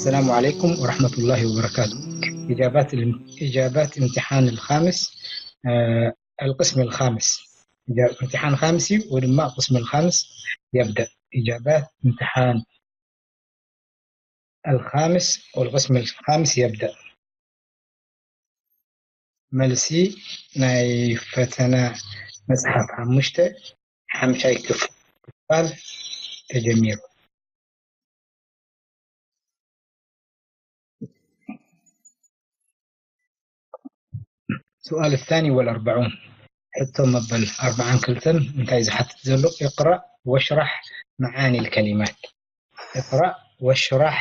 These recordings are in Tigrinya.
السلام عليكم ورحمة الله وبركاته. إجابات الام- إجابات امتحان الخامس، آه، القسم الخامس. إجا- امتحان خامس ودما القسم الخامس يبدأ. إجابات امتحان الخامس والقسم الخامس يبدأ. መልሲ ናይ ፈተና መጽሓፍ ሓሙሽተ ሓምሻይ ክፋል ተጀሚሩ። سؤال الثاني والأربعون. ሕቶ መበል ኣርብዓን ክልተን እንታይ ዝሓትት ዘሎ? اقرأ واشرح معاني الكلمات. اقرأ واشرح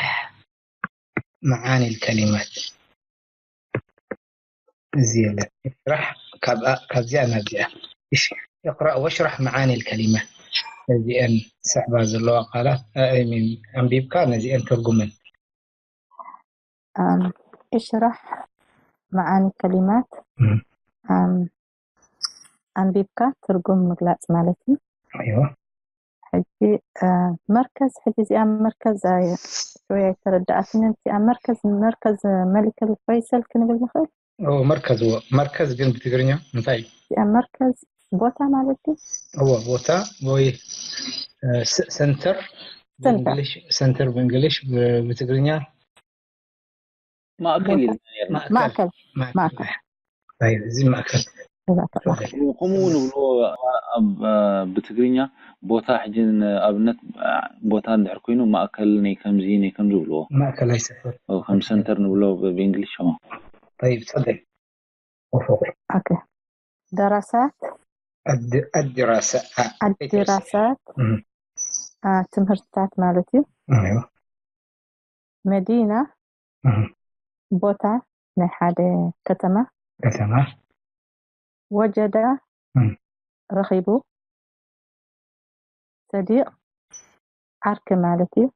معاني الكلمات. እዚ የለ። اشرح ካብኣ ካብዚኣ ናብዚኣ። እሺ. اقرأ واشرح معاني الكلمات. እዚአን ስዕባ ዘለዋ ቃላት ኣእሚን ኣንቢብካ ነዚአን ትርጉመን። اشرح معاني الكلمات. ኣንቢብካ ትርጉም ምግላፅ ማለት እዩ። ኣይዋ ሕጂ መርከዝ ሕጂ እዚኣ መርከዝ ያ ኣይተረዳኣትንን እቲኣ መርከዝ መርከዝ መሊከል ፈይሰል ክንብል ንኽእል። መርከዝ ዎ መርከዝ ግን ብትግርኛ እንታይ እዩ? እዚኣ መርከዝ ቦታ ማለት እዩ። እዎ ቦታ ወይ ሰንተር ሰንተር ብእንግሊሽ ብትግርኛ ማእከል ኢልና ነርና። ማእከል ማእከል እዚ ማእከል ከምኡ ንብሎ ኣብ ብትግርኛ ቦታ ሕጂ ንኣብነት ቦታ እንድሕር ኮይኑ ማእከል ናይ ከምዚ ናይ ከምዚ ብልዎ ማእከላይ ሰፈር ከም ሰንተር ንብሎ ብእንግሊሽ ሸሞ طيب تفضل وفوق ኦኬ ደራሳት الدراسة ኣዲራሳት ትምህርትታት ማለት እዩ። መዲና ቦታ ናይ ሓደ ከተማ። ከተማ ወጀዳ ረኺቡ። ሰዲቕ ዓርኪ ማለት እዩ።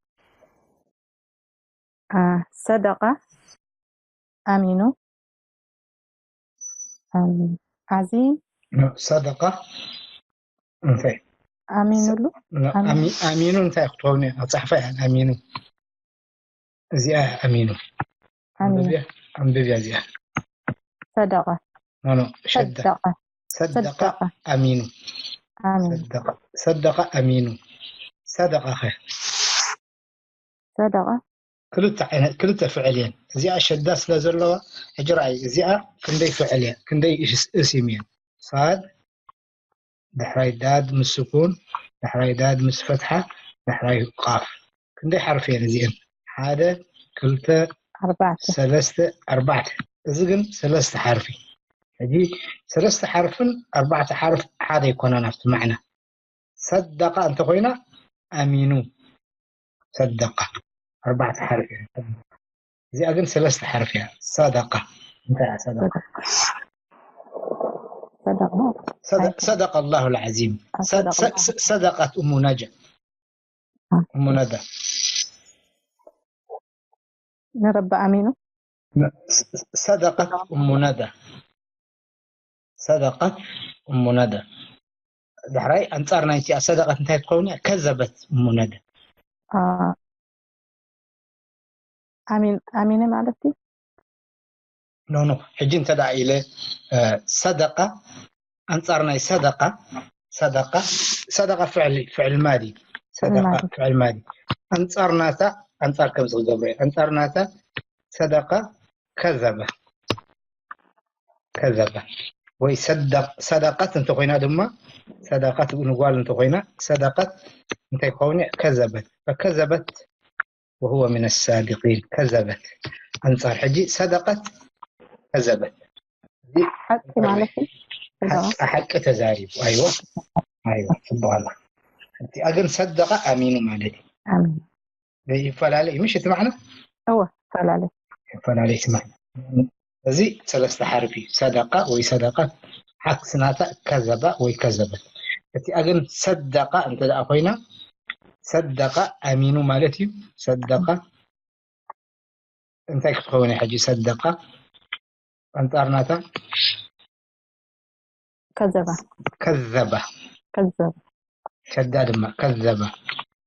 ሰደቐ ኣሚኑ። ዓዚም ሰደቐ እንታይ ኣሚኑሉ። ኣሚኑ እንታይ ክትኸውን እያ? ኣጻሕፋ እያ ኣሚኑ። እዚኣ ኣሚኑ። ኣንብብያ እዚኣ። ሰደቐ ኖ ኖ ሸዳ ሰደቐ ኣሚኑ። ሰደቐ ኣሚኑ። ሰደቐ ኸ ሰደቐ ክልተ ዓይነት ክልተ ፍዕል እየን። እዚኣ ሸዳ ስለ ዘለዋ ሕጂ ረኣይ እዚኣ ክንደይ ፍዕል እያ ክንደይ እስም እየን። ሳድ ዳሕራይ ዳድ ምስ ስኩን ዳሕራይ ዳድ ምስ ፈትሓ ዳሕራይ ቃፍ ክንደይ ሓርፊ እየን እዚአን? ሓደ ክልተ ኣርባዕተ ሰለስተ ኣርባዕተ። እዚ ግን ሰለስተ ሓርፊ። ሕጂ ሰለስተ ሓርፍን ኣርባዕተ ሓርፍ ሓደ ኣይኮነን ኣብቲ ማዕና። ሰደቃ እንተኮይና ኣሚኑ ሰደቃ ኣርባዕተ ሓርፊ እያ። እዚኣ ግን ሰለስተ ሓርፊ እያ። ሰደቃ እንታይ እያ ሰደቃ? ሰደቃ ሰደ- ሰደቃ الله العظيم። ሰ- ሰ- ሰ- ሰደቃት እሙ ነጃ እሙ ነዳ ንረቢ ኣሚኑ ሰደቀት እሙ ነዳ ሰደቀት እሙ ነዳ። ዳሕራይ ኣንጻር ናይቲኣ ሰደቀት እንታይ ትኸውን እያ? ከዘበት እሙ ነዳ። ኣሚን ኣሚነ ማለት እዩ። ኖ ኖ ሕጂ እንተ ደኣ ኢለ ሰደቀ ኣንጻር ናይ ሰደቀ ሰደቀ ሰደቀ ፍዕል ፍዕል ማዲ ሰደቀ ፍዕል ማዲ ኣንጻር ናታ ኣንጻር ከምዚ ክገብሮ እየ ኣንጻር ናታ ሰደቀ ከዘበ ከዘበ ወይ ሰደቅ ሰደቀት እንተኮይና ድማ ሰደቀት ንጓል እንተኮይና ሰደቀት እንታይ ክኸውን ከዘበት ከዘበት وهو من الصادقين كذبت أنصار حجي صدقت كذبت حق مالتي حق تزاريب أيوة أيوة تبغى الله أنت أقل صدق أمين مالتي أمين يفعل علي مش تمعنا هو فعل علي يفعل علي تمعنا እዚ ሰለስተ ሓርፊ ሰደቃ ወይ ሰደቀት ዓክሲ ናታ ከዘባ ወይ ከዘበት። እቲኣ ግን ሰደቃ እንተ ደኣ ኮይና ሰደቃ ኣሚኑ ማለት እዩ። ሰደቃ እንታይ ክትኸውን እያ ሕጂ? ሰደቃ ኣንጻር ናታ ከዘባ ከዘባ ከዘባ ሸዳ ድማ ከዘባ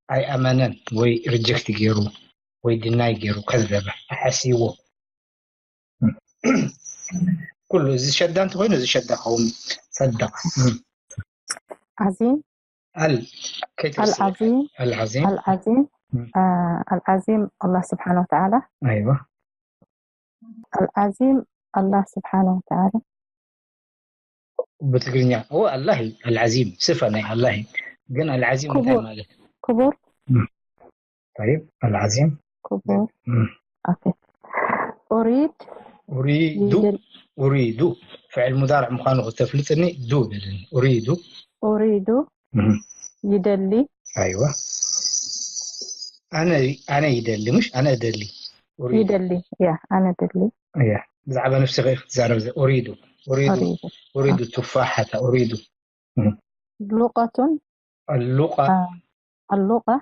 ኣይኣመነን ወይ ሪጀክት ገይሩ ወይ ድናይ ገይሩ ከዘበ ኣሓሲዎ። ኩሉ እዚ ሸዳ እንተኾይኑ እዚ ሸዳ ኸውን ጸደቕ። ዓዚም ኣል ከይትርሲ العظيم ኣልዓዚም العظيم مم. آه العظيم الله سبحانه وتعالى ኣይዋ العظيم الله سبحانه وتعالى ብትግርኛ ኦ ኣላህ እዩ ኣልዓዚም ስፈ ናይ ኣላህ እዩ። ግን ኣልዓዚም እንታይ ክቡር። ማለት ክቡር طيب ኣልዓዚም ክቡር مم. okay أريد ኡሪዱ يدل ኡሪዱ ፍዕል ሙዳርዕ ምዃኑ ክተፍልጥኒ ዱ በልኒ ኡሪዱ أريد مم. يدل ኣይዋ ኣነ ኣነ ይደሊ ምሽ ኣነ እደሊ ኡሪዱ يدل يا أنا دلي እያ ብዛዕባ ነፍስኺ ክትዛረብ ዘ- ኡሪዱ ኡሪዱ أريد ኡሪዱ ቱፋሓታ ኡሪዱ لغة ኣሉቃ آه اللغة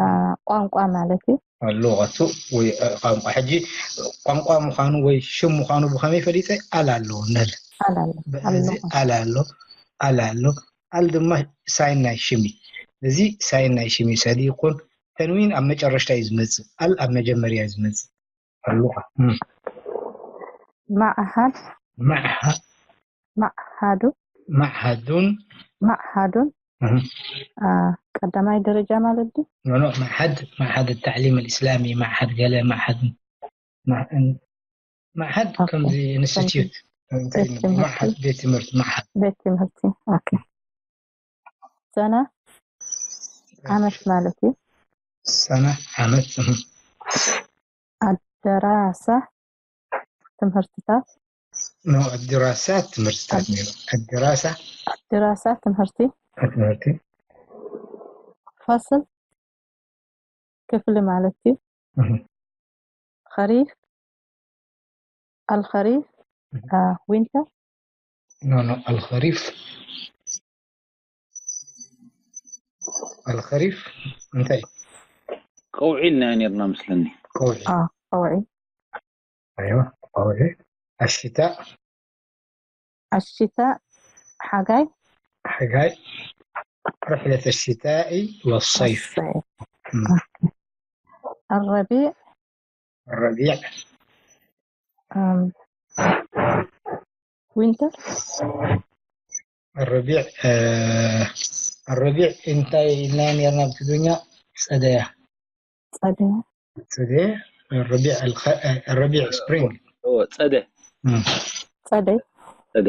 آه ቋንቋ ማለት እዩ ኣሉቀቱ ወይ እ፣ ቋንቋ ሕጂ ቋንቋ ምዃኑ ወይ ሽም ምዃኑ ብኸመይ ፈሊጠ ኣል ኣለዎ ነል ኣላለ እዚ ኣል ኣሎ ኣል ኣሎ ኣል ድማ ሳይን ናይ ሽም እዩ እዚ ሳይን ናይ ሽም እዩ ሰዲቁን ተንዊን ኣብ መጨረሽታ እዩ ዝመፅእ ኣል ኣብ መጀመርያ እዩ ዝመፅእ ኣሉቃ معهد ማዕሃ معهد ማዕሃዱን معهد آه ቀዳማይ ደረጃ ማለት ድዩ ኖኖ ማዕሃድ ማዕሃድ التعليم الإسلامي ማዕሃድ ገለ ማዕሃድ ማዕሃድ ከምዚ ኢንስቲትዩት ቤት ትምህርቲ። ማዕሃድ ቤት ትምህርቲ ማዕሃድ ቤት ትምህርቲ okay ሰነ ዓመት ማለት እዩ ሰነ ዓመት ኣደራሳ ትምህርትታት ኖ ኣድራሳ ትምህርትታት ነይሩ ኣድራሳ ድራሳ ትምህርቲ ትምህርቲ ፈስል ክፍሊ ማለት እዩ እህ። خريف الخريف እህ. آه winter ኖ ኖ الخريف الخريف እንታይ ቀውዒ ኢልና ነርና መስለኒ ቀውዒ آه ቀውዒ ايوه ቀውዒ الشتاء الشتاء ሓጋይ ሓጋይ رحلة الشتاء والصيف الصيف مم. الربيع الربيع آم، winter الربيع آه الربيع እንታይ ኢልና ነርና ብትግርኛ ጸደያ ጸደይ ጸደያ الربيع الخ... الربيع spring እዎ ጸደ مم. ጸደይ ጸደ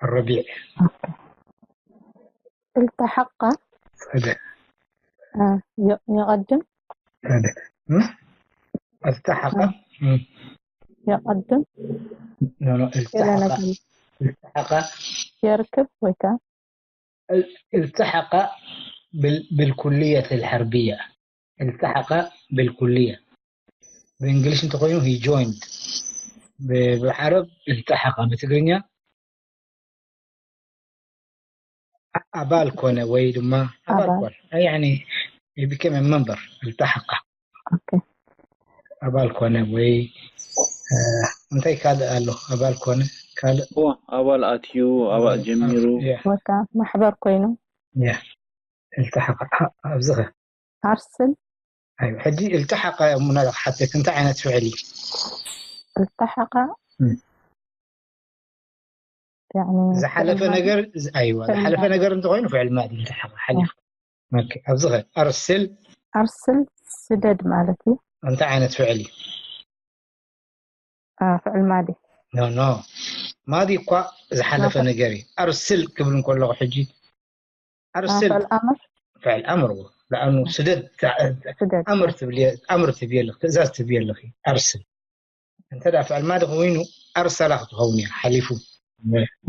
الربيع التحق ጸደ آه ي- يقدم ጸደ مم. التحق مم. يقدم ኖ ኖ ገለ التحق ነገር التحق የርክብ ወይ ከዓ التحق بال... بالكلية الحربية التحق بالكلية بالإنجليش እንተኾይኑ he joined ب- بالعرب التحق ብትግርኛ ኣባል ኮነ ወይ ድማ ኣባል ኣባል። ኮነ يعني he became a member التحق okay ኣባል ኮነ ወይ እ፣ እንታይ ካልእ ኣሎ ኣባል ኮነ ካልእ እዎ ኣባል ኣትዩ ኣባል ጀሚሩ ያ ወይ ከዓ ማሕበር ኮይኑ ያ التحق ኣብዚ ኸ ኣርስል ኣይዋ ሕጂ التحق ሙና ክሓተክ እንታይ ዓይነት ፍዕል እዩ التحق እም። يعني ዝሓለፈ ፍዕል ነገር ዝ- ኣይዋ ፍዕል ዝሓለፈ ማለት- ነገር እንተኮይኑ ፍዕል ማዲ التحق ሓሊፍ ኦኬ ኣብዚ ኸ أرسل ኣርስል ስደድ ማለት እዩ እንታይ ዓይነት ፍዕል እዩ አ፣ ፍዕል ማዲ ኖ ኖ ማዲ እኳ ዝሓለፈ ናፈ- ነገር እዩ أرسل ክብል እንከለኹ ሕጂ أرسل ፍዕል ኣምር ፍዕል ኣምር እዎ لأنه ስደድ ስደድ ኣምር ትብልየ ኣምር ትብየ ኣለኺ ትእዛዝ ትብየ ኣለኺ أرسل እንተ ደኣ ፍዕል ማዲ ኮይኑ أرسل ክትኸውን እያ ሓሊፉ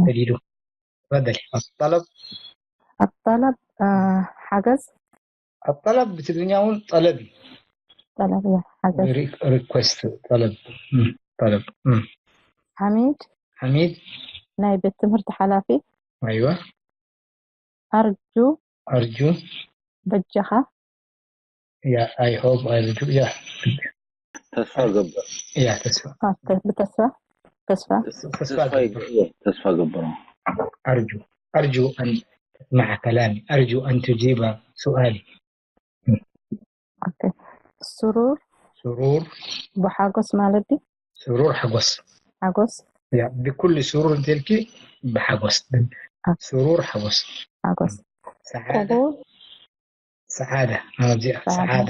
ሰዲዱ تفضل الطلب الطلب አ፣ ሓገዝ الطلب ብትግርኛ እውን ጠለብ እዩ ጠለብ እያ ሓገዝ ሪ- request ጠለብ እም፣ ጠለብ እም። ሓሚድ ሓሚድ ናይ ቤት ትምህርቲ ሓላፊ ኣይዋ ኣርጁ ኣርጁ በጃኻ ያ I hope ኣርጁ ያ ተስፋ ገብር ያ ተስፋ አ፣ ተ- ብተስፋ ተስፋ ተስፋ ተስፋ ገብር ይገብር ተስፋ ገብር أرجو أرجو أن تسمع كلامي أرجو أن تجيب سؤالي okay. ስሩር ስሩር ብሓጎስ ማለት ድዩ? ስሩር ሓጎስ ሓጎስ ያ ብኩሉ ስሩር እንተልኪ ብሓጎስ አ። ስሩር ሓጎስ ሓጎስ ሰዓደ ቅቡል ሰዓደ ናብዚኣ ሰዓደ።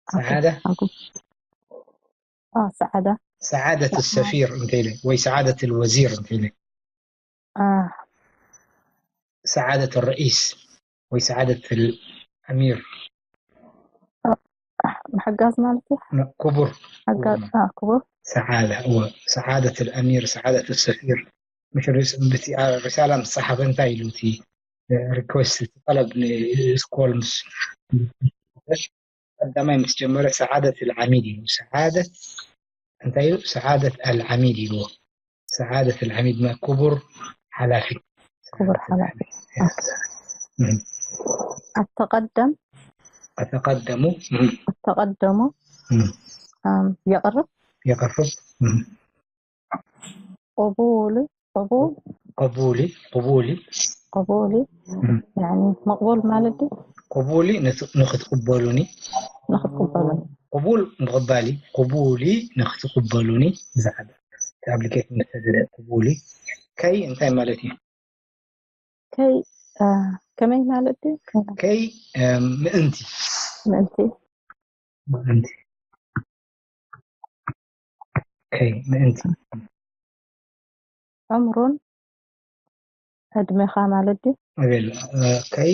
ሰዓደ ሰዓደ ሓጎስ اه ሰዓዳ ሰዓደት ሰፊር እንተኢለ ወይ ሰዓደት ወዚር እንተኢለ اه ሰዓደት ረኢስ ወይ ሰዓደት ኣሚር ምሕጋዝ ማለት እዩ ክቡር ሓጋዝ اه ክቡር ሰዓደ እወ ሰዓደት ኣሚር ሰዓደት ሰፊር ምሽ ርስ- ብቲ አ- ሪሳላ ምስ ጸሓፈ እንታይ ኢሉ እቲ ሪኩዌስት ጠለብ ንስኮል ምስ ቀዳማይ ምስ ጀመረ ሰዓደት ኣልዓሚድ ኢሉ ሰዓደት እንታይ ኢሉ ሰዓደት ኣልዓሚድ ኢልዎ ሰዓደት ኣልዓሚድ ማ ክቡር ሓላፊ ክቡር ሓላፊ እም። التقدم أتقدم التقدم እም. آم، يقرب يقرب እም. قبول قبول قبولي قبولي قبولي እም. يعني مقبول ማለት ድዩ قبولي نت- ንክትቅበሉኒ ንክትቅበሉኒ قبول ምቕባሊ قبولي ንክትቅበሉኒ ዝሓደ ኣፕሊኬሽን ዝተደለ قبولي ከይ እንታይ ማለት እዩ ከይ አ፣ ከመይ ማለት ድዩ ከይ እም፣ ምእንቲ ምእንቲ ምእንቲ ከይ ምእንቲ ዕምሩን ዕድሜኻ ማለት ድዩ ኣቤል እ፣ ከይ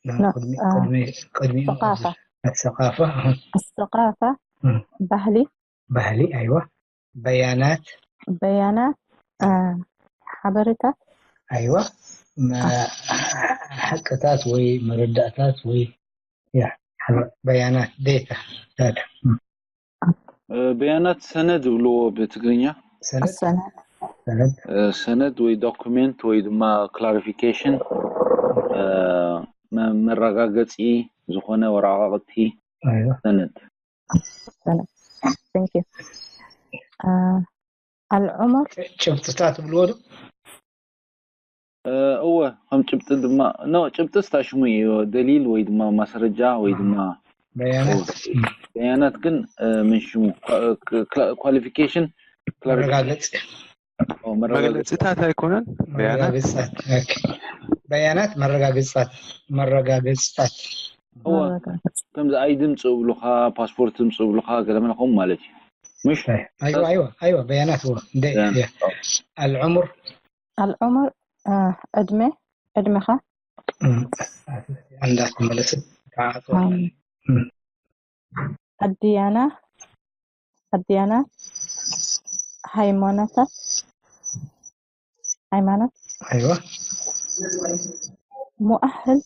ናብ ና- ቅድሚ አ፣ ቅድሚ ቅድሚ ثقافة ኣሰቃፋ الثقافة እም፣ ባህሊ ባህሊ ኣይዋ በያናት በያናት አ፣ ሓበሬታት ኣይዋ መ- ሓቅታት ወይ መረዳእታት ወይ ያ ሓበ- በያናት ዴታ ዳታ እም፣ እ፣ በያናት ሰነድ ዝብልዎ ብትግርኛ ሰነድ ሰነድ ሰነድ እ፣ ሰነድ ወይ ዶኩሜንት ወይ ድማ ክላሪፊኬሽን እ፣ መ- መረጋገፂ ዝኾነ ወረቃቅቲ ኣይዋ ሰነድ ሰነድ thank you አ፣ العمر ጭብጥታት ትብልዎ ዶ እ፣ እወ ከም ጭብጢ ድማ ኖ ጭብጢ ስታ ሽሙ እዩ ደሊል ወይ ድማ ማስረጃ ወይ ድማ በያናት በያናት ግን እ፣ ምን ሽሙ ኳሊፊኬሽን መረጋገፂ መግለፂታት ኣይኮነን በያናት መረጋገፅታት ኦኬ። በያናት መረጋገፅታት መረጋገፅታት እወ ከምዚ ኣይዲ ምፅእ ብሉካ ፓስፖርት ምፅእ ብሉካ ገለመለ ከምኡ ማለት እዩ ምሽ ኣይዋ ኣይዋ ኣይዋ በያናት እወ እንደ በያናት። እየ። العمر العمر አ፣ ዕድመ ዕድሜኻ እም፣ እንዳተመለሰ ተዓጽዋ አም፣ እም። الديانة الديانة ሃይማኖታት ሃይማኖት ኣይዋ مؤهل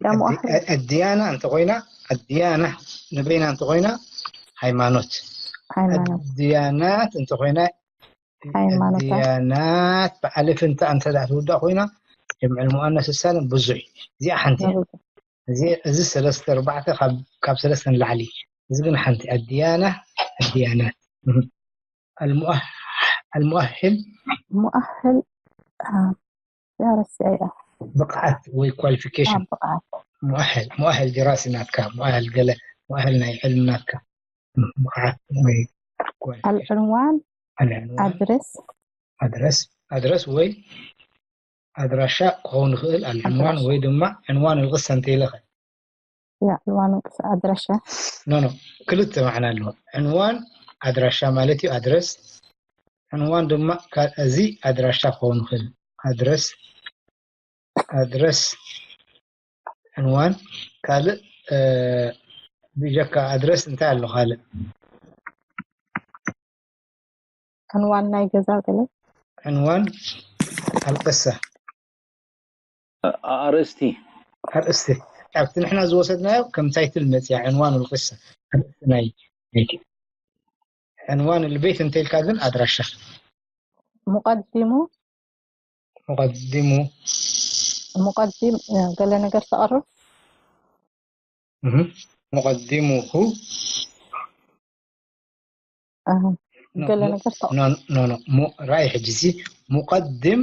لا مؤهل ኣድያና እንተኮይና ኣድያና ንበይና እንተኮይና ሃይማኖት ሃይማኖት ኣድያናት እንተኮይና ሃይማኖታት ኣድያናት ብዓልፍ እንተ እንተ ደኣ ትውዳእ ኮይና ጀምዕል ሙኣነስ ሳልም ብዙሕ እዩ። እዚኣ ሓንቲ እያ። እዚ እዚ ሰለስተ ኣርባዕተ ካብ ካብ ሰለስተ ንላዕሊ እዚ ግን ሓንቲ ኣድያና ኣድያናት المؤهل المؤهل مؤهل አ፣ ያ ረሲዐያ ብቕዓት ወይ ኳሊፊኬሽን ብቕዓት مؤهل مؤهل دراسي ናትካ مؤهل ገለ مؤهل ናይ ዕልሚ ናትካ ብቕዓት ወይ qualification العنوان العنوان أدرس ኣድረስ ኣድረስ ወይ ኣድራሻ ክኸውን ይኽእል العنوان ኣድራሻ። ወይ ድማ ዕንዋን القصة እንተይለኸ ያ ዕንዋን ቅስ ኣድራሻ ኖ ኖ ክልተ ማዕና ኣለዎ ዕንዋን ኣድራሻ ማለት እዩ ኣድረስ ዕንዋን ድማ ካ- እዚ ኣድራሻ ክኸውን ይኽእል ኣድረስ ኣድረስ ዕንዋን ካልእ እ፣ ብጀካ ኣድረስ እንታይ ኣሎ ካልእ ዕንዋን ናይ ገዛ ገለ ዕንዋን القصة ኣርእስቲ ኣርእስቲ ኣብቲ ንሕና ዝወሰድናዮ ከም ታይትል መፅያ ዕንዋን القصة ኣርእስቲ ናይ ናይቲ ዕንዋን البيت እንተኢልካ ግን ኣድራሻ مقدم مقدم مقدم ገለ ነገር ተቕርብ እህ፣ مقدمه አ፣ ገለ ነገር ተቕርብ ኖ ኖ ኖ ሙ- ራይ ሕጂ እዚ مقدم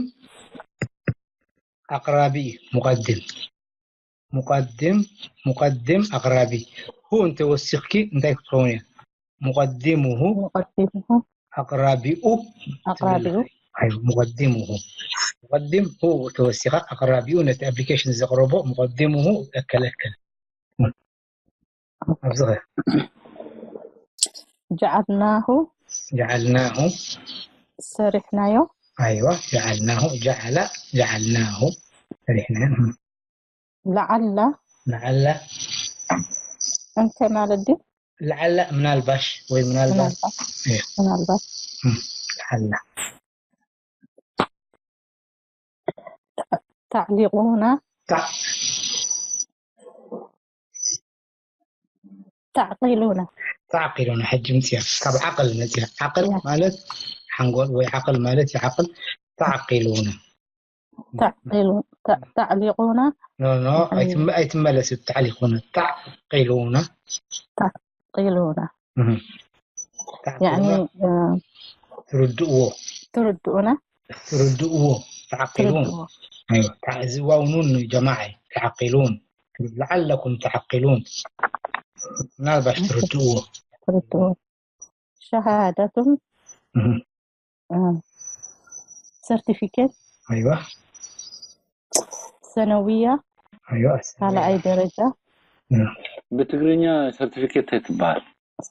ኣቕራቢ እዩ مقدم مقدم مقدم أقربي. هو أنت وثقك أنت تكون مقدمه مقدمه أقربي أقربي أيوة مقدمه مقدم هو توثق أقربي نت application زقربه مقدمه أكل أكل أبزغ جعلناه جعلناه سرحنايو أيوة جعلناه جعل جعلناه سرحناه لعل لعل أنت مالدي لعل ምናልባሽ ወይ ምናልባት ምናልባት ምናልባት لعل تعلقون تع- تعقلون تعقلون ሕጂ ምፅያ ካብ ዓቕል መፅያ ዓቕል ማለት ሓንጎል ወይ ዓቕል ማለት ይዓቕል تعقلون تعقلون ت- تعلقون ኖ ኖ ኣይትመ- ኣይትመለስ تعلقون تعقلون تعقلون እህ። يعني تعقلون آه، ትርድእዎ تردون ትርድእዎ تعقلون تردون أيوة تعزواونون جماعة تعقلون لعلكم تعقلون ምናልባሽ ትርድእዎ تردون شهادة እህ። آه، certificate أيوة ثانوية أيوة ካልኣይ ደረጃ ብትግርኛ ሰርቲፊኬት እንታይ ትበሃል?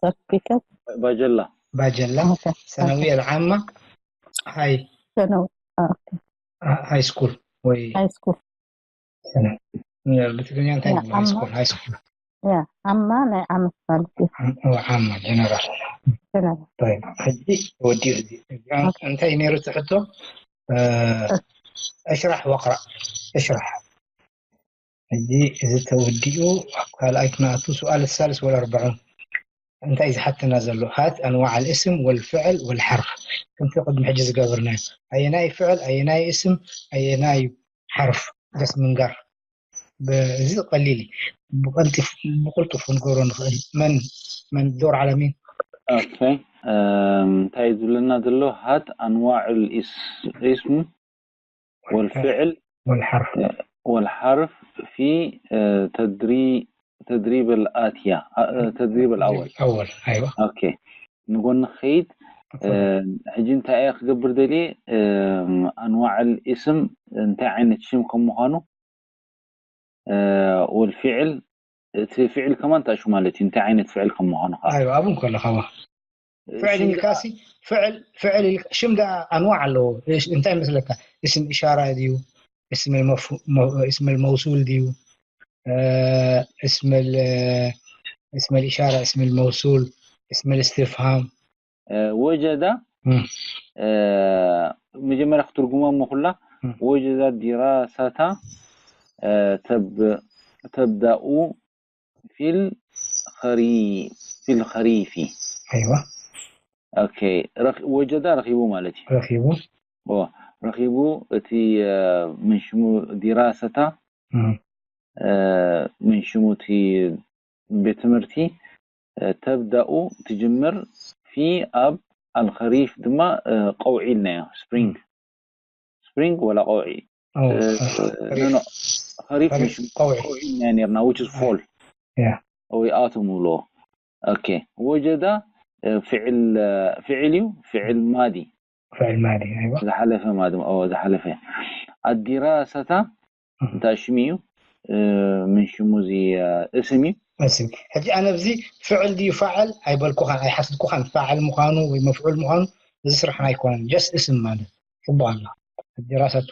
certificate ባጀላ። ባጀላ okay. ثانوية العامة هاي ثانوي okay. هاي سكول ወይ high school ብትግርኛ እንታይ ያ፣ ይበሃል? ሃይ ዓማ። ስኩል ሃይ ስኩል ያ ዓማ ናይ ዓመት ማለት እዩ ዓማ ጀነራል ጀነራል طيب ሕጂ ወዲኡ እዚ እዚኣ እንታይ ነይሩ ትሕቶ اشرح واقرأ اشرح ሕጂ እዚ ተወዲኡ ኣብ ካልኣይ ክነኣቱ سؤال الثالث والأربعون እንታይ ዝሓተና ዘሎ هات أنواع الاسم والفعل والحرف ከምቲ ቅድሚ ሕጂ ዝገበርናዮ ኣየናይ ፍዕል ኣየናይ اسم ኣየናይ حرف ደስ ምንጋር እዚ ቀሊል እዩ ብቀልጥፍ ብቅልጡፍ ክንገብሮ ንኽእል መን መን ዶር ዓለሚን ኦኬ እንታይ ዝብለና ዘሎ هات أنواع الاسم والفعل والحرف والحرف في تدريب الآتية تدريب الأول أول أيوة ኦኬ ንጎኒ ክኸይድ ሕጂ እንታይ እየ ክገብር ደልየ أنواع الاسم እንታይ ዓይነት ሽም ከም ምዃኑ والفعل እቲ ፍዕል ከማን እንታይ ሽሙ ማለት እዩ እንታይ ዓይነት ፍዕል ከም ምዃኑ ከዓ أيوة ኣብኡ ከለኻ ፍዕል ኢልካሲ ፍዕል ፍዕል ኢልካ ሽም ደኣ ኣንዋዕ ኣለዎ እንታይ መስለካ اسم إشارة ድዩ اسم المف... اسم الموصول ድዩ اسم ال... اسم الإشارة اسم الموصول اسم الاستفهام وجد መጀመርያ ክትርጉማ እሞ ኩላ وجد دراسة تب... تبدأ في الخريف في الخريف أيوة ኦኬ ረኽ- ወጀዳ ረኺቡ ማለት እዩ ረኺቡ ኦ፣ ረኺቡ እቲ እ፣ ምን ሽሙ ዲራሰታ እም፣ እ፣ ምን ሽሙ እቲ ቤት ትምህርቲ እ፣ ተብዳኡ ትጅምር ፊ ኣብ ኣልኸሪፍ ድማ እ፣ ቀውዒ ኢልናዮ ስፕሪንግ ስፕሪንግ ወላ ቀውዒ ኦ፣ እ፣ ኸሪፍ፣ ኖ፣ ኖ፣ ኸሪፍ ምን ኸሪፍ ሽሙ ቀውዒ ቀውዒ ኢልና ነርና which is fall ያ ወይ ኣቶም ንብሎ ኦኬ ወጀዳ እ፣ ፍዕል እ፣ ፍዕል እዩ ፍዕል ማዲ ፍዕል ማዲ ኣይዋ ዝሓለፈ ማዲ ኦ ዝሓለፈ ኣዲራሰታ እንታይ ሽሚ እዩ እ፣ ምን ሽሙ እዚ እ፣ እስም እዩ እስም ሕጂ ኣነ ኣብዚ ፍዕል ድዩ ፋዕል ኣይበልኩኻን ኣይሓስብኩኻን ፋዕል ምዃኑ ወይ መፍዑል ምዃኑ እዚ ስራሕና ኣይኮነን ጀስት እስም ማለት ጽቡቅ ኣሎ ሕጂ ራሳቱ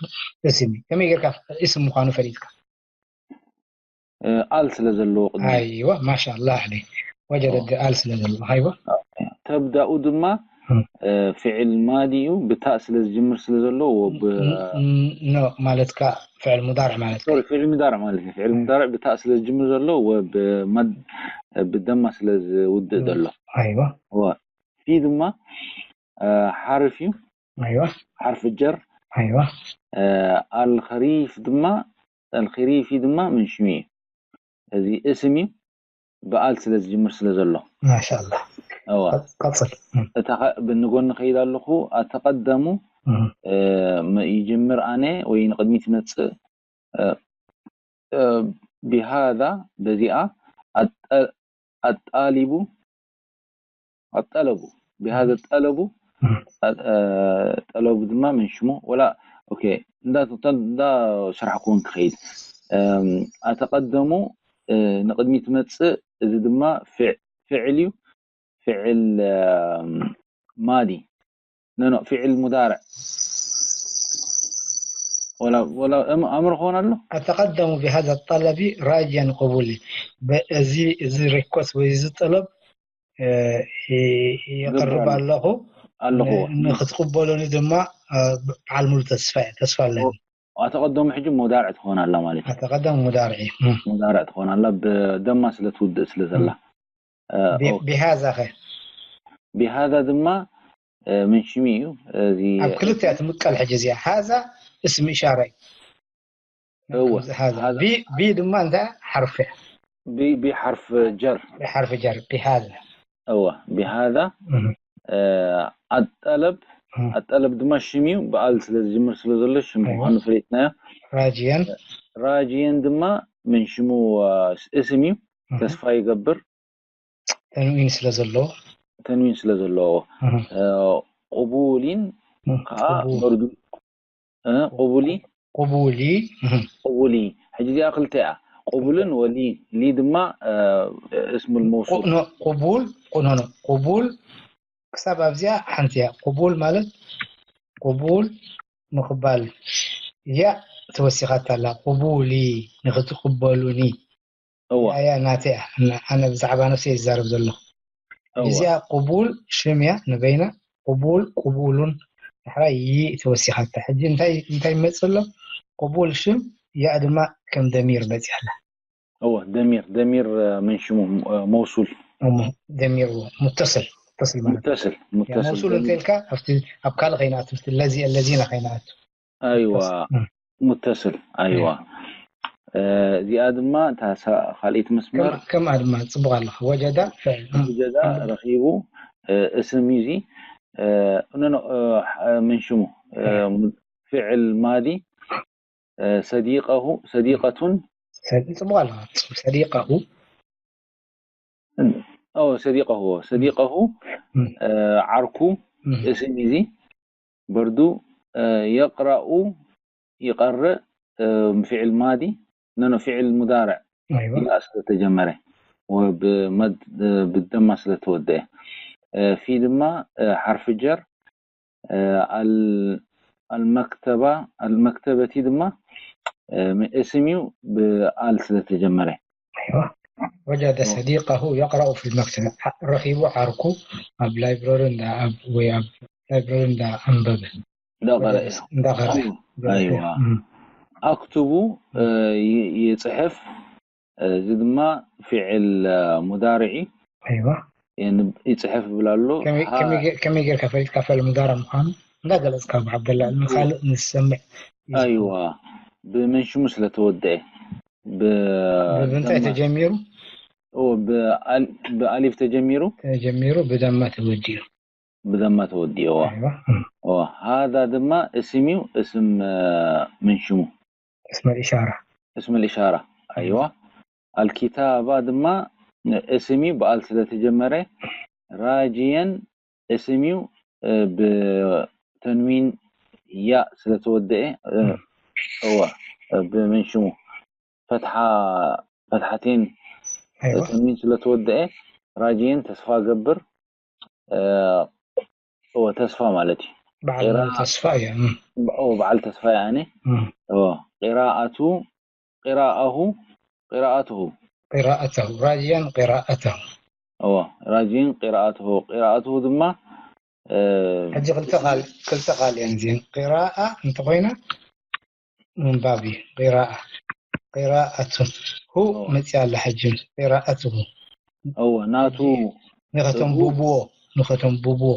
እስም እዩ ከመይ ጌርካ እስም ምዃኑ ፈሊጥካ እ፣ ኣል ስለ ዘለዎ ቅድሚ ኣይዋ ማሻላ ኣለ ወጀደ ኣል ስለ ዘለዎ ኣይዋ ተብዳኡ ድማ እም። እ፣ ፍዕል ማዲ እዩ ብታእ ስለ ዝጅምር ስለ ዘለዎ ብ ኖ ማለትካ ፍዕል ሙዳርዕ ማለት ሶሪ ፍዕል ሙዳርዕ ማለት እዩ ፍዕል ሙዳርዕ ብታእ ስለ ዝጅምር ዘሎ ወብመድ ብደማ ስለ ዝውድእ ዘሎ ኣይዋ ወ ፊ ድማ እ፣ ሓርፍ እዩ ኣይዋ ሓርፍ ጀር ኣይዋ እ፣ ኣልኸሪፍ ድማ ኣልኸሪፊ ድማ ምን ሽሚ እዩ እዚ እስም እዩ ብኣል ስለ ዝጅምር ስለ ዘሎ ማሻላ እዋ ቀጽል እታ ኸ- ብንጎኒ ከይድ ኣለኹ ኣተቀደሙ እም፣ እ፣ ም- ይጅምር ኣነ ወይ ንቅድሚት ይመፅእ እ፣ እ፣ ብሃዛ በዚኣ ኣጠ- ኣጣሊቡ ኣጠለቡ ብሃዘ ጠለቡ ጠለቡ ድማ ምን ሽሙ ወላ ኦኬ እንዳ እንዳ ሸርሕኩ እውን ክኸይድ ኣተቀደሙ ንቅድሚት ትመጽእ እዚ ድማ ፍዕል እዩ ፍዕል ማዲ ኖ ኖ ፍዕል ሙዳርዕ ወላ ወላ ኣምር ክኾን ኣሎ أتقدم بهذا الطلب راجيا قبولي እዚ እዚ ሪኮስት ወይ እዚ ጠለብ የቅርብ ኣለኹ ኣለኹ ንክትቅበሉኒ ድማ በዓል ሙሉ ተስፋ እየ ተስፋ ኣለኒ ኣተቀደሙ ሕጂ ሙዳርዕ ትኾን ኣላ ማለት እዩ أتقدم ሙዳርዒ ሙዳርዕ ትኾን ኣላ ብደማ ስለ ትውድእ ስለ ዘላ ቢሃዛ ኸ ቢሃዛ ድማ ምን ሽሚ እዩ እዚ ኣብ ክልተ እያ ትምቀል ሕጂ እዚኣ ሃዛ እስም ኢሻራ እዩ እወ ሃዛ ቢ ቢ ድማ እንታይ ሓርፊ ቢ ቢ ሓርፍ ጀር ሓርፊ ጀር ቢሃዛ እወ ቢሃዛ ኣጠለብ ኣጠለብ ድማ ሽም እዩ በኣል ስለ ዝጅምር ስለ ዘሎ ሽም ምኳኑ ፈሊጥናዮ ራጅየን ራጅየን ድማ ምን ሽሙ እስም እዩ ተስፋ ይገብር ተንዊን ስለ ዘለዎ ተንዊን ስለ ዘለዎ ቅቡሊን ከዓ በርዱ ቅቡሊ ቅቡሊ ቅቡሊ ሕጂ እዚኣ ክልተ እያ ቅቡልን ወሊ ሊ ድማ እስሙል መውሱል ቅቡል ቁኖኖ ቅቡል ክሳብ ኣብዚኣ ሓንቲ እያ ቅቡል ማለት ቅቡል ምቕባል እያ ተወሲኻታ ኣላ ቅቡሊ ንክትቅበሉኒ እዋ እያ ናተይ እያ ኣነ ብዛዕባ ነፍሰይ ይዛረብ ዘለኹ እዋ እዚኣ ቅቡል ሽም እያ ንበይና ቅቡል ቅቡሉን ዳሕራይ ይ ተወሲኻታ ሕጂ እንታይ እንታይ ይመፅእ ኣሎ ቅቡል ሽም ያእ ድማ ከም ደሚር መፅያ ኣላ እዋ ደሚር ደሚር ምን ሽሙ መውሱል እሞ ደሚር ሙተስል ሙተስል ማለት ሙተስል ያ ሙተስል መውሱል እንተ ኢልካ ኣብቲ ኣብ ካልእ ከይንኣቱ ኣብቲ ለዚ ለዚና ከይንኣቱ ኣይዋ እም። ሙተስል ኣይዋ እዚኣ ድማ እታ ሳ- ካልኣይቲ መስመር ከም- ከምኣ ድማ ፅቡቅ ኣለካ ወጀዳ ፍዕል እም። ወጀዳ ረኺቡ እስም እዩ እዚ ኖ ኖ ምን ሽሙ ፍዕል ማዲ ሰዲቀሁ ሰዲቀቱን ሰዲ- ፅቡቅ ኣለካ ሰዲቀሁ ኦ ሰዲቀሁ ሰዲቀሁ ዓርኩ እም። እስም እዚ በርዱ የቅረኡ ይቀርእ ፍዕል ማዲ ኖ ኖ ፍዕል ሙዳርዕ ኣይዋ ያ ስለተጀመረ ወብመድ ብደማ ስለተወደአ ፊ ድማ ሓርፊ ጀር ኣል- ኣልመክተባ ኣልመክተበቲ ድማ እስም እዩ ብኣል ስለተጀመረ ኣይዋ ወጀደ ሰዲቀሁ የቅረኡ ፊ ልመክተበ ረኺቡ ዓርኩ ኣብ ላይብረሪ እንዳ ኣብ ወይ ኣብ ላይብረሪ እንዳ ኣንበበ እንዳቀረአ እንዳቀረአ ኣይዋ ኣክቱቡ ይፅሕፍ እዚ ድማ ፍዕል ሙዳርዒ ኣይዋ ይፅሕፍ ይብል ኣሎ ከመይ ጌርካ ፈሊጥካ ፈል ሙዳራ ምኳኑ እንዳገለፅካ ብዓብደላ ንካልእ ንሰምዕ ኣይዋ ብመንሽሙ ስለተወደአ ብምንታይ ተጀሚሩ ብኣሊፍ ተጀሚሩ ተጀሚሩ ብደማ ተወዲኡ ብደማ ተወዲእዋ ሃዛ ድማ እስም እዩ እስም ምንሽሙ እስም الإشارة اسم الإشارة ኣይዋ ኣልኪታባ ድማ እስም እዩ በኣል ስለተጀመረ ራጅየን እስም እዩ ብተንዊን ያ ስለተወደአ እዋ ብመንሽሙ ፈትሓ ፈትሓቴን ተንዊን ስለተወደአ ራጅየን ተስፋ ገብር እወ ተስፋ ማለት እዩ በዓል ተስፋ እያ እወ በዓል ተስፋ እያ ኣነ እወ ቂራኣቱ ቂራኣሁ ቂራኣትሁ قراءته راجيا قراءته እወ ራጅየን ቂራኣትሁ ቂራኣትሁ ድማ ሕጂ ክልተ ቃል ክልተ ቃል እየን እዚን ቂራኣ እንተኮይና ምንባብ እዩ ቂራኣ ቂራኣቱ ሁ መፅያ ኣላ ሕጂ ቂራኣትሁ እወ ናቱ ንኸተንብብዎ ንኸተንብብዎ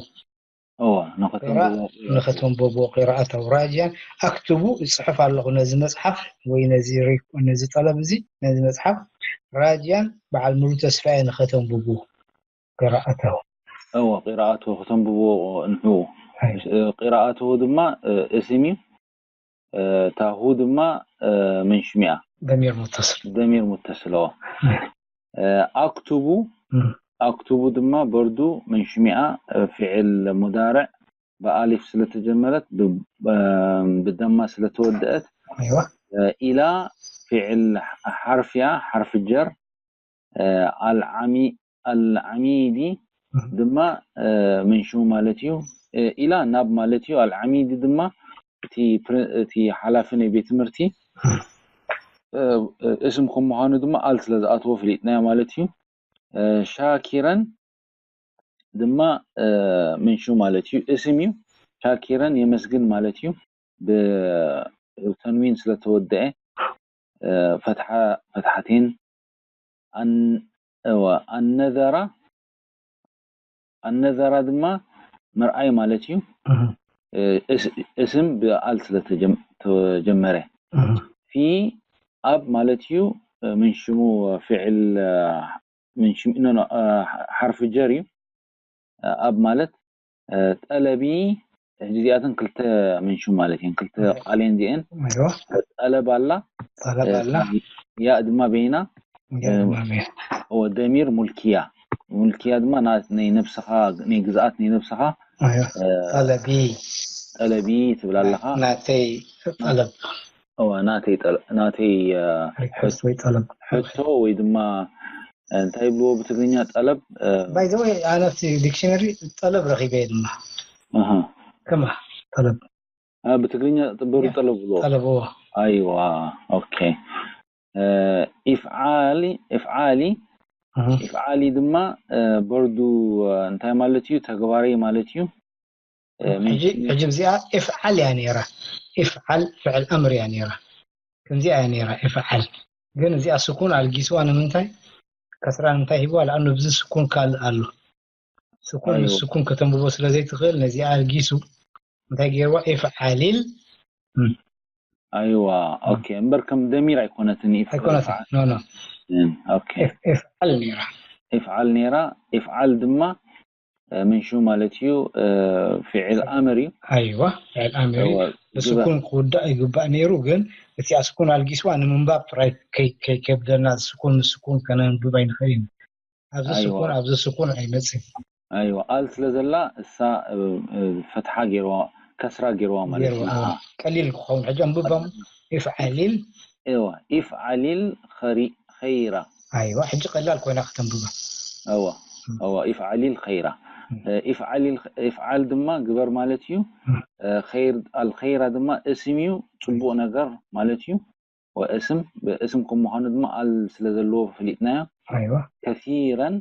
እወ ንኸተንብብዎ ንኸተንብብዎ ቂራኣተው ራጅያን ኣክትቡ እፅሕፍ ኣለኹ ነዚ መፅሓፍ ወይ ነዚ ሪኮ- ነዚ ጠለብ እዚ ነዚ መፅሓፍ ራጅያን በዓል ሙሉ ተስፋየ ንኸተንብብዎ ቂራኣተው እወ ቂራኣቱ ከተንብብዎ እንሑ ቂራኣቱ ድማ እስም እዩ እታ ሁ ድማ ምን ሽሚኣ ደሚር ሙተስል ደሚር ሙተስል ዎ ኣክቱቡ ኣክቱቡ ድማ በርዱ ምን ሽሚኣ ፍዕል ሙዳርዕ ብኣሊፍ ስለተጀመረት ብደማ ስለተወደአት ኢላ ፍዕል ሓርፍያ ሓርፍ ጀር ኣልዓሚዲ ድማ ምን ሽሙ ማለት እዩ ኢላ ናብ ማለት እዩ። ኣልዓሚዲ ድማ እቲ ሓላፊ ናይ ቤት ትምህርቲ እስም ከም ምዃኑ ድማ ኣል ስለ ዝኣተዎ ፍሊጥናዮ ማለት እዩ። ሻኪረን ድማ ምን ሽሙ ማለት እዩ፣ እስም እዩ። ሻኪረን የመስግን ማለት እዩ። ብተንዊን ስለተወደአ ፈትሓ ፈትሓቴን ኣነዘራ ኣነዘራ ድማ ምርኣይ ማለት እዩ። እስም ብኣል ስለተጀመረ ፊ ኣብ ማለት እዩ። ምን ሽሙ ፍዕል ሓርፊ ጀር እዩ። ኣብ ማለት ጠለቢ ሕጂ እዚኣተን ክልተ ምን ሽሙ ማለት እየን ክልተ ቃል እየን እዚአን። ጠለብ ኣላ ጠለብ ኣላ ያእ ድማ በይና ደሚር ሙልክያ ሙልክያ ድማ ናይ ነብስኻ ናይ ግዝኣት ናይ ነብስኻ ጠለቢ ጠለቢ ትብል ኣለኻ። ናተይ ጠለብ ናተይ ናተይ ሪኩዌስት ወይ ጠለብ ሕቶ ወይ ድማ እንታይ ይብልዎ ብትግርኛ ጠለብ ባይ ዘ ወይ ኣነፍቲ ዲክሽነሪ ጠለብ ረኺበ ድማ ከማ ጠለብ ብትግርኛ በሩ ጠለብ ብልዎ ጠለብ ኣይዋ ኦኬ ኢፍዓሊ ኢፍዓሊ ኢፍዓሊ ድማ በርዱ እንታይ ማለት እዩ? ተግባሪ ማለት እዩ። ሕጂ እዚኣ ኢፍዓል እያ ነይራ። ኢፍዓል ፍዕል ኣምር እያ ነይራ። ከምዚኣ እያ ነይራ ኢፍዓል። ግን እዚኣ ስኩን ኣልጊስዋ ንምንታይ? ከስራ ንምንታይ ሂብዋ? ለኣኑ ብዚ ስኩን ካልእ ኣሎ። ስኩን ምስ ስኩን ከተንብቦ ስለ ዘይትኽእል ነዚኣ ኣልጊሱ እንታይ ገይርዋ? ኢፍዓሊል ኣይዋ ኦኬ እምበር ከም ደሚር ኣይኮነትን ኣይኮነትን ኖ ኖ ኦኬ ኢፍዓል ነይራ ኢፍዓል ነይራ ኢፍዓል ድማ ምን ሽሙ ማለት እዩ ፍዕል ኣምር እዩ ኣይዋ ፍዕል ኣምር እዩ ብስኩን ክውዳእ ይግባእ ነይሩ ግን እቲ ኣስኩን ኣልጊስዋ ንምንባብ ጥራይ ከይከብደና ስኩን ምስ ስኩን ከነንብብ ኣይንኽእል ኢና ኣብዚ ስኩን ኣብዚ ስኩን ኣይመፅን ኣይዋ ኣል ስለ ዘላ እሳ ፈትሓ ገይርዋ ከስራ ገይርዋ ማለት እዩ ቀሊል ክኸውን ሕጂ ኣንብቦም ኢፍዓሊል እዋ ኢፍዓሊል ኸይራ ኣይዋ ሕጂ ቀላል ኮይና ከተንብባ እዋ እዋ ኢፍዓሊል ኸይራ ኢፍዓሊል ኢፍዓል ድማ ግበር ማለት እዩ ኸይር ኣልኸይራ ድማ እስም እዩ ፅቡቅ ነገር ማለት እዩ ወእስም ብእስም ከም ምዃኑ ድማ ኣል ስለ ዘለዎ ፈሊጥናዮ ኣይዋ ከሲረን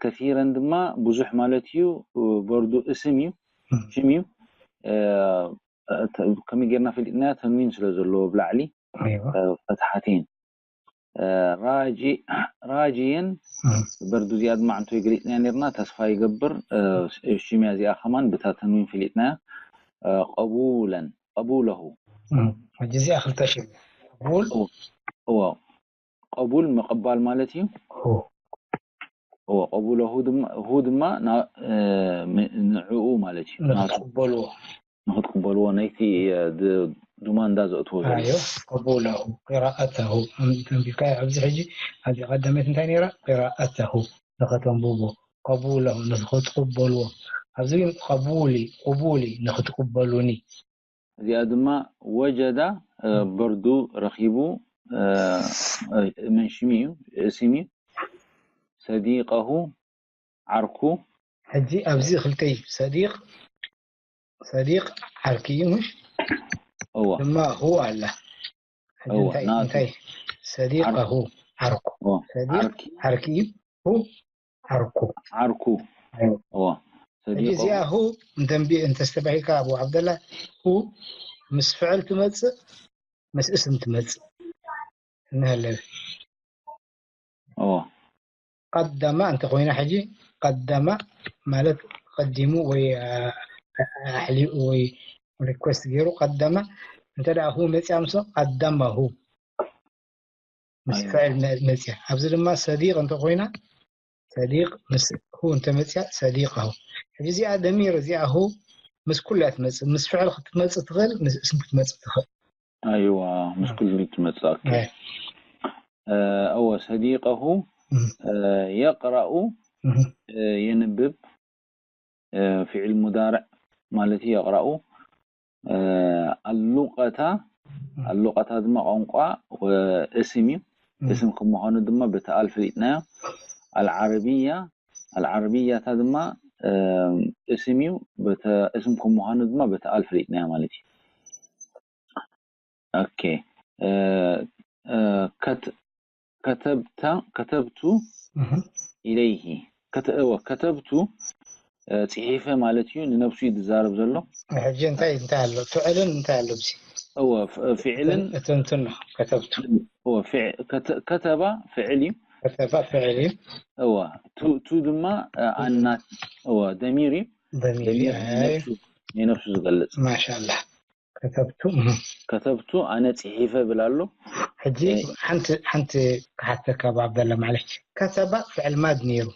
ከሲረን ድማ ብዙሕ ማለት እዩ በርዱ እስም እዩ ሽም እዩ ከመይ ጌርና ፈሊጥናዮ ተንዊን ስለ ዘለዎ ብላዕሊ ኣይዋ ፈትሓቴን ራጂየን በርዱ እዚኣ ድማ ዕንቶ ገሊፅናያ ነርና ተስፋ ይገብር ሽምያ እዚኣ ከማን ብታ ተንዊን ፈሊጥናያ ቀቡለን ቀቡለሁ ሕጂ እዚኣ ክልተ ሽም ቀቡል እዎ ቀቡል ምቕባል ማለት እዩ እዎ ቀቡለሁ ሁ ድማ ንዕኡ ማለት እዩ ንክትቅበልዎ ንክትቅበልዎ ናይቲ ዱማንዳ ዘእትዎ ዘሎ ኣዮ ቀቡለሁ ቅራኣተሁ ተንቢብካዮ ኣብዚ ሕጂ ኣብዚ ቀደመት እንታይ ነይራ ቅራኣተሁ ንኸተንብቦ ቀቡለሁ ንኽትቅበልዎ ኣብዚ ግን ቀቡሊ ቅቡሊ ንኽትቅበሉኒ እዚኣ ድማ ወጀዳ በርዱ ረኺቡ ምን ሽሚ እዩ እስም እዩ ሰዲቀሁ ዓርኩ ሕጂ ኣብዚ ክልተ እዩ ሰዲቅ ሰዲቅ ዓርኪ እዩ ምሽ እዋ ድማ ሁ ኣላ ሕጂ እዋ፣ እንታይ ናቱ። እንታይ ሰዲቀሁ ዓርኩ እዋ ሰዲቅ ዓርኪ ዓርኪ እዩ ሁ ዓርኩ ዓርኩ ኣይዋ። እዋ ሕጂ ሰዲቀሁ እዚኣ ሁ እንደንቢ እንተስተባሂልካ ኣቡ ዓብደላ ሁ ምስ ፍዕል ትመፅእ ምስ እስም ትመፅእ እንሀለል እዋ ቀደማ እንተኮይና ሕጂ ቀደማ ማለት ቀዲሙ ወይ ኣሕሊኡ ወይ ሪኩዌስት ገይሩ ቀደማ እንተ ደኣ ሁ መፅያ ምስ ቀደመሁ ምስ ኣይዋ። ፍዕል መ- መፅያ ኣብዚ ድማ ሰዲቅ እንተኮይና ሰዲቅ ምስ ሁ እንተመፅያ ሰዲቀሁ ሕጂ እዚኣ ደሚር እዚኣ ሁ ምስ ኩሉ እያ ትመጽእ። ምስ ፍዕል ክትመጽእ ትኽእል፣ ምስ እስም ክትመጽእ ትኽእል። ኣይዋ፣ ምስ ኩሉ ትመጽእ። ኦኬ። ኣይ። እ፣ እወ፣ ሰዲቀሁ፣ እም። እ፣ የቅራኡ፣ እም። እ፣ የንብብ፣ እ፣ ፊዕል ሙዳርዕ ማለት እዩ፣ የቅራኡ። እ፣ ኣሉቀታ፣ ኣሉቀታ ድማ ቋንቋ፣ ወ-፣ እስም እዩ። እም። እስም ከም ምዃኑ ድማ በቲ ኣል ፈሊጥናዮ። ኣልዓረብያ፣ ኣልዓረብያታ ድማ፣ እ፣ እስም እዩ። በተ-፣ እስም ከም ምዃኑ ድማ በቲ ኣል ፈሊጥናዮ ማለት እዩ። ኦኬ። እ፣ እ፣ ከት-፣ ከተብታ፣ ከተብቱ እህ። ኢለይሂ። ከተ-፣ እወ፣ ከተብቱ፣ እ፣ ጽሒፈ ማለት እዩ። ንነብሱ እዩ ዝዛረብ ዘሎ። ሕጂ እንታይ፣ እንታይ ኣሎ? ፍዕልን እንታይ ኣሎ ኣብዚ? እወ፣ ፍ-፣ ፍዕልን፣ እቲ እንትን ነው። ከተብቱ። እወ፣ ፍዕ-፣ ከተ-፣ ከተባ ፍዕል እዩ። ከተባ ፍዕል እዩ። እወ፣ ቱ፣ ቱ ድማ፣ እ፣ ኣናት፣ እወ፣ ደሚር እዩ። ደሚር ደሚር እዩ። ንነብሱ፣ ንነብሱ ዝገልጽ። ማሻላ። ከተብቱ፣ እህ። ከተብቱ፣ ኣነ ጽሒፈ ብል ኣሎ። ሕጂ እ። ሓንቲ፣ ሓንቲ ክሓተካ ኣብ ዓብደላ፣ ማለሽ። ከተባ ፍዕል ማድ ነይሩ።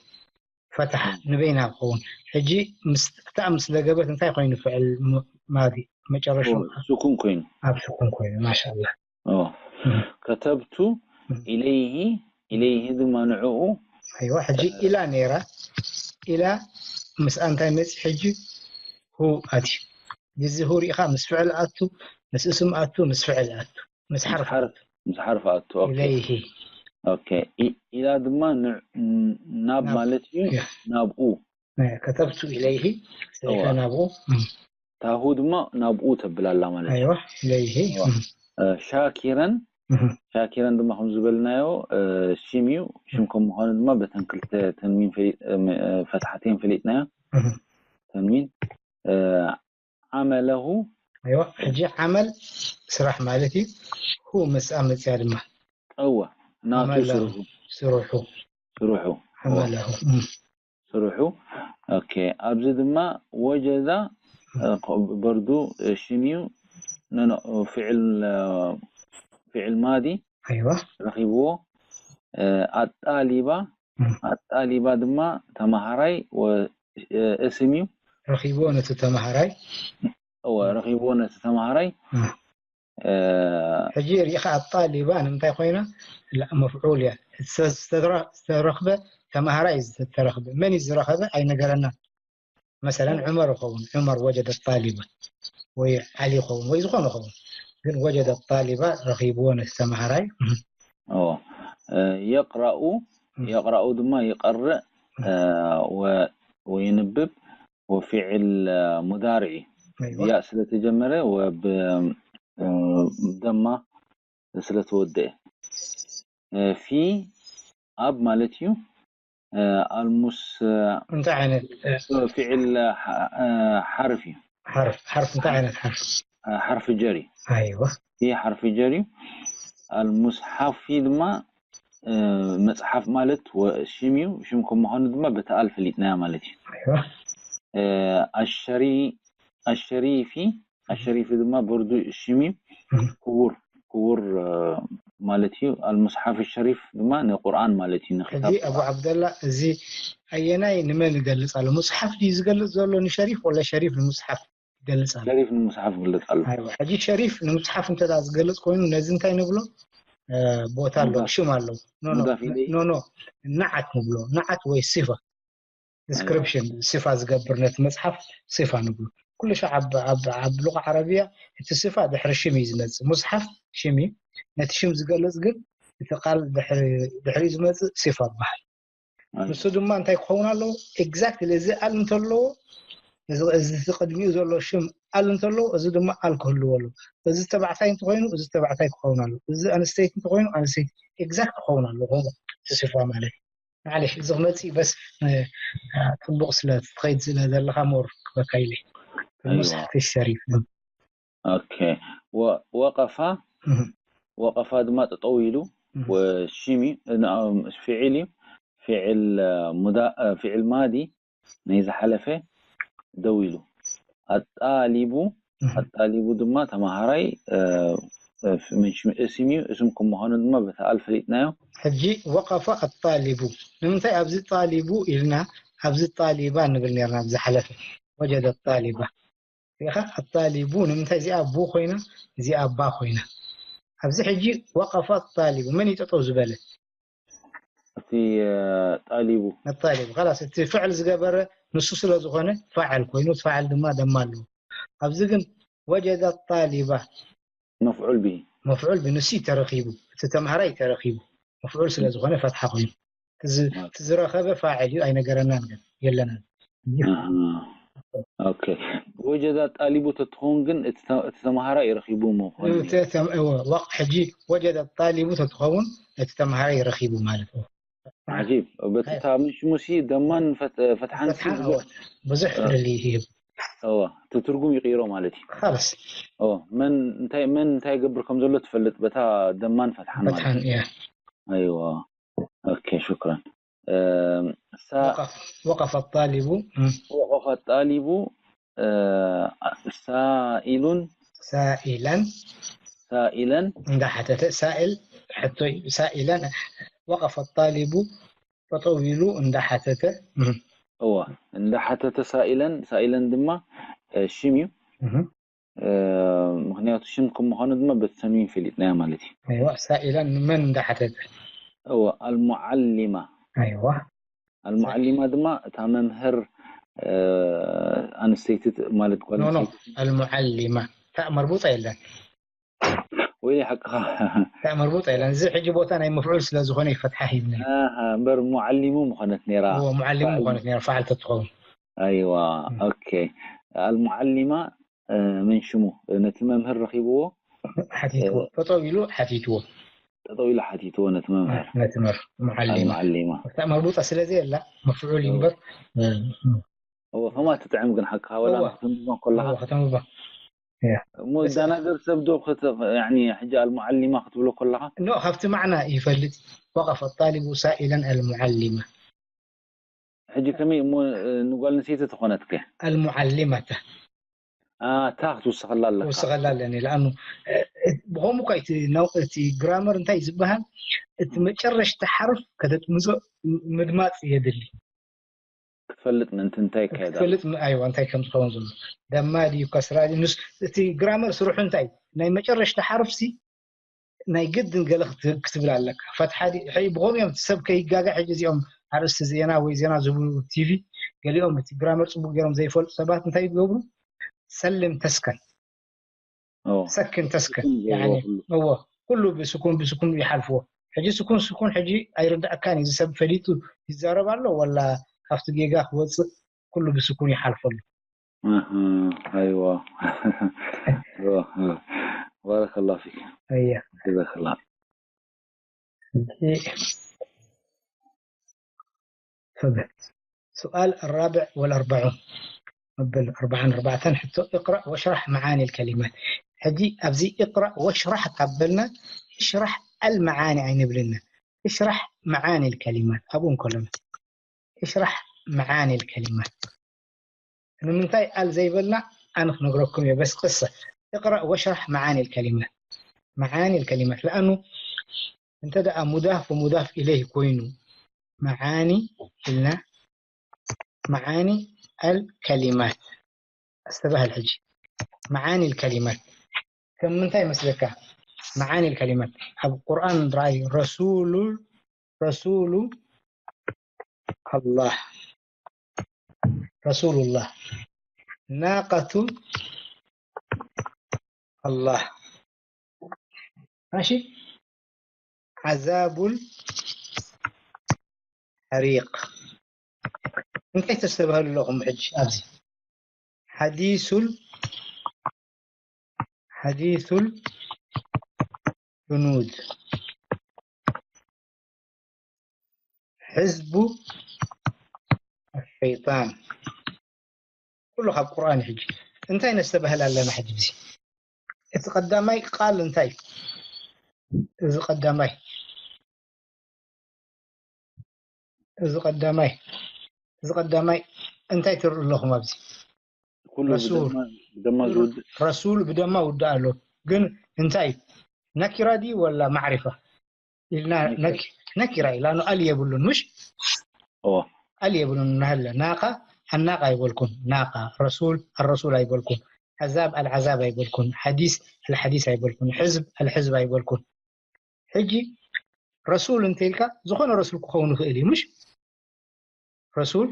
ፈትሓ ንበይና ክኸውን። ሕጂ ምስ፣ ክታእ ምስ ለገበት እንታይ ኮይኑ ፍዕል ም-፣ ማዲ? መጨረሻ እወ፣ ስኩን ኮይኑ። ኣብ ስኩን ኮይኑ። ማሻላ። እወ። እህ። ከተብቱ እህ። ኢለይሂ፣ ኢለይሂ ድማ ንዕኡ። ኣይዋ፣ ሕጂ ኢላ ነይራ። ኢላ ምስኣ እንታይ መጺ ሕጂ? ሁ ኣትዩ። ግዚ ሁ ሪኢኻ ምስ ፍዕል ኣቱ፣ ምስ እስም ኣቱ፣ ምስ ፍዕል ኣቱ፣ ምስ ምስ ሓርፍ ሓርፍ፣ ምስ ሓርፍ ኣቱ። ኦኬ። ኢለይሂ። ኦኬ። ኢ-፣ ኢላ ድማ ን-፣ ን-፣ ናብ ናብ፣ ማለት እዩ። ያ። ናብኡ። እ፣ ከተብቱ ኢለይሂ፣ ጽሒፈ እዋ። ናብኡ። እም። ታሁ ድማ ናብኡ ተብል ኣላ ማለት እዩ። ኣይዋ፣ ኢለይሂ። እዋ። እም። እ፣ ሻኪረን፣ እህ። ሻኪረን ድማ ከም ዝበልናዮ፣ እ፣ ሽም እዩ። ሽም ከም ምዃኑ ድማ በተን ክልተ ተንዊን ፈሊ-፣ እ፣ ም-፣ እ፣ ፈትሓተን ፈሊጥናዮ። እህ። ተንዊን፣ እ፣ ዓመለሁ። ኣይዋ፣ ሕጂ ዓመል ስራሕ ማለት እዩ። ሁ ምስኣ መጽያ ድማ። እወ፣ ናቱ ዓመለሁ፣ ስርሑ። ስርሑ። ስርሑ። ዓመለሁ። እም። ስርሑ። ኦኬ፣ ኣብዚ ድማ ወጀዳ፣ እ፣ በርዱ፣ እ፣ ሽም እዩ። ኖ፣ ኖ፣ ፍዕል፣ እ፣ ፍዕል ማዲ ኣይዋ። ረኺብዎ። እ፣ ኣጣሊባ፣ እም። ኣጣሊባ ድማ ተማሃራይ ወ-፣ እ፣ እስም እዩ። ረኺብዎ ነቲ ተማሃራይ። እወ፣ ረኺብዎ ነቲ ተማሃራይ። እም። እ፣ ሕጂ ሪኢኻ ኣጣሊባ ንምንታይ ኮይና? ላ፣ መፍዑል እያ። እተ-፣ ዝተረ-፣ ዝተረኽበ ተማሃራይ እዩ ዝተረኽበ። መን እዩ ዝረኸበ? ኣይነገረናን። መሰለን ዑመር ይኸውን። ዑመር ወጀደ ጣሊባ ወይ ዓሊ ይኸውን ወይ ዝኾነ ይኸውን። ግን ወጀደ ጣሊባ ረኺብዎ ነቲ ተማሃራይ። እም። እወ። እ፣ የቅራኡ፣ እም። የቅራኡ ድማ ይቀርእ፣ እ፣ ወ-፣ ወይንብብ ወፊዕል፣ እ፣ ሙዳርዕ እዩ። ኣይዋ። ብያእ ስለተጀመረ ወብ-፣ እ፣ ደማ ስለተወደአ። እ፣ ፊ ኣብ ማለት እዩ። እ፣ ኣልሙስ፣ እ፣ እንታይ ዓይነት፣ እ፣ ፊዕል፣ እ፣ ሓ-፣ እ፣ ሓርፍ እዩ። ሓርፍ፣ ሓርፍ እንታይ ዓይነት ሓርፍ? እ፣ ሓርፍ ጀር እዩ። ኣይዋ። ፊ ሓርፍ ጀር እዩ። ኣልሙስሓፊ ድማ፣ እ፣ መጽሓፍ ማለት ወ-፣ ሽም እዩ። ሽም ከም ምዃኑ ድማ በቲ ኣል ፈሊጥናያ ማለት እዩ። ኣይዋ። እ፣ ኣሸሪ-፣ ኣሸሪፊ፣ ኣሸሪፊ ድማ በርዱ ሽም እዩ። እም። ክቡር፣ ክቡር፣ እ፣ ማለት እዩ። ኣልሙስሓፍ ሸሪፍ ድማ ንቁርኣን ማለት እዩ፣ ንኪታብ ሕጂ ኣቡ ዓብደላ፣ እዚ ኣየናይ ንመን ይገልጽ ኣሎ? ሙስሓፍ ድዩ ዝገልጽ ዘሎ ንሸሪፍ፣ ወላ ሸሪፍ ንሙስሓፍ ይገልጽ ኣሎ? ሸሪፍ ንሙስሓፍ ይገልጽ ኣሎ። ኣይዋ፣ ሕጂ ሸሪፍ ንሙስሓፍ እንተ ደኣ ዝገልጽ ኮይኑ፣ ነዚ እንታይ ንብሎ? እ፣ ቦታ ኣለዎ፣ ሙዳፍ። ሽም ኣለዎ። ኖ፣ ኖ፣ ሙዳፍ ኢለይሂ። ኖ፣ ኖ፣ ነዓት ንብሎ። ነዓት ወይ ሲፋ። ዲስክሪፕሽን፣ ሲፋ ዝገብር ነቲ መጽሓፍ ሲፋ ንብሎ። ኩሉ ሻዕ ኣብ፣ ኣብ፣ ኣብ ሉቓ ዓረብያ እቲ ሲፋ ድሕሪ ሽም እዩ ዝመጽእ። ሙስሓፍ ሽም እዩ። ነቲ ሽም ዝገልጽ ግን እቲ ቃል ድሕሪ፣ ድሕሪኡ ዝመጽእ ሲፋ ይበሃል። ኣይ። ንሱ ድማ እንታይ ክኸውን ኣለዎ? ኤግዛክትሊ እዚ ኣል እንተለዎ፣ እዚ፣ እዚ ቅድሚኡ ዘሎ ሽም ኣል እንተለዎ፣ እዚ ድማ ኣል ክህልዎ ኣለዎ። እዚ ተባዕታይ እንተኾይኑ፣ እዚ ተባዕታይ ክኸውን ኣለዎ። እዚ ኣንስተይቲ እንተኾይኑ፣ ኣንስተይቲ ኤግዛክት ክኸውን ኣለዎ። ከምኡ እቲ ሲፋ ማለት እዩ። ማዕለሽ፣ እዚ ክመጽእ እዩ፣ በስ፣ እ፣ ጽቡቕ ስለ ትኸይድ ስለ ዘለኻ ሞር ክበካ ኢለ። ኣይዋ። ሙስሓፍ ሸሪፍ። ኦኬ። ወ-፣ ወቀፋ፣ እህ። ወቀፋ ድማ ጠጠው ኢሉ፣ እህ። ወሽም እዩ፣ ን-፣ ፍዕል እዩ። ፍዕል፣ እ፣ ሙዳ-፣ እ፣ ፍዕል ማዲ ናይ ዝሓለፈ ደው ኢሉ። ኣጣሊቡ፣ እህ። ኣጣሊቡ ድማ ተማሃራይ፣ እ፣ እ፣ ምን ሽም እስም እዩ። እስም ከም ምዃኑ ድማ በቲ ኣል ፈሊጥናዮ። ሕጂ ወቀፈ ኣጣሊቡ። ንምንታይ ኣብዚ ጣሊቡ ኢልና፣ ኣብዚ ጣሊባ ንብል ነርና ብዝሓለፈ? ወጀደ ጣሊባ። ሪኢኻ? ኣጣሊቡ ንምንታይ እዚኣ ቡ ኮይና እዚኣ ባ ኮይና? ኣብዚ ሕጂ ወቀፈ ኣጣሊቡ፣ መን እዩ ጠጠው ዝበለ? እቲ ጣሊቡ ኣጣሊቡ ላስ እቲ ፍዕል ዝገበረ ንሱ ስለ ዝኾነ ፋዕል ኮይኑ እቲ ፋዕል ድማ ደማ ኣለዎ። ኣብዚ ግን ወጀደ ጣሊባ መፍዑል ብሂ መፍዑል ብንሱ ተረኺቡ፣ እቲ ተምሃራይ ተረኺቡ መፍዑል ስለ ዝኾነ ፈትሓ ኮይኑ እቲ ዝረኸበ ፋዕል እዩ። ኣይነገረናን ግን የለናን። ኦኬ ወጀዳ ጣሊቡ ተትኸውን ግን እቲ ተምሃራይ ረኺቡ ምኾነ ወቅ ሕጂ ወጀዳ ጣሊቡ ተትኸውን እቲ ተምሃራይ ረኺቡ ማለት እዩ። ዓጂብ በቲ ታምሽ ሙሲ ደማን ፈትሓን ብዙሕ ፍልልይ ይህብ። እወ እቲ ትርጉም ይቕይሮ ማለት እዩ። ኻላስ እወ መን እንታይ መን እንታይ ይገብር ከም ዘሎ ትፈልጥ በታ ደማን ፈትሓን ማለት ፈትሓን እያ። ኣይዋ ኦኬ ሽክራን ሳ وقف الطالب وقف الطالب ሳኢሉን ሳኢለን ሳኢለን እንዳሓተተ ሳእል ሕቶ ሳኢለን وقف الطالب ጠጠው ኢሉ እንዳሓተተ እዋ እንዳሓተተ ሳኢለን ሳኢለን ድማ ሽም እዩ። ምክንያቱ ሽም ከም ምዃኑ ድማ በቲ ተንዊን ፈሊጥናያ ማለት እዩ። ሳኢለን ንመን እንዳሓተተ እዋ ኣልሙዓሊማ ኣይዋ ኣልሙዓሊማ ድማ እታ መምህር ኣንስተይቲ ማለት ጓል ኣልሙዓሊማ ታእ መርቡጣ የለን ወይ ሓቅኻ ታእ መርቡጣ የለን። እዚ ሕጂ ቦታ ናይ መፍዑል ስለ ዝኾነ ይፈትሓ ሂብና እምበር ሙዓሊሙ ምኾነት ነራ ሙዓሊሙ ምኾነት ነራ ፋዕል ተትኸውን ኣይዋ ኦኬ ኣልሙዓሊማ ምን ሽሙ ነቲ መምህር ረኺብዎ ሓቲትዎ ጠጠው ኢሉ ሓቲትዎ ጠጠው ኢሉ ሓቲትዎ ነቲ መምህር ነቲ መምህር ሙዓሊማ ሙዓሊማ እታ መርቡጣ ስለዚ የላ መፍዑል እዩ እምበር እወ ከምኣ ትጥዕም ግን ሓቅኻ ወላ እወ። ከተንብቦ ከለኻ እወ ከተንብቦ እሞ እዛ ነገር ሰብ ዶ ክት- ያኒ ሕጂ ኣልሙዓሊማ ክትብሎ ከለኻ ኖ ካብቲ ማዕና ይፈልጥ وقف الطالب سائلا المعلمة ሕጂ ከመይ እሞ ንጓል ኣንስተይቲ ተኾነትከ المعلمة እታ ክትውስኸላ ኣለካ ወስኸላ ኣለኒ ለኣኑ ብኸምኡ ኳ እቲ ነው- እቲ ግራመር እንታይ ዝበሃል እቲ መጨረሽታ ሓርፍ ከተጥምዞ ምድማፅ የድሊ ክትፈልጥ ምእንቲ እንታይ ይካየድ ኣሎ ክትፈልጥ ም- ኣይዋ እንታይ ከም ዝኸውን ዘሎ ደማ ድዩ ከስራ ድዩ ንስ እቲ ግራመር ስርሑ እንታይ ናይ መጨረሽታ ሓርፍሲ ናይ ግድን ገለ ክት- ክትብል ኣለካ ፈትሓ ድዩ ሕጂ ብኸምኡ እዮም እቲ ሰብ ከይጋገ ሕጂ እዚኦም ኣርእስቲ ዜና ወይ ዜና ዝብሉ ቲቪ ገሊኦም እቲ ግራመር ፅቡቅ ገይሮም ዘይፈልጡ ሰባት እንታይ ይገብሩ ሰልም ተስከን ኦ፣ ሰክን ተስከን ስኩን ዘለዎ ያኒ ኩሉ። እዎ ኩሉ ብስኩን ብስኩን ይሓልፍዎ ሕጂ ስኩን ስኩን ሕጂ ኣይርዳእካን እዩ እዚ ሰብ ፈሊጡ ይዛረብ ኣሎ ወላ ካብቲ ጌጋ ክወፅእ ኩሉ ብስኩን ይሓልፈሉ ኣህ፣ ኣይዋ ኣይዋ ባረከላ ፊክ እየ ጀዛከላ ሕጂ تفضل. سؤال الرابع والأربعون مبل أربعا أربعة حتى اقرأ واشرح معاني الكلمات. ሕጂ ኣብዚ اقرأ واشرح ካብ በልና اشرح المعاني ኣይንብልና اشرح معاني الكلمات ኣብኡ እንከለና اشرح معاني الكلمات ንምንታይ ኣል ዘይበልና ኣነ ክነግረኩም እየ በስ ቅሰ اقرأ واشرح معاني الكلمات معاني الكلمات لأنه እንተ ደኣ مضاف ومضاف إليه ኮይኑ معاني ኢልና معاني الكلمات استبهل ሕጂ معاني الكلمات ከም ምንታይ መስለካ معاني الكلمات ኣብ ቁርኣን ራእይ رسول رسول الله رسول الله ناقة الله ماشي عذاب الحريق እንታይ ተስተብሃሉ ኣለኹም ሕጂ ኣብዚ حديث ال حديث الجنود حزب الشيطان ኩሉ ካብ ቁርኣን እዩ ሕጂ እንታይ ነስተባህል ኣለና ሕጂ እዚ እቲ ቀዳማይ ቃል እንታይ እዚ ቀዳማይ እዚ ቀዳማይ እዚ ቀዳማይ እንታይ ትርኢ ኣለኹም ኣብዚ ኩሉ ረሱል። ብደማ ዝውድእ ረሱል ብደማ ውዳእ ኣሎ ግን እንታይ ነኪራ ድዩ ወላ ማዕሪፋ ኢልና ነኪራ ኢላ ኣል የብሉን ምሽ እዎ ኣል የብሉን ናለ ናቃ ኣናቃ ኣይበልኩም ናቃ ረሱል ኣረሱል ኣይበልኩም ዓዛብ ኣልዓዛብ ኣይበልኩን፣ ሓዲስ ኣልሓዲስ ኣይበልኩን፣ ሕዝብ ኣልሕዝብ ኣይበልኩን። ሕጂ ረሱል እንተኢልካ ዝኾነ ረሱል ክኸውን ይኽእል እዩ፣ ምሽ? ረሱል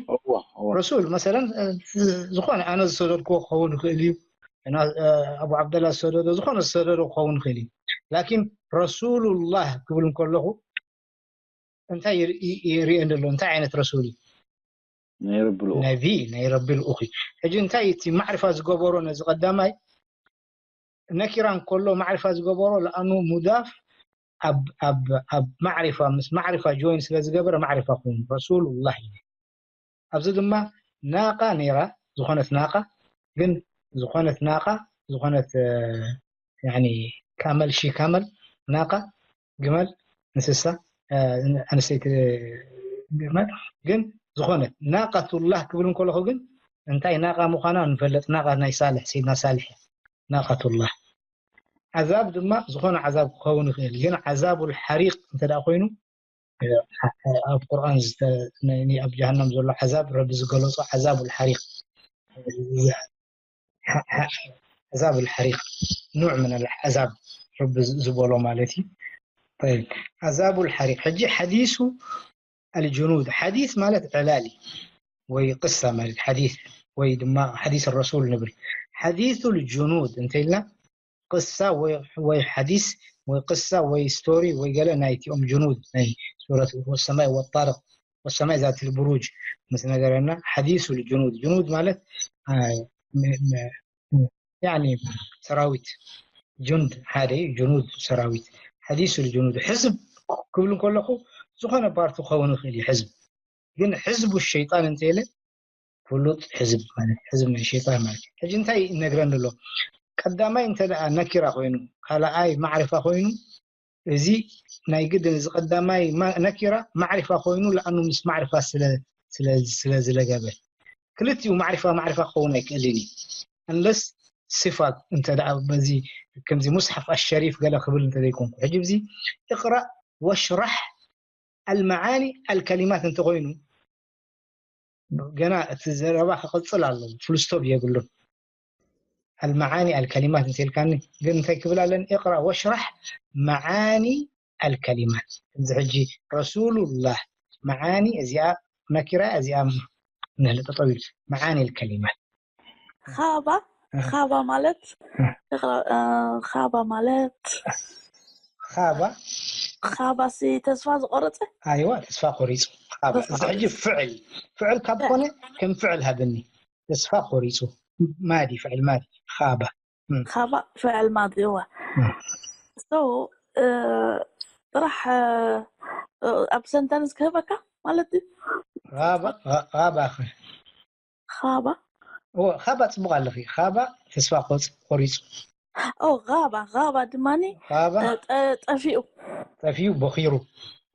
ረሱል መሰለን ዝኾነ ኣነ ዝሰደድክዎ ክኸውን ይኽእል እዩ፣ ኣቡ ዓብደላ ዝሰደዶ፣ ዝኾነ ዝሰደዶ ክኸውን ይኽእል እዩ። ላኪን ረሱሉላህ ክብል እንከለኹ እንታይ ይርኢ- ይርእየን ዘሎ? እንታይ ዓይነት ረሱል እዩ? ናይ ረቢ ልኡኽ። ነቢ፣ ናይ ረቢ ልኡኽ እዩ። ሕጂ እንታይ እቲ ማዕርፋ ዝገበሮ ነዚ ቀዳማይ ነኪራ እንከሎ ማዕርፋ ዝገበሮ ለኣኑ ሙዳፍ ኣብ ኣብ ኣብ ማዕሪፋ ምስ ማዕሪፋ ጆይን ስለ ዝገበረ ማዕሪፋ ኮይኑ ረሱሉላህ እዩ። ኣብዚ ድማ ናቃ ነይራ፣ ዝኾነት ናቃ፣ ግን ዝኾነት ናቃ፣ ዝኾነት ያኒ ካመል ሺ ካመል ናቃ ግመል እንስሳ ኣንስተይቲ ግመል ግን ዝኾነት ናቃቱላህ ክብል እንከለኹ ግን እንታይ ናቃ ምዃና ንፈልጥ። ናቃ ናይ ሳልሕ፣ ሰይድና ሳልሕ ናቃቱላህ። ዓዛብ ድማ ዝኾነ ዓዛብ ክኸውን ይኽእል፣ ግን ዓዛቡል ሓሪቅ እንተ ደኣ ኮይኑ ኣብ ቁርኣን ኣብ ጀሃነም ዘሎ ዓዛብ ረቢ ዝገለጾ ዓዛቡል ሓሪቅ ዓዛብ ልሓሪቅ ኑዕ ምን ልዓዛብ ረቢ ዝበሎ ማለት እዩ። ዓዛቡ ልሓሪቅ ሕጂ ሓዲሱ ኣልጅኑድ ሓዲስ ማለት ዕላል ወይ ቅሳ ማለት ሓዲስ ወይ ድማ ሓዲስ ረሱል ንብል። ሓዲሱ ልጅኑድ እንተኢልና ቅሳ ወይ ሓዲስ ወይ ቅሳ ወይ ስቶሪ ወይ ገለ ናይቲኦም ጅኑድ ናይ ሱረት ወሰማይ ወጣርቅ ወሰማይ ዛት ልብሩጅ ምስ ነገረና ሓዲሱ ልጅኑድ ጅኑድ ማለት ያኒ ሰራዊት ጁንድ ሓደ እዩ። ጅኑድ ሰራዊት ሓዲሱ ልጅኑድ ሕዝብ ክብል እንከለኹ ዝኾነ ፓርቲ ክኸውን ይኽእል እዩ። ሕዝብ ግን ሕዝቡ ሸይጣን እንተኢለ ፍሉጥ ሕዝብ ማለት ሕዝብ ናይ ሸይጣን ማለት እዩ። ሕጂ እንታይ ይነግረኒ ኣሎ? ቀዳማይ እንተ ደኣ ነኪራ ኮይኑ ካልኣይ ማዕሪፋ ኮይኑ እዚ ናይ ግድን እዚ ቀዳማይ ነኪራ ማዕሪፋ ኮይኑ ለኣኑ ምስ ማዕሪፋ ስለ ዝለገበ ክልቲኡ ማዕሪፋ ማዕሪፋ ክኸውን ኣይክእልን እዩ። እንለስ ስፋት እንተ ደኣ በዚ ከምዚ ሙስሓፍ ኣሸሪፍ ገለ ክብል እንተ ዘይኮንኩ ሕጂ ብዚ እቕራእ ወሽራሕ ኣልመዓኒ ኣልከሊማት እንተኮይኑ ገና እቲ ዘረባ ክቕፅል ኣሎ። ፉልስቶፕ የብሉን። ኣልመዓኒ ኣልከሊማት እንተልካኒ ግን እንታይ ክብል ኣለን? እቕራ ወሽራሕ መዓኒ ኣልከሊማት። እዚ ሕጂ ረሱሉላህ መዓኒ እዚኣ ነኪራ እዚኣ ንህለ ጠጠው ኢሉ መዓኒ ኣልከሊማት ኻባ ኻባ ማለት ኻባ ማለት ኻባ ኻባ ሲ ተስፋ ዝቆረፀ ኣይዋ ተስፋ ቆሪፁ ኻባ እዚ ሕጂ ፍዕል ፍዕል ካብ ኮነ ከም ፍዕል ሃብኒ ተስፋ ቆሪፁ ማዲ ፍዕል ማዲ ኻባ ኻባ ፍዕል ማዲ እዋ so ጥራሕ ኣብ ሰንተንስ ክህበካ ማለት እዩ ኻባ ኻባ ኻባ ኻባ ፅቡቅ ኣለኺ ኻባ ተስፋ ቆሪፁ ኦ ኻባ ኻባ ድማኒ ጠፊኡ ጠፊኡ ቦኺሩ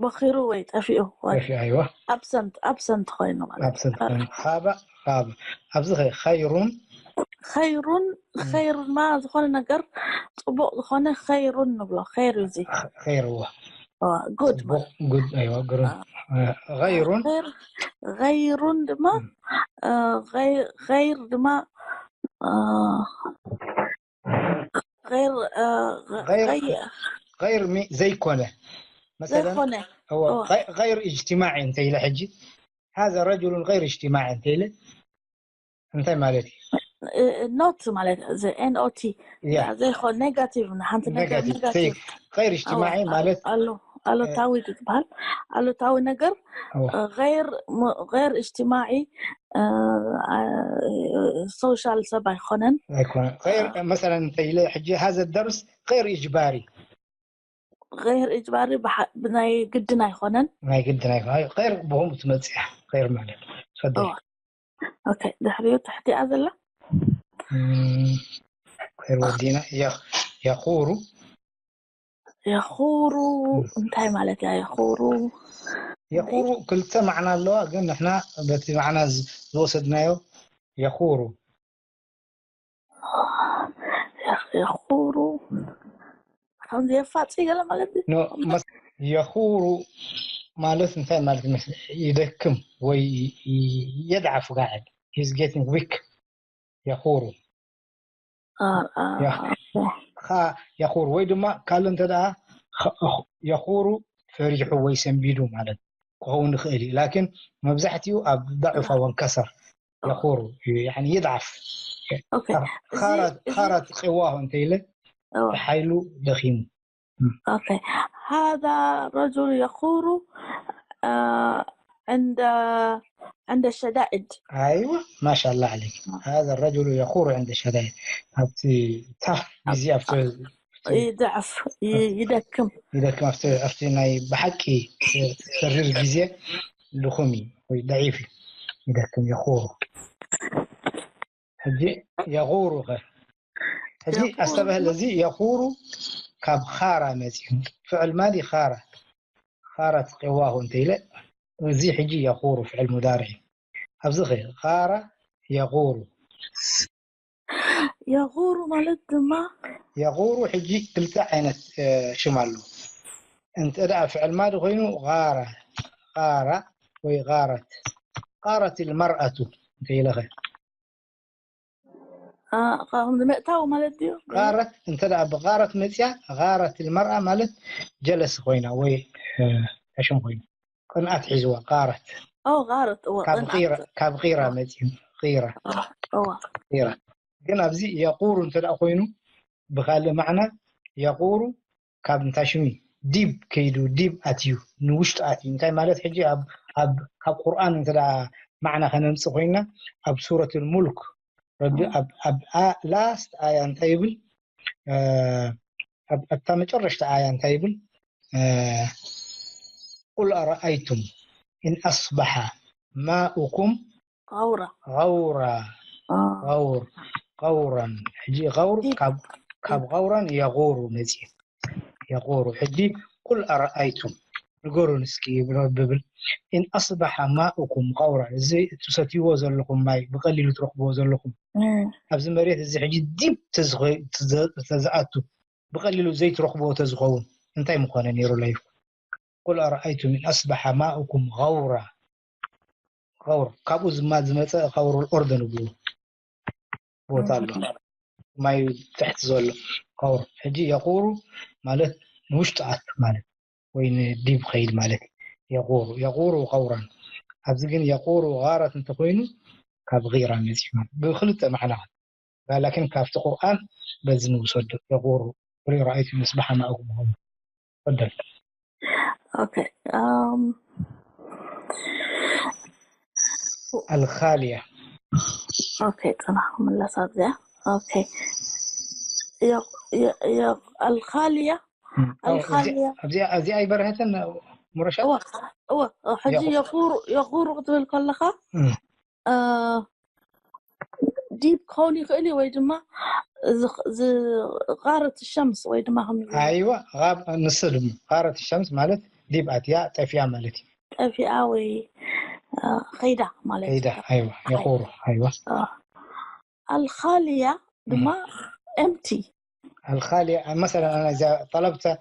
ቦኺሩ ወይ ጠፊኡ ጠፊኡ ኣይዋ ኣብሰንት ኣብሰንት ኮይኑ ማለት ኣብሰንት ኮይኑ ኻባ ኻባ ኣብዚ ኸይሩን ኸይሩን ኸይሩን ማ ዝኾነ ነገር ፅቡቅ ዝኾነ ኸይሩን ንብሎ ኸይሩ እዚ ኸይርዎ ጉድ ጉድ ኣይዋ ግሩን ኸይሩን ኸይሩን ድማ ኸይር ድማ غير غير ዘይኮነ مثلا ዘይኮነ غير اجتماعي እንተ ኢለ ሕጂ هذا رجل غير اجتماعي እንተ ኢለ እንታይ ማለት እዩ not ማለት እዚ not ዘይኮነ negative ሓንቲ ነገር negative غير اجتماعي ማለት ኣሎ ኣሉታዊ ዝበሃል ኣሉታዊ ነገር غير غير اجتماعي social ሰብ ኣይኮነን مثلا እንተ ኢለ ሕጂ هذا الدرس غير اجباري غير اجباري ብናይ ግድን ኣይኮነን ናይ ግድን ኣይኮነ غير ብሆም ትመፅያ غير ማለት ፈደል ድሕሪኡ ትሕቲኣ ዘላ غير ወዲና يخور يخور እንታይ ማለት እያ يخور يخور ክልተ ማዕና ኣለዋ ግን ንሕና በቲ ማዕና ዝወሰድናዮ يخور يخور ከምዚ የፋፂ ገለ ማለት يخور ማለት እንታይ ማለት ይመስል ይደክም ወይ يضعف قاعد he's getting weak يخور የኹሩ ወይ ድማ ካልእ እንተ ደኣ የኹሩ ፈሪሑ ወይ ሰንቢዱ ማለት ክኸውን ይኽእል እዩ። ላኪን መብዛሕትኡ ኣብ ضعف وانكسر የኹሩ ይድዓፍ። ኻራ ትቕዋሆ እንተ ኢለ ሓይሉ ደኺሙ። هذا الرجل يخور عند عند الشدائد. أيوة، ما شاء الله عليك. هذا الرجل يخور عند الشدائد. ኣብቲ ታፍ ግዜ ኣብቲ ይድዕፍ ይደክም ይደክም ኣብቲ ኣብቲ ናይ ብሓቂ ተሪር ግዜ ልኹም እዩ ወይ ضعيف እዩ ይደክም የኹሩ ሕጂ የኹሩ ኸ ሕጂ ኣስተብህል እዚ የኹሩ ካብ ኻራ መፂኡ ፍዕል ማዲ ኻራ ኻራ ትቀዋሁ እንተ ኢለ እዚ ሕጂ የኹሩ ፍዕል ሙዳርዒ ኣብዚ ኸ ኻራ የኹሩ የኹሩ ማለት ድማ የኹሩ ሕጂ ክልተ ዓይነት ሽም ኣሎ እንተ ደኣ ፍዕል ማዲ ኮይኑ ኻራ ኻራ ወይ ኻረት ኻረት ልመርአቱ እንተ ኢለ ኸ ምእታው ማለት ድዩ ኻረት እንተ ደኣ ብኻረት መፅያ ኻረት ልመርኣ ማለት ጀለስ ኮይና ወይ ሕሽም ኮይና ቅንኣት ሒዝዋ ቃረት ቃረት ካብ ቂራ መፂኡ ቂራ ቂራ ግን ኣብዚ የቁሩ እንተ ኮይኑ ብካልእ ማዕና የቁሩ ካብ እንታይ ሽሙ ዲብ ከይዱ ዲብ ኣትዩ ንውሽጢ ኣትዩ እንታይ ማለት ሕጂ ኣብ ቁርኣን እንተ ማዕና ከነምፅእ ኮይና ኣብ ሱረት ሙልክ ረቢ ኣብ ላስት ኣያ እንታይ ይብል ኣብታ መጨረሽታ ኣያ እንታይ ይብል ቁል ኣረኣይቱም ኢን ኣስበሓ ማኡኩም غورا غورا غور غورا ሕጂ غور ካብ غورا የغور መፅኡ የغور ሕጂ ቁል ኣረኣይቱም ንገሩን እስኪ ይብሎ ብብል ኢን ኣስበሓ ማኡኩም غورا እዚ እትሰትይዎ ዘለኹም ማይ ብቐሊሉ ትረኽብዎ ዘለኹም ኣብዚ መሬት እዚ ሕጂ ዲብ ተዝኣቱ ብቐሊሉ ዘይትረኽብዎ ተዝኸውን እንታይ ምኾነ ነይሩ ላይፍኩም ቁል ኣረኣይቱም ኢን ኣስበሓ ማኡኩም غورا غور ካብኡ ዝማ ዝመፀ غور الأردن ይብሉ ቦታ ኣሎ ማይ ትሕቲ ዘሎ غور ሕጂ የቁሩ ማለት ንውሽጢ ኣቱ ማለት ወይ ንዲብ ኸይድ ማለት የቁሩ የቁሩ غورا ኣብዚ ግን የቁሩ غارة እንተኮይኑ ካብ غيرة መፂኡ ማለት ብክልተ ማዕና ላኪን ካብቲ ቁርኣን በዚ ንውሰዶ የቁሩ ቁል ረኣይቱ ምስባሕ ማእኩም ፈደል Okay. Um, الخالية okay, ጽናሕ ክምለስ ኣብዚኣ። Okay. الخالية الخالية እዚኣ ኣይበረሀትን ሙረሻ እወ ሕጂ የቁሩ የቁሩ ክትብል ከለኻ ዲብ ክኸውን ይኽእል እዩ ወይ ድማ غارت الشمس ወይ ድማ ከም ኣይዋ ንሱ ድማ غارت الشمس ማለት ዲብ ኣትያ ጠፊኣ ማለት እዩ ጠፊኣ ወይ ከይዳ ማለት ከይዳ ኣይዋ የቁሩ ኣይዋ الخالية ድማ empty الخالية مثلا أنا إذا طلبت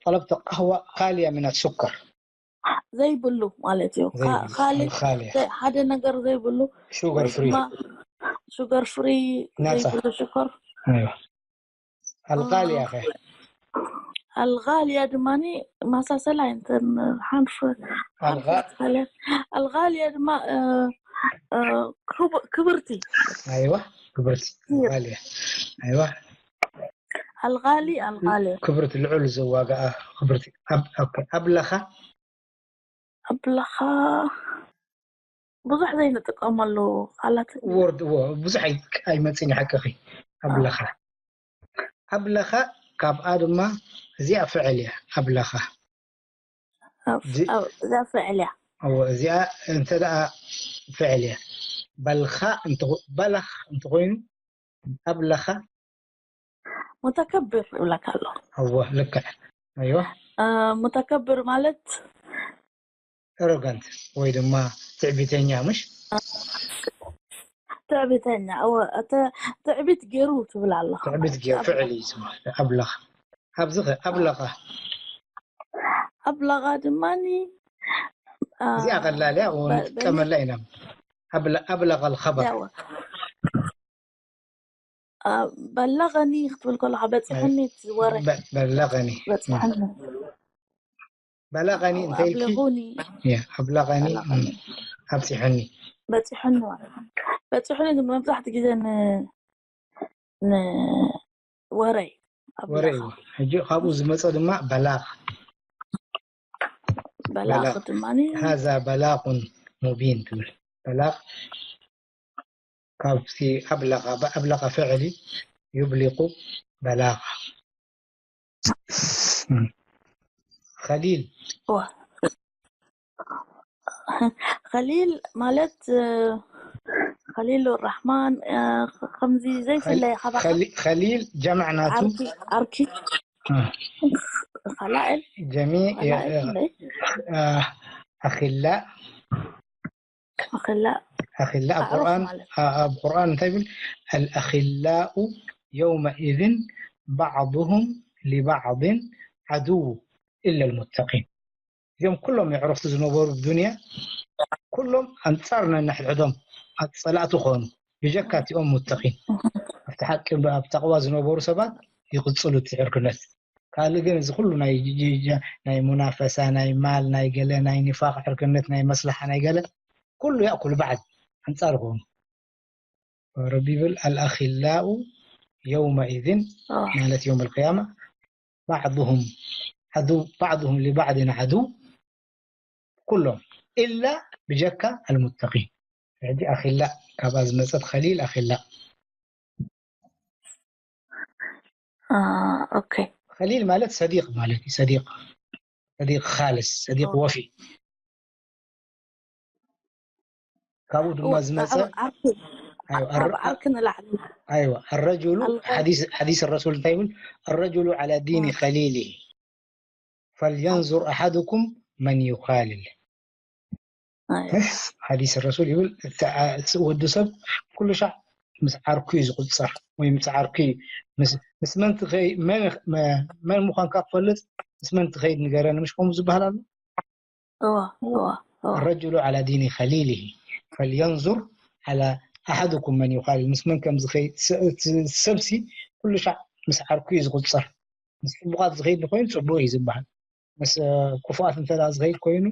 طلبت قهوة خالية من السكر ዘይብሉ ማለት እዩ ሓደ ነገር ዘይብሉ sugar free sugar free ዘይብሉ ሽኮር الغالية ኸ الغالية ድማ መሳሰላ እንተን ሓንፍ الغالية ድማ ክብርቲ ኣይዋ ክብርቲ غالية ኣይዋ الغالي الغالي ክብርቲ ልዑል ዝዋጋኣ ክብርቲ ኣብለኻ ኣብለኻ ብዙሕ ዘይንጥቀመሉ ቃላት ወርድ ብዙሕ ኣይመፅን ሓቅኺ ኣብለኻ ኣብለኻ ካብኣ ድማ እዚኣ ፍዕል እያ ኣብለኻ እዛ ፍዕል እያ እዚኣ እንተ ደኣ ፍዕል እያ በልኻ በለኽ እንተኮይኑ ኣብለኻ متكبر ይብለካ ኣሎ እወ ልክዕ ኣይዋ متكبر ማለት arrogant ወይ ድማ ትዕቢተኛ ምሽ ትዕቢተኛ እወ ትዕቢት ገይሩ ትብል ኣለኻ ትዕቢት ገይሩ ፍዕል እዩ ዝበሃል ኣብለኻ ኣብዚ ኸ ኣብለኻ ኣብለኻ ድማ እዚኣ ቀላል እያ ንጥቀመላ ኢና ኣብለኻ الخبر አ፣ በለገኒ ክትብል ከለኻ በፂሐኒ እቲ ወረ። በ- በለቀኒ በፂሐኒ። በለቀኒ እንታይ ኢልኪ? ኣብለጉኒ። ያ ኣብለቀኒ በለቀኒ። ኣብፂሐኒ። በፂሑኒ ማለት ነው። በፂሑኒ ግን መብዛሕትኡ ግዜ ን ንወረ እዩ። ኣብ ወረ እዩ። ሕጂ ካብኡ ዝመፀ ድማ በላቅ በላቅ በላቅ። ድማ ሃዛ በላቁን ሙቢን ትብል። በላቅ ካብቲ ኣብለቃ ኣብለቃ ፍዕሊ ዩብሊቁ በላቃ። ከሊል ዋ። ከሊል ማለት እ፣ ከሊሉ ራሕማን እ፣ ከምዚ ዘይፍለይ ካባኻ ከሊ- ከሊል ጀምዕ ናቱ ዓርኪ ዓርኪ እ፣ ኸላእል ጀሚዕ የ- ኸላእል እንደ እ፣ ኣኺላ ኣኺላ ኣኺላ ኣብ ኣዕሩኽ ቁርኣን ማለት እ፣ ኣብ ቁርኣን እንታይ ይብል? ኣልኣኺላኡ የውመኢዝን ባዕዱሁም ሊባዕድን ዓድው ኢላ ልሙተቂን። እዚኦም ኩሎም የዕሩኽቲ ዝነበሩ ብዱንያ ኩሎም ኣንጻር ነንሕድሕዶም ጸላእቲ ኮኑ። ብጀካ እቲኦም ሙተቂን ኣብቲ ሓቂ ኣብ ተቕዋ ዝነበሩ ሰባት ይቕጽሉ እቲ ዕርክነት። ካልእ ግን እዚ ኩሉ ናይ ጅ- ጅ- ናይ ሙናፈሳ ናይ ማል ናይ ገለ ናይ ኒፋቅ ዕርክነት ናይ መስላሓ ናይ ገለ ኩሉ ያእኩሉ ባዕድ ኣንጻር ይኾኑ። ረቢ ይብል ኣልኣኺላኡ የውመኢዝን ኦ፣ ማለት የውም ኣልቅያማ ባዕዱሁም ዓዱ ባዕዱሁም ሊባዕድን ዓዱ ኩሎም ኢላ ብጀካ ኣልሙተቂን። ሕጂ ኣኺላ ካብኣ ዝመፀት ከሊል ኣኺላ አ፣ ኦኬ። ከሊል ማለት ሰዲቅ ማለት እዩ። ሰዲቅ ሰዲቅ ካልስ ሰዲቅ ወፊ ካብኡ ድማ ዝመፀ ዓርኪ ኣይዋ ካብ ዓርኪ ንላዕሊ ኣይዋ الرجل ኣልቆ- حديث حديث الرسول እንታይ ይብል الرجل على دين خليله فلينظر أحدكم من يخالل ሓዲስ ረሱል ይብል እቲ ዓ- እቲ ወዲ ሰብ ኩሉ ሻዕ ምስ ዓርኩ እዩ ዝቁፀር ወይ ምስ ዓርኩ እዩ ምስ- ምስ መን ትኸይ መን መ- መን ምዃንካ ክፈልጥ ምስ መን ትኸይድ ንገረኒ ምሽ ከምኡ ዝበሃል ኣሎ እዋ እዋ እዋ الرجل على دين خليله فلينظر على أحدكم من يخالل ምስ መን ከም ዝኸይድ ስ- እቲ ሰብሲ ኩሉ ሻዕ ምስ ዓርኩ እዩ ዝቁፀር ምስ ፅቡቃት ዝኸይድ ኮይኑ ፅቡቅ እዩ ዝበሃል ምስ እ፣ ክፉኣት እንተ ዝኸይድ ኮይኑ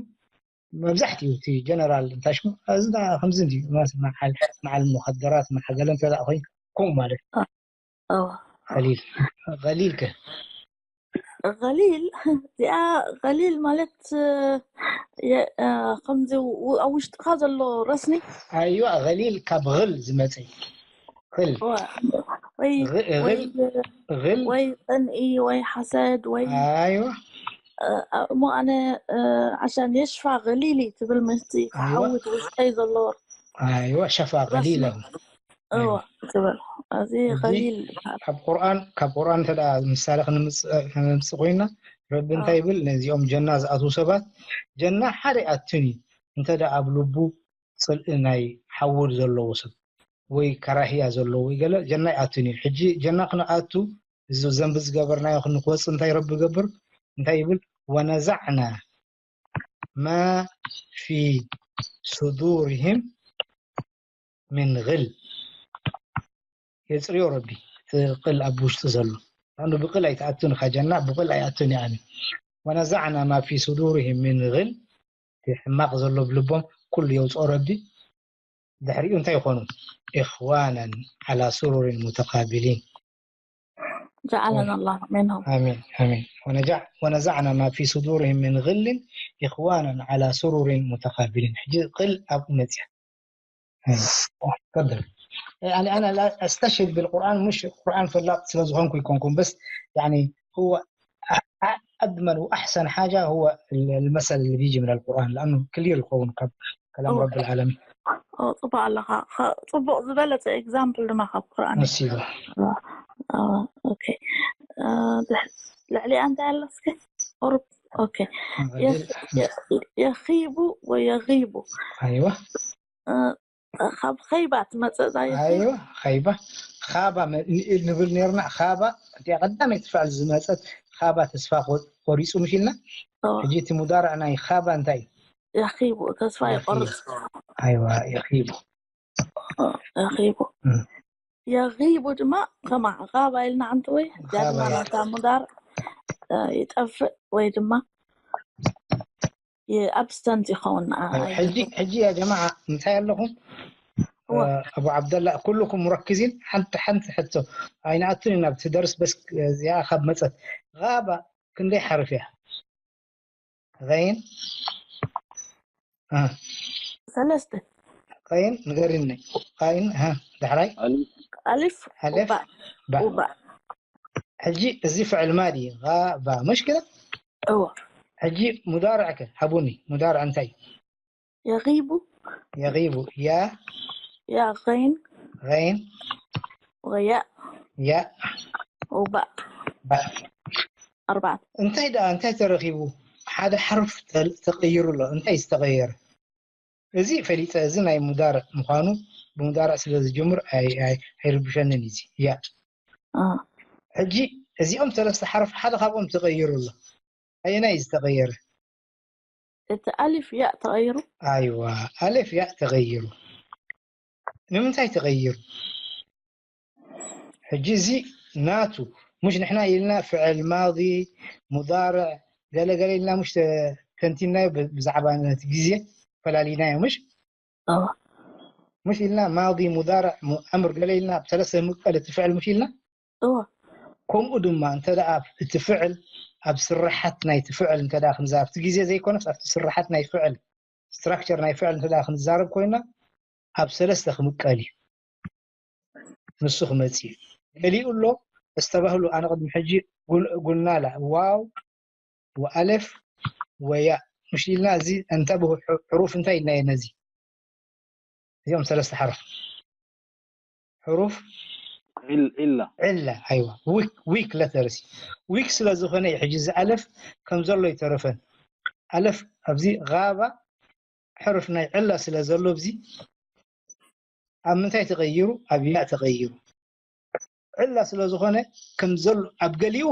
መብዛሕትኡ እቲ ጀነራል እንታይ ሽሙ እዚ ዳ ከምዚ እንዲ መዓል መዓል ሙኸደራት መዓል ገለ እንተ ኮይኑ ከምኡ ማለት እዩ እዋ ቀሊል ቀሊል ከ ቀሊል እዚኣ ቀሊል ማለት እ፣ የ- እ፣ ከምዚ ው- ኣብ ውሽጥኻ ዘሎ ረስኒ ኣይዋ ቀሊል ካብ ል ዝመፀ እዩ ል እዋ፣ ወይ ግ- ወይ ል ል ወይ ቅንኢ ወይ ሓሰድ ወይ ኣይዋ እ፣ እሞ ኣነ እ፣ ዓሻን የሽፋ ቀሊል እዩ ትብል ምስቲ ኣይዋ ክሓውት ውሽጠይ ዘሎ ኣይዋ ሸፋ ረስኒ ቀሊለሁ እዋ ትብል። እዚ እዚ ቀሊል ካብ ቁርኣን ካብ ቁርኣን እንተ ደኣ ምሳሌ ክንምጽእ ኮይና ረቢ እንታይ ይብል ነዚኦም ጀና ዝኣትዉ ሰባት ጀና ሓደ ይኣትን እዩ እንተ ደኣ ኣብ ልቡ ጽልኢ ናይ ሓዊ ዘለዎ ሰብ ወይ ከራህያ ዘለዎ ወይ ገለ ጀና ይኣትን እዩ ሕጂ ጀና ክንኣቱ እዚ ዘንቢ ዝገበርናዮ ክንክወጽእ እንታይ ረቢ ይገብር እንታይ ይብል ወነዛዕና ማ ፊ ሱዱርህም ምን ል የፅርዮ ረቢ እቲ ቅል ኣብ ውሽጢ ዘሎ ኣኑ ብቅል ኣይትኣቱን ኢኻ ጀና ብቅል ኣይኣቱን ይኣነ ወነዛዕና ማ ፊ ሱዱርህም ምን ል እቲ ሕማቅ ዘሎ ብልቦም ኩሉ የውፅኦ ረቢ ድሕሪኡ እንታይ ይኾኑ ኢኽዋናን ዓላ ሱሩሪን ሙተቃቢሊን جعلنا الله منهم آمين آمين ونجع ونزعنا ما في صدورهم من غل إخوانا على سرر متقابلين ሕጂ ቅል ኣብኡ መፅያ تفضل يعني أنا لا أستشهد بالقرآن مش قرآن ፈላጥ ስለ ዝኾንኩ ይኮንኩም بس يعني هو أجمل وأحسن حاجة هو المثل اللي بيجي من القرآن لأنه كلير يكون كلام رب العالمين ጽቡቅ ኣለኻ ጽቡቅ ዝበለፀ example ድማ ካብ ቁርኣን መሲሉ ልዕሊኣ እንታይ ኣሎ እስከ ቁሩብ okay የኺቡ ወይ የኺቡ ኣይዋ ካብ ኸይባ ትመፅእ እዛ የኺቡ ኣይዋ ኸይባ ኻባ ንብል ነርና ኻባ እቲኣ ቀዳመይቲ ፍዕል ዝመፀት ኻባ ተስፋ ቆሪፁ ምሽ ኢልና ሕጂ እቲ ሙዳርዕ ናይ ኻባ እንታይ እዩ የኺቡ ተስፋ ይቆርፅ ኣይዋ የኺቡ የኺቡ የጊቡ ድማ ከማዕ ኻባ ኢልና ኣንተ ወይ እዚኣ ድማ ኻባ። ናታ ሙዳር እ፣ ይጠፍእ ወይ ድማ የ- ኣብስተንት ይኸውን ኣ- ሕጂ ሕጂ ያ ጀማዓ እንታይ ኣለኹም? እወ። ኣቡ ዓብደላ ኩልኩም ሙረክዚን ሓንቲ ሓንቲ ሕቶ ኣይንኣቱን ኢና ኣብቲ ደርስ በስ እዚኣ ካብ መፀት ኻባ ክንደይ ሓርፍ እያ? غين ها ሰለስተ غين ንገሪኒ غين ها ዳሕራይ ኣሊፍ ኣሊፍ ኣለፍ ባእ ባ ወባእ ሕጂ እዚ ፍዕል ማዲ غابة مش كده እወ ሕጂ ሙዳርዕ ከ ሃቡኒ ሙዳርዕ እንታይ የጊቡ يغيب يا ያ غين غين ወያእ يا ወባእ باء ኣርባዕተ እንታይ ደኣ እንታይ ተረኺቡ ሓደ ሓርፍ ተ- ተቐይሩ ኣሎ እንታይ ዝተቐየረ እዚ ፈሊጠ እዚ ናይ ሙዳርዕ ምዃኑ ብሙዳርዕ ስለ ዝጅምር ኣይ- ኣይ- ኣይርብሸንን እዚ ያ እ፣ ሕጂ እዚኦም ሰለስተ ሓርፍ ሓደ ካብኦም ተቐይሩ ኣሎ ኣየናይ እዩ ዝተቐየረ እቲ ኣሊፍ ያእ ተቐይሩ ኣይዋ ኣለፍ ያእ ተቐይሩ ንምንታይ ተቐይሩ ሕጂ እዚ ናቱ مش ንሕና ኢልና ፍዕል ማዲ ሙዳርዕ ገለገለ ኢልና مش ተንቲናዮ ብዛዕባ ነቲ ግዜ ፈላሊናዮ مش እወ مش ኢልና ማዲ ሙዳርዕ ኣምር ገለ ኢልና ብሰለስተ ምቀል እቲ ፍዕል مش ኢልና እወ ከምኡ ድማ እንተ ደኣ እቲ ፍዕል ኣብ ስራሓት ናይቲ ፍዕል እንተ ደኣ ክንዛ ኣብቲ ግዜ ዘይኮነስ ኣብቲ ስራሓት ናይ ፍዕል ስትራክቸር ናይ ፍዕል እንተ ደኣ ክንዛረብ ኮይና ኣብ ሰለስተ ክምቀል እዩ ንሱ ክመጽእ እዩ ገሊኡ ኣሎ ዝተባህሉ ኣነ ቅድሚ ሕጂ ጉል- ጉልናላ ዋው ወኣለፍ ወያ مش ኢልና እዚ እንተ ብሕሩፍ እንታይ ኢልናዮ ነዚ እዚኦም ሰለስተ ሓርፍ ሕሩፍ ዒል- ዒላ ዕላ ኣይዋ ዊክ ዊክ ለተርሲ ዊክ ስለ ዝኾነ እዩ ሕጂ እዚ ኣለፍ ከም ዘሎ ይተረፈን ኣለፍ ኣብዚ غابة ሕሩፍ ናይ ዕላ ስለ ዘሎ ኣብዚ ኣብ ምንታይ ተቐይሩ ኣብ ያእ ተቐይሩ ዕላ ስለ ዝኾነ ከም ዘሎ ኣብ ገሊኡ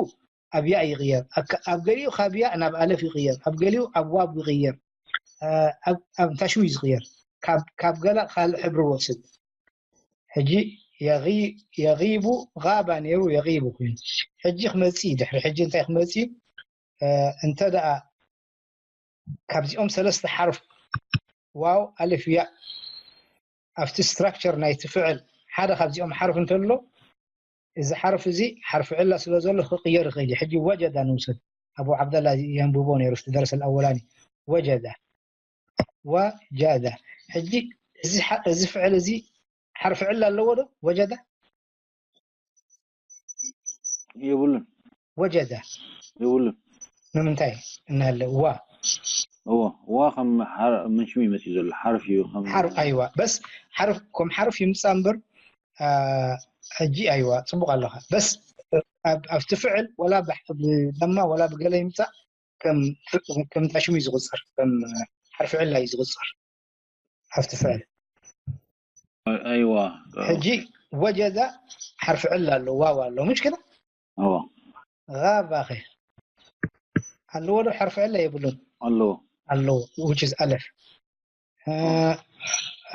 ኣብ ያእ ይቕየር ኣብ ከ- ኣብ ገሊኡ ካብ ያእ ናብ ኣለፍ ይቕየር ኣብ ገሊኡ ኣብ ዋብ ይቕየር እ፣ ኣብ ኣብ እንታይ ሽሙ እዩ ዝቕየር ካብ ካብ ገለ ካልእ ሕብሪ ወስድ ሕጂ የጊ- የጊቡ غابة ነይሩ የጊቡ ኮይኑ ሕጂ ክመፅእ እዩ ድሕሪ ሕጂ እንታይ ክመፅእ እዩ እ፣ እንተ ደኣ ካብዚኦም ሰለስተ ሓርፍ ዋው ኣልፍ ያእ ኣብቲ ስትራክቸር ናይቲ ፍዕል ሓደ ካብዚኦም ሓርፍ እንተሎ እዚ ሓርፍ እዚ ሓርፍ ዕላ ስለ ዘሎ ክቕየር ይኽእል እዩ ሕጂ ወጀዳ ንውሰድ ኣቡ ዓብደላ የንብቦ ነይሩ እቲ ደርስ ኣወላኒ ወጀዳ ወጀዳ ሕጂ እዚ ሓ- እዚ ፍዕል እዚ ሓርፍ ዕላ ኣለዎ ዶ ወጀዳ የብሉን ወጀዳ የብሉን ንምንታይ እናሃለ ዋ እዎ ዋ ከም ሓር- ምን ሽሙ ይመፅእ ዘሎ ሓርፍ እዩ ከም ሓርፍ ኣይዋ በስ ሓርፍ ከም ሓርፍ ይምፃእ እምበር አ፣ ሕጂ ኣይዋ ፅቡቅ ኣለካ በስ ኣብ- ኣብቲ ፍዕል ወላ ብሕ- ብለማ ወላ ብገለ ይምፃእ ከም ከም እንታይ ሽሙ እዩ ዝቁፀር ከም ሓርፍ ዕላ እዩ ዝቁፀር ኣብቲ ፍዕል ኣይዋ ሕጂ ወጀዳ ሓርፍ ዕላ ኣሎ ዋው ኣሎ مش كده እዎ غابة ኸ ኣለዎ ዶ ሓርፍ ዕላ የብሉን ኣለዎ ኣለዎ which is ኣለፍ እ፣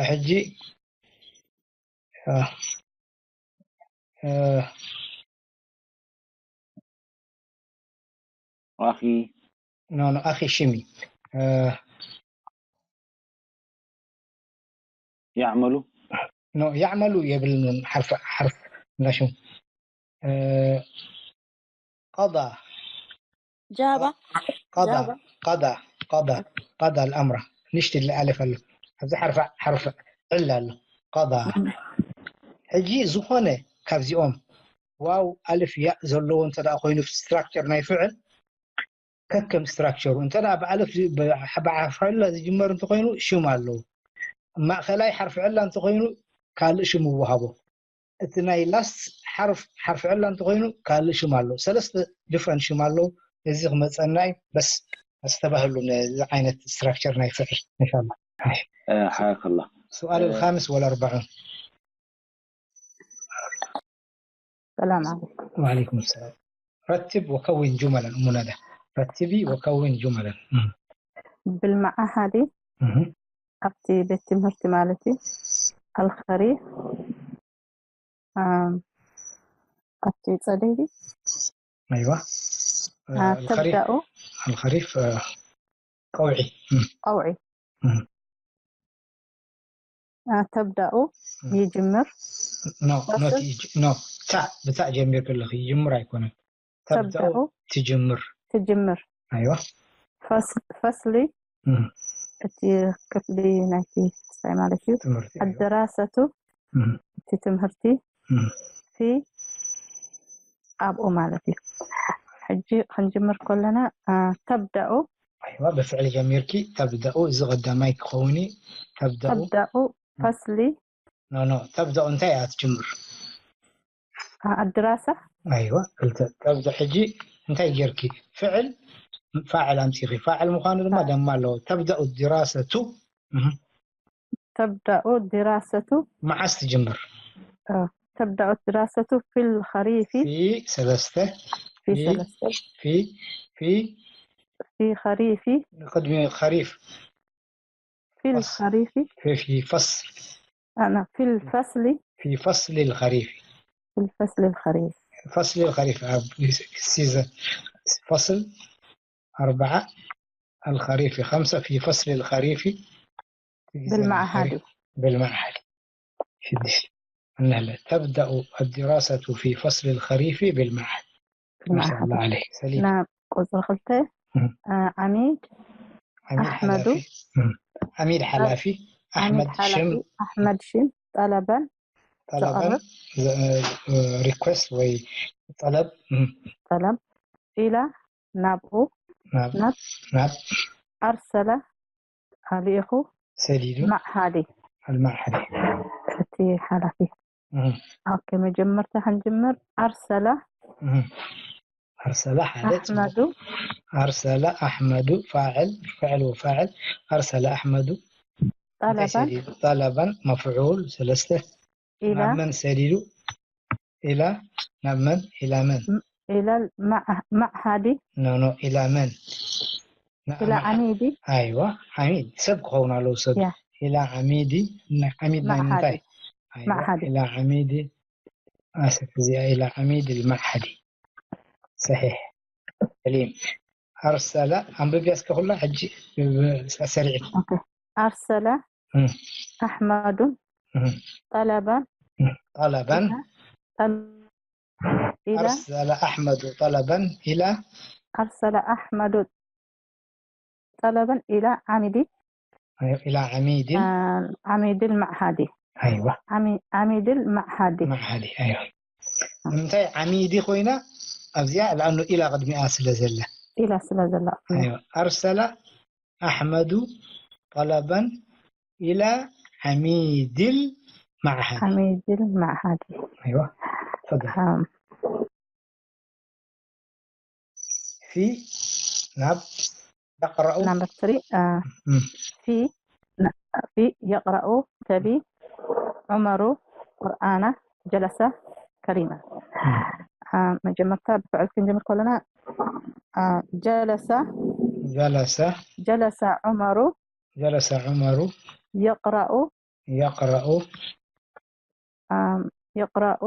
ሕጂ እ፣ እ፣ ኣኺ ኖ ኖ ኣኺ ሽሚ እ፣ ያዕመሉ ኖ ያዕመሉ የብልን ሓርፍ ሓርፍ እንዳሽሙ እ፣ ቀዳ ጃባ ቀዳ ጃባ ቀዳ ቀዳ ቀዳ الأمر ንሽቲ ኣለፍ ኣሎ ኣብዚ ሓርፍ ሓርፍ ዕላ ኣሎ ቀዳ ሕጂ ዝኾነ ካብዚኦም ዋው ኣልፍ ያእ ዘለዎ እንተ ደኣ ኮይኑ ስትራክቸር ናይ ፍዕል ከከም ስትራክቸሩ እንተ ደኣ ብኣልፍ ዝ- ብ- ብሓርፍ ዕላ ዝጅመር እንተኮይኑ ሽም ኣለዎ ማእኸላይ ሓርፍ ዕላ እንተኮይኑ ካልእ ሽም ይወሃቦ እቲ ናይ ላስት ሓርፍ ሓርፍ ዕላ እንተኮይኑ ካልእ ሽም ኣለዎ ሰለስተ ዲፍረንት ሽም ኣለዎ እዚ ክመፀና እዩ በስ ኣስተባህሉ ነዚ ዓይነት ስትራክቸር ናይ ፍዕል እንሻላ ሓያከላ سؤال الخامس والأربعون السلام عليكم. وعليكم السلام رتب وكون جملا أم ندى رتبي وكون جملا مم. بالمعهد مم. ኣብቲ ቤት ትምህርቲ ማለት እዩ الخريف ኣም፣ ኣብቲ ጸደይ ድዩ? أيوة. ኣ፣ الخريف. ተብዳኡ الخريف، እ፣ ቀውዒ። እም፣ ቀውዒ። እም። ኣ፣ ተብዳኡ እም። ይጅምር። No, not ፈስል ይጅ-፣ no. ታእ፣ ብታእ ጀሚርኪ ኣለኺ። ይጅምር ኣይኮነን። ተብዳኡ ተብዳኡ ትጅምር። ትጅምር። أيوة. ፈስ-፣ ፈስሊ እም፣ እቲ ክፍሊ ናይቲ ክስታይ ማለት እዩ። ትምህርቲ። أيوة. ኣደራሰቱ እም፣ እቲ ትምህርቲ እም። ፊ ኣብኡ ማለት እዩ። ሕጂ ክንጅምር ከለና፣ ኣ፣ ተብዳኡ أيوة، ብፍዕሊ ጀሚርኪ። ተብዳኡ እዚ ቀዳማይ ክኸውን እዩ። ተብዳኡ። ተብዳኡ ፈስሊ No, no. ተብዳኡ እንታይ እያ ትጅምር? ኣ፣ ኣድራሳ أيوة. ክልተ። ተብዳ ሕጂ እንታይ ጌርኪ? ፍዕል ፋዕል ኣምጺኺ። ፋዕል ምዃኑ ድማ ደማ ኣለዎ። ተብዳኡ ድራሰቱ። እህ። ተብዳኡ ድራሰቱ መዓስ ትጅምር? ኣ፣ ተብዳኡ ድራሰቱ ፊል ኸሪፊ ፊ ሰለስተ። ፊ ፊ ሰለስተ ፊ ፊ ፊ ኸሪፊ ቅድሚ ኸሪፍ። ፊል ፈስ- ኸሪፊ في في فصل ኣና ፊል ፈስሊ في فصل الخريف. ፊል ፈስሊ ኸሪፍ فصل الخريف ኣብ season. فصل أربعة، الخريف خمسة، في فصل الخريف. بالمعهد. بالمعهد. ሽዱሽተ። እንህለ تبدأ الدراسة في فصل الخريف بالمعهد. ما شاء الله عليك. ሰሊም። ናብ ቁፅሪ ክልተ እም። ኣ፣ ዓሚድ ዓሚድ ኣሕመዱ። ሓላፊ። እም። ዓሚድ ሓላፊ። ዓሚድ ኣሕመድ ሽም። ሓላፊ ኣሕመድ ሽም ጠለበን ጠለበን ዘቕርብ። ሪኩዌስት ወይ ጠለብ። እም። ጠለብ ኢላ ናብኡ ናብ ናብ ናብ ኣርሰለ ኣልኢኹ ሰዲዱ ማዕሃዲ ኣልማዕሃዲ። እቲ ሓላፊ። እም። ኦኬ፣ መጀመርታ ክንጅምር ኣርሰለ እም። ኣርሰለ ሓደ። ኣሕመዱ ኣርሰለ ኣሕመዱ ፋዕል፣ ፍዕል ወፋዕል። ኣርሰለ ኣሕመዱ እንታይ ጠለበን ሰዲዱ? ጠለበን መፍዑል ሰለስተ። ኢላ ናብ መን ሰዲዱ? ኢላ ናብ መን? ኢላ መን? ኢላ ማዕ- ማዕሃዲ ኖ ኖ፣ ኢላ መን? ና- ኢላ ማዕ- ዓሚዲ ኣይዋ፣ ዓሚድ ሰብ ክኸውን ኣለዎ። ሰብ ያ ኢላ ዓሚዲ። ና- ዓሚድ ናይ ማዕሃዲ። ምንታይ? ኣይዋ፣ ማዕሃዲ። ኢላ ዓሚዲ ኣሰፍ እዚኣ ኢላ ዓሚድ ልማዕሃዲ። ሰሒሕ። ሰሊም። ኣርሰለ ኣንብብያ እስከ ኩላ ሕጂ ብ- ሰሪዕ። ኦኬ። ኣርሰለ እም፣ ኣሕመዱ እም። ጠለበን ጠለበን ጠል- ኢላ ኣርሰለ ኣሕመዱ ጠለበን ኢላ ኣርሰለ ኣሕመዱ ጠለበን ኢላ ዓሚዲ ኢላ ዓሚዲ ዓ- ዓሚድል ማዕሃዲ ኣይዋ ዓሚ- ዓሚድል ማዕሃዲ ማዕሃዲ። ኣይዋ ንምንታይ ዓሚዲ ኮይና ኣብዚኣ? ለኣኑ ኢላ ቅድሚኣ ስለ ዘላ። ኢላ ስለ ዘላ ኣይዋ ኣርሰለ ኣሕመዱ ጠለበን ኢላ ዓሚድል ማዕሃዲ። ዓሚድል ማዕሃዲ ኣይዋ ፈገ ኣም፣ ፊ ናብ يقرأ ናምበር ትሪ ኣ፣ እም፣ ፊ ና- ፊ የቕረኡ ተቢ ዑመሩ ቁርኣና ጀለሰ ከሪማ። እም። ኣ፣ መጀመርታ ብፍዕል ክንጀምር ከለና ኣ፣ ጀለሰ جلس ጀለሰ ዑመሩ جلس عمر የቕረኡ يقرأ ኣም፣ የቕረኡ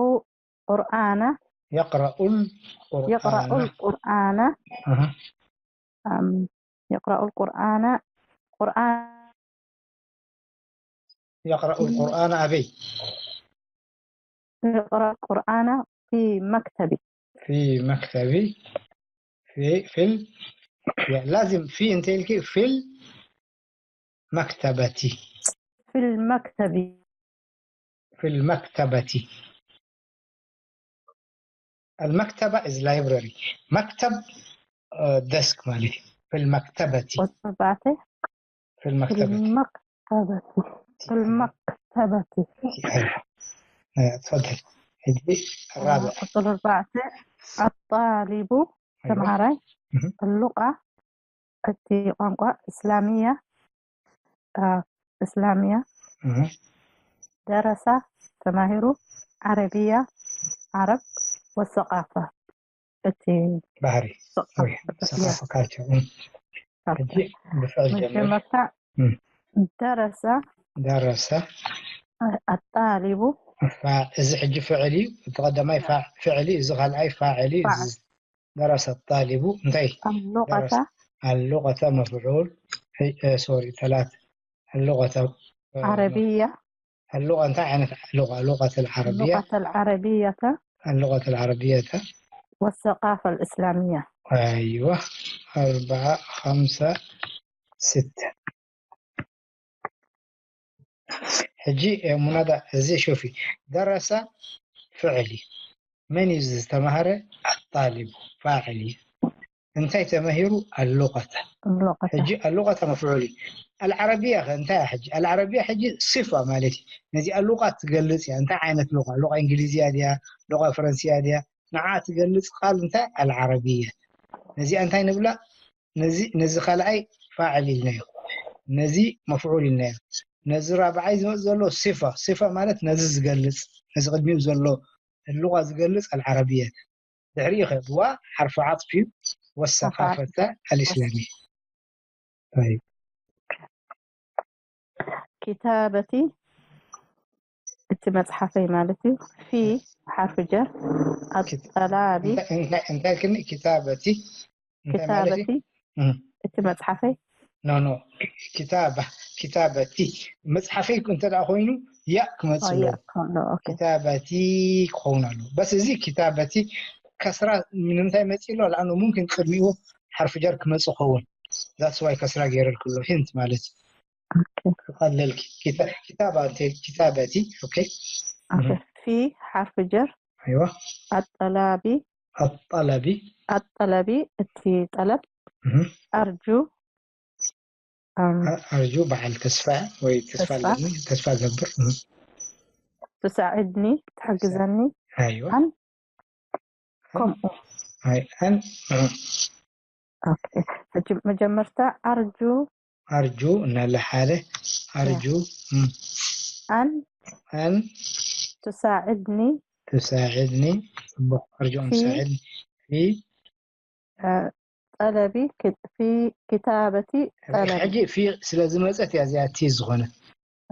ቁርኣና يقرأ የቕረኡ القرآن ቁርኣና أها. ኣም፣ የቕረኡ ቁርኣና ቁርኣን يقرأ القرآن أبي የቕረኡ ቁርኣና ፊ መክተቢ في مكتبي في في ال... لازم في أنت لك في المكتبة. ፊል መክተቢ في المكتبة. المكتبة is library. مكتب ديسك ማለት እዩ. في المكتبة. ቁፅሪ ኣርባዕተ في المكتبة. ፊል መክተበቲ ፊል መክተበቲ أيوة. آه، تفضل. ሕጂ الرابع. ቁፅሪ ኣርባዕተ ኣጣሊቡ أيوة. ተምሃራይ እህ። ሉቃ እቲ ቋንቋ እስላሚያ ኣ፣ እስላሚያ እህ። ደረሳ ተማሂሩ ዓረብያ ዓረብ ወሰቃፋ እቲ ባህሪ ሰቃፋ ወይ ሰቃፋ ካልቸር። እህ። ሕጂ ብፍዕል ጀምር። መጀመርታ እም። ደረሳ ደረሰ ኣጣሊቡ ፋ- እዚ ሕጂ ፍዕል እዩ። እቲ ቀዳማይ ፋ- ፍዕል እዩ፣ እዚ ካልኣይ ፋዕል እዩ። እዚ ደረሰ ጣሊቡ እንታይ? اللغة ደረሰ ኣሉቀተ መፍዑል። ሶሪ፣ ተላት ኣሉቀተ عربية ኣሉቀ እንታይ ዓይነት ኣሉቀ? ኣሉቀተ ዓረብያ اللغة العربية ኣሉቀተ ዓረብየተ والثقافة الإسلامية ኣይዋ ኣርባዓ ኸምሳ ስተ ሕጂ ሙናዳ እዚ ሹፊ ደረሰ ፍዕል እዩ። መን እዩ ዝተማሃረ? ኣጣሊቡ ፋዕል እዩ። እንታይ ተመሂሩ? ኣሉቀተ اللغة ሕጂ ኣሉቀተ መፍዑል እዩ። ኣልዓረብያ ከ እንታይ እያ? ሕጂ ኣልዓረብያ ሕጂ ሲፋ ማለት እዩ። ነዚ ኣሉቃት ትገልጽ እያ። እንታይ ዓይነት ሉቃ? ሉቃ እንግሊዝያ ድያ? ሉቃ ፈረንስያ ድያ? ንዓ ትገልጽ ቃል እንታይ? ኣልዓረብያ። ነዚኣ እንታይ ንብላ? ነዚ ነዚ ካልኣይ ፋዕል ኢልናዮ፣ ነዚ መፍዑል ኢልናዮ። ነዚ ራብዓይ ዝመጽእ ዘሎ ሲፋ፣ ሲፋ ማለት ነዚ ዝገልጽ፣ ነዚ ቅድሚኡ ዘሎ እሉቃ ዝገልጽ ኣልዓረብየት። ድሕሪኡ ከ ብዋ ሓርፊ ዓጥፍ እዩ። ወሰቃፈተ ኣልእስላምየ። طيب كتابتي እቲ መጽሓፈይ ማለት እዩ። في حرف جر الطلب እንታይ እንታይ- እንታይ ክኒ? ኪታበቲ እንታይ ማለት እዩ? كتابتي እም። እቲ መጽሓፈይ ኖ ኖ ኪታባ ኪታበቲ መጽሓፈይ እንተ ደኣ ኮይኑ ያ ክመጽእ ኣለዎ። ከሎ ኦኬ ኪታበቲ ክኸውን ኣለዎ። በስ እዚ ኪታበቲ ከስራ ንምንታይ መጺእ ኣሎ? ለኣኑ ሙምኪን ቅድሚኡ ሓርፊ ጀር ክመጽእ ክኸውን that's why ከስራ ገይረልኩ ኣሎ። ሂንት ማለት እዩ። ኦኬ ክቐለልኪ ኪታ- ኪታባ እንተ ኪታበቲ ኦኬ ኦኬ في حرف جر ኣይዋ الطلب ኣጣላቢ الطلب እቲ ጠለብ እህ። أرجو أم، ኣርጁ በዓል ተስፋ ወይ ተስፋ ተስፋ። ኣለኒ ተስፋ ገብር እህ። تساعدني ትሕግዘኒ ኣይዋ أن ከምኡ ኣይ ኣን እህ። ኦኬ ሕጂ መጀመርታ أرجو ኣርጁ እናለ ሓደ ኣርጁ እህ። أن ኣን تساعدني ትሳዕድኒ ጽቡቕ ኣርጁ ኣን في ትሳዕድኒ في آه، طلبي ك- في كتابتي طلبي ሕጂ ፊ ስለ ዝመጸት እያ እዚኣ ቲ ዝኾነ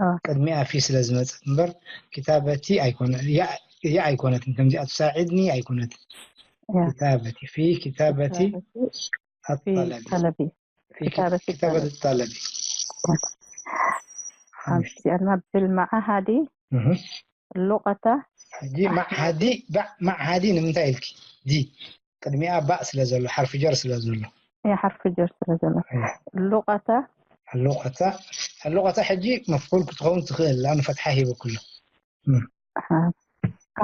آه. ቅድሚኣ ፊ ስለ ዝመጸት እምበር ኪታበቲ ኣይኮነ ያ ያ ኣይኮነትን ከምዚኣ ትሳዕድኒ ኣይኮነትን يا ኪታበቲ في ኪታበቲ كتابتي في ኣጣለቢ طلبي في كتابة كتابة الطلب. الطلب ሓንቲ ኣና بالمعهد እህ። اللغة ሕጂ ማዕሃዲ ባዕ ማዕሃዲ ንምንታይ ኢልኪ ዲ ቅድሚኣ ባእ ስለ ዘሎ ሓርፊ ጀር ስለ ዘሎ يا حرف جر سلزمة اللغة ኣሉቀታ ኣሉቀታ ሕጂ መፍዑል ክትኸውን ትኽእል ኣኑ ፈትሓ ሂበ ኩሎ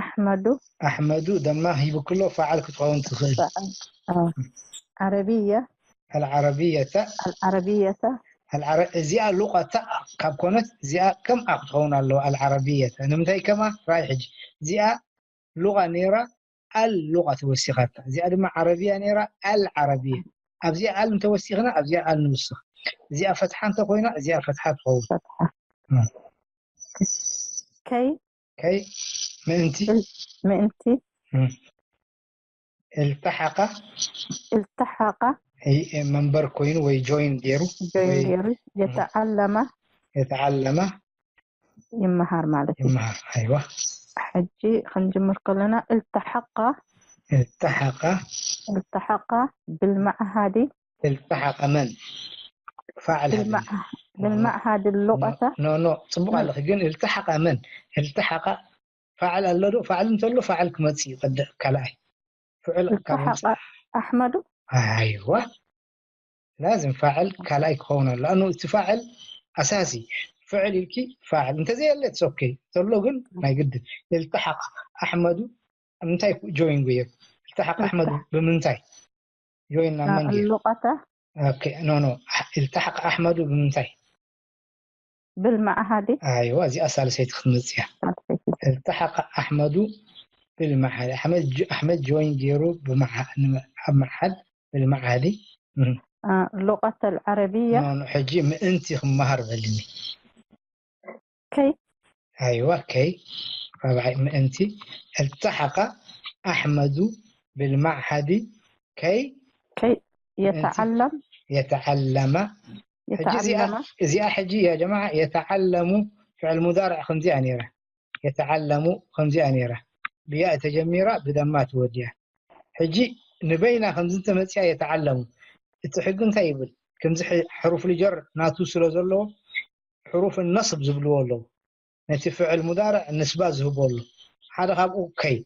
أحمد ኣሕመዱ ደማ ሂበ ኩሎ ፈዓል ክትኸውን ትኽእል آه. عربية ኣልዓረብየተ العربية ኣልዓረ እዚኣ ሉቀታ ካብ ኮነት እዚኣ ከምኣ ክትኸውን ኣለዋ ኣልዓረብየተ ንምንታይ ከምኣ ራይ ሕጂ እዚኣ ሉቃ ነይራ ኣል ሉቃ ተወሲኻታ እዚኣ ድማ ዓረብያ ነይራ ኣል ዓረብያ ኣብዚኣ ኣል እንተወሲኽና ኣብዚኣ ኣል ንውስኽ እዚኣ ፈትሓ እንተኮይና እዚኣ ፈትሓ ትኸውን فتحة كي ከይ ምእንቲ ምእንቲ እልተሓቀ التحق መንበር ኮይኑ ወይ ጆይን ገይሩ ጆይን ወይ ገይሩ يتعلم የተዓለመ ይመሃር ማለት እዩ ይመሃር ኣይዋ ሕጂ ክንጅምር ከለና التحق التحق التحق بالمعهد التحق من فاعل هذا بالمع- بالمعهد اللغة ኖ ኖ ጽቡቅ ኣለኺ ግን التحق من التحق فاعل ኣሎ ዶ فاعل እንተሎ فاعل ክመጽእ እዩ ቀድዕ ካልኣይ ፍዕል ካብ التحق أحمد ኣይዋ ላዝም ፋዕል ካልኣይ ክኸውን ኣሎ ኣኑ እቲ ፋዕል ኣሳሲ ፍዕል ኢልኪ ፋዕል እንተዘየለ it's okay ተሎ ግን ናይ ግድን التحق أحمد እንታይ ጆይን ገይሩ التحق أحمد ብምንታይ ጆይን ናብ መን ገይሩ اللغة ኖ ኖ التحق أحمد ብምንታይ بالمعهد ኣይዋ እዚኣ ሳልሰይቲ ክትመፅእ እያ التحق أحمد بالمعهد أحمد ج- أحمد ጆይን ገይሩ ብምዓ- ን- ኣብ መዓድ بالمعهد እም። آه، اللغة العربية ኖ ኖ ሕጂ ምእንቲ ክመሃር በልኒ كي ኣይዋ ከይ ራብዓይ ምእንቲ التحق أحمد بالمعهد كي كي يتعلم يتعلم ሕጂ እዚኣ يتعلم እዚኣ ሕጂ يا جماعة يتعلم فعل مضارع ከምዚኣ ነይራ የተዓለሙ ከምዚኣ ነይራ። ብያ ተጀሚራ ብደማ ትወድያ። ሕጂ ንበይና ከምዚ እንተመፅያ የተዓለሙ። እቲ ሕጊ እንታይ ይብል? ከምዚ ሕ-፣ ሕሩፍ ልጀር ናቱ ስለ ዘለዎ ሕሩፍ ነስብ ዝብልዎ ኣለዉ። ነቲ ፍዕል ሙዳርዕ ንስባ ዝህቦ ኣሎ። ሓደ ካብኡ ከይ።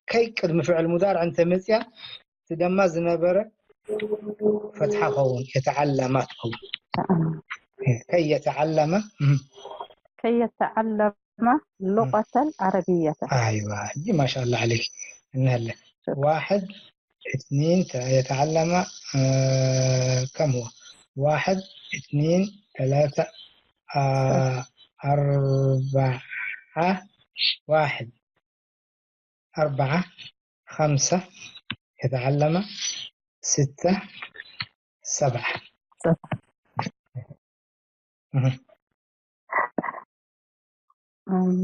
ከይ ቅድሚ ፍዕል ሙዳርዕ እንተመፅያ እቲ ደማ ዝነበረ ፈትሓ ኸውን፣ የተዓለማ ትኸውን። ከይ የተዓለመ፣ እም። ከይ የተዓለመ ሉቀተል ዓረብየተ። ኣይዋ፣ ሕጂ ማሻአላ ዓለይክ። እንሀለ። ዋሕድ፣ እትኒን፣ ተ-፣ የተዓለመ፣ እ፣ ከም ሁወ። ዋሕድ፣ እትኒን፣ ተላተ፣ አ፣ ኣርባዓ፣ ዋሕድ፣ ኣርባዓ፣ ኸምሰ፣ የተዓለመ፣ ስተ፣ ሰብዓ። እህ። እም፣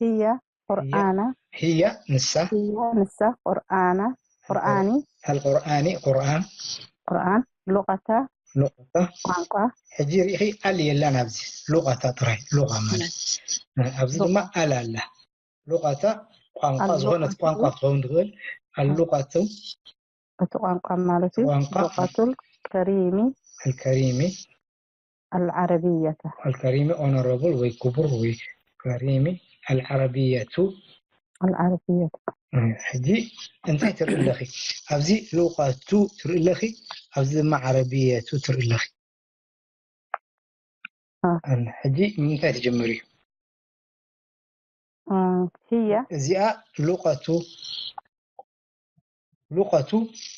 ህየ ቁርኣና። ህየ ንሳ። ህየ ንሳ ቁርኣና። ቁርኣኒ። ኣልቁርኣኒ ቁርኣን። ቁርኣን። ሉቀተ። ሉቀተ። ቋንቋ። ሕጂ ርኢኺ ኣል የላን ኣብዚ። ሉቀተ ጥራይ። ሉቃ ማለት። ኣብዚ ድማ ኣል ኣላ። ሉቀተ ቋንቋ፣ ኣል ዝኾነት ሉቀተ። ቋንቋ ክትኸውን ትኽእል። ኣል ሉቀቱ። እቲ ቋንቋ ማለት እዩ። ቋንቋ። ሉቀቱል ከሪሚ ኣልከሪሚ። ኣልዓረብየተ። ኣልከሪሚ ኦነረብል ወይ ክቡር ወይ ከሪሚ ኣልዓረብየቱ። ኣልዓረብየተ። ሕጂ እንታይ ትርኢ ኣለኺ? ኣብዚ ሉቀቱ ትርኢ ኣለኺ፣ ኣብዚ ድማ ዓረብየቱ ትርኢ ኣለኺ። አ። ሕጂ ምንታይ ትጅምር እዩ? እ፣ ህየ። እዚኣ ሉቀቱ፣ ሉቀቱ፣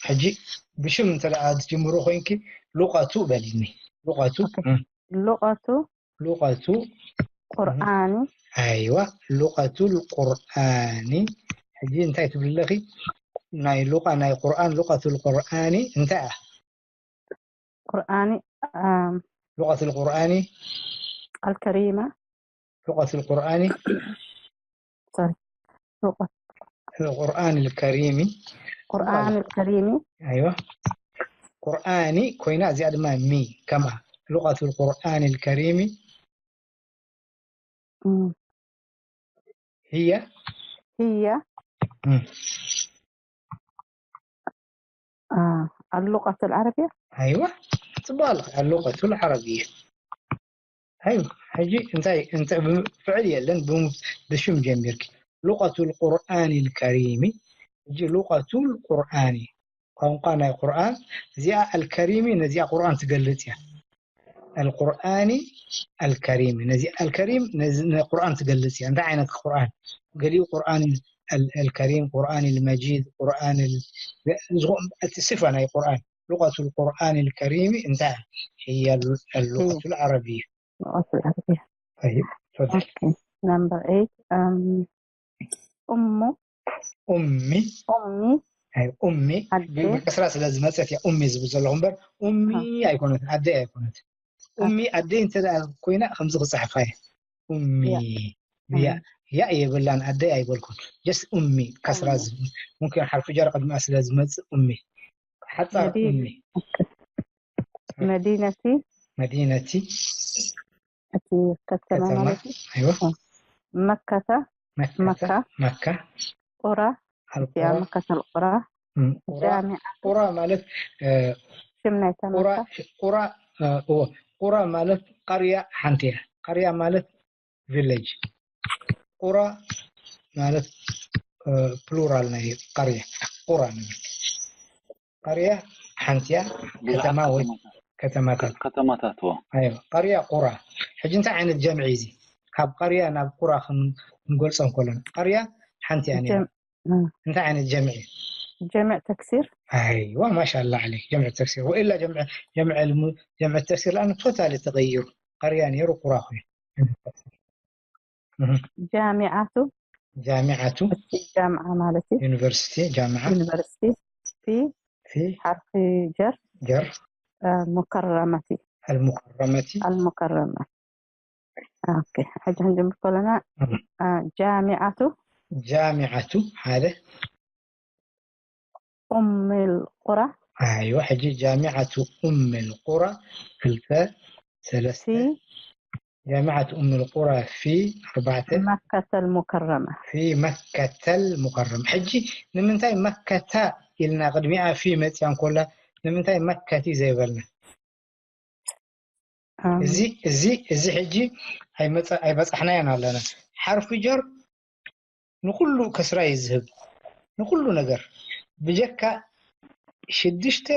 ሕጂ ብሽም እንተ ደኣ ትጅምሩ ኮይንኪ ሉቀቱ በሊኒ። ሉቀቱ፣ ኦኬ። እም፣ ሉቀቱ ሉቀቱ፣ ቁርኣኒ። ኣይዋ፣ ሉቀቱ ቁርኣኒ። ሕጂ እንታይ ትብሊ ኣለኺ? ናይ ሉቃ፣ ናይ ቁርኣን፣ ሉቀቱ ቁርኣኒ እንታይ እያ? ቁርኣኒ፣ ኣም፣ ሉቀቱ ቁርኣኒ፣ ኣልከሪማ። ሉቀቱ ቁርኣኒ፣ ሶሪ። ሉቀት። ቁርኣን ልከሪሚ። ቁርኣን ኣልከሪሚ። ኣይዋ። ቁርኣኒ ኮይና እዚኣ ድማ ሚ ከምኣ። ሉቀቱ ቁርኣን ልከሪሚ። እም፣ ህየ። ህየ። እም። አ፣ ኣሉቀት ኣልዓረብያ። ኣይዋ። ጽቡቅ ኣለኺ። ኣሉቀቱ ዓረብያ። ኣይዋ። ሕጂ እንታይ፣ እንታይ ብም-፣ ፍዕል የለን፣ ብም-፣ ብሽም ጀሚርኪ። ሉቀቱ ቁርኣን ልከሪሚ። ሕጂ ሉቀቱ ቁርኣኒ። ቋንቋ ናይ ቁርኣን። እዚኣ ኣልከሪሚ ነዚኣ ቁርኣን ትገልጽ እያ። ኣልቁርኣኒ ኣልከሪሚ። ነዚ ኣልከሪም ነዚ ንቁርኣን ትገልጽ እያ። እንታይ ዓይነት ቁርኣን? ገሊኡ ቁርኣን ኣል-፣ ኣልከሪም፣ ቁርኣን ኣልመጂድ፣ ቁርኣን ኣል-፣ ዝኾ-፣ እቲ ስፋ ናይ ቁርኣን። ሉቀቱ ኣልቁርኣን ኣልከሪሚ እንታይ እያ? ህየ ኣል-፣ ኣሉቀቱ ኣልዓረብያ። ሉቀቱ ኣልዓረብያ። طيب، تفضل. ኦኬ። ናምበር ኤይት፣ ኣም፣ ኡሙ። ኡሚ። ኡሚ። ኣይ፣ ኡሚ ኣደ። ብ-፣ ብከስራ ስለ ዝመጸት እያ ኡሚ ዝብል ዘለኹ እምበር ኡሚ ኣሃ። ኣይኮነት፣ ኣደይ ኣይኮነት። ኡሚ ኣደይ እንተ ደኣ ኮይና ከምዚ ክጽሕፋ እየ። ኡሚ። ያ። ያ፣ ያ የብላን፣ ኣደይ ኣይበልኩን። ጀስት ኡሚ ከስራ ኡሚ። ዝብል። ሙምኪን ሓርፊ ጀር ቅድሚኣ ስለ ዝመጽእ ኡሚ። ሓጻር መዲን-፣ ኡሚ። መዲነቲ። መዲነቲ። እቲ ከተማ ከተማ። ማለት እዩ። ኣይዋ። መከተ። መከተ። መካ። መካ። ቁራ። ኣልቁራ። እቲኣ መከተ ኣልቁራ። እም፣ ቁራ። ጃሚዓ። ቁራ ማለት፣ እ፣ ሽም ናይታ ቁራ፣ መካ። ቁራ፣ እ፣ እዎ። ቁራ ማለት ቃርያ ሓንቲ እያ። ቃርያ ማለት ቪሌጅ። ቁራ ማለት፣ እ፣ ፕሉራል ናይ ቃርያ። ቁራ ንብል። ቃርያ ሓንቲ እያ። ብዙሓት ከተማ ወይ ከተማታት። ከተማታት። ከ-፣ ከተማታት፣ እዎ። ኣይዋ። ቃርያ ቁራ። ሕጂ እንታይ ዓይነት ጀምዒ እዚ? ካብ ቃርያ ናብ ቁራ ክን-፣ ክንገልጾ እንከሎና። ቃርያ ሓንቲ እያ ነይራ። ጀም-፣ እ፣ እንታይ ዓይነት ጀምዒ? ጀምዕ ተክሲር። ኣይዋ፣ ማሻላ ዓለይክ። ጀምዒ ተክሲር። ወኢላ ጀምዒ፣ ጀምዒ ልሙ-፣ ጀምዒ ተክሲር ለኣኑ ቶታሊ ተቀይሩ። ቃርያ ነይሩ ቁራ ኮይኑ። እህ። ጃሚዓቱ። ጃሚዓቱ። እቲ ጃምዓ ማለት እዩ። ዩኒቨርሲቲ፣ ጃምዓ። ዩኒቨርሲቲ። ፊ ፊ ሓርፊ ጀር። ጀር። እ፣ ሙከረመቲ። ኣልሙከረመቲ። ኣልሙከረመ። ኦኬ፣ ሕጂ ክንጅምር ከለና፣ እም። እ፣ ጃሚዓቱ። ጃሚዓቱ ሓደ። ኡሚል ቁራ። ኣይዋ፣ ሕጂ ጃሚዓቱ ኡሚል ቁራ ክልተ፣ ሰለስተ። ፊ ጃሚዓት ኡም ልቁራ ፊ ኣርባዕተ መከተል ሙከረመ ፊ መከተል ሙከረም። ሕጂ ንምንታይ መከታ ኢልና ቅድሚኣ ፊ መፅያ እንኮላ ንምንታይ መከቲ ዘይበልና? እዚ እዚ እዚ ሕጂ ኣይመፀ- ኣይበፃሕናዮን ኣለና። ሓርፊ ጀር ንኩሉ ከስራ እዩ ዝህብ፣ ንኩሉ ነገር ብጀካ ሽዱሽተ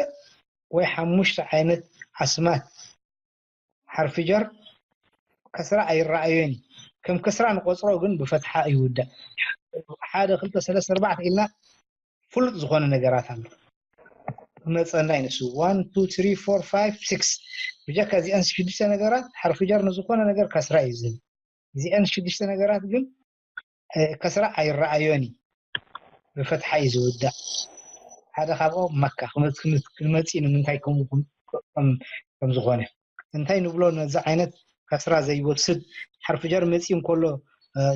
ወይ ሓሙሽተ ዓይነት ኣስማት ሓርፊ ጀር ከስራ ኣይረኣዮን እዩ። ከም ከስራ ንቆፅሮ ግን ብፈትሓ ይውዳእ። ሓደ ክልተ ሰለስተ ኣርባዕተ ኢልና ፍሉጥ ዝኾነ ነገራት ኣሎ መፀና እዩ ንሱ one two three four five six ብጀካ እዚአን ሽዱሽተ ነገራት ሓርፊ ጀር ንዝኾነ ነገር ከስራ እዩ ዝህብ። እዚአን ሽዱሽተ ነገራት ግን ከስራ ኣይረኣዮን እዩ፣ ብፈትሓ እዩ ዝውዳእ። ሓደ ካብኦም መካ ክመፅእ ንምንታይ ከምኡ ከም ዝኾነ እንታይ ንብሎ ነዚ ዓይነት ከስራ ዘይወስድ ሓርፊ ጀር መፅኡ እንከሎ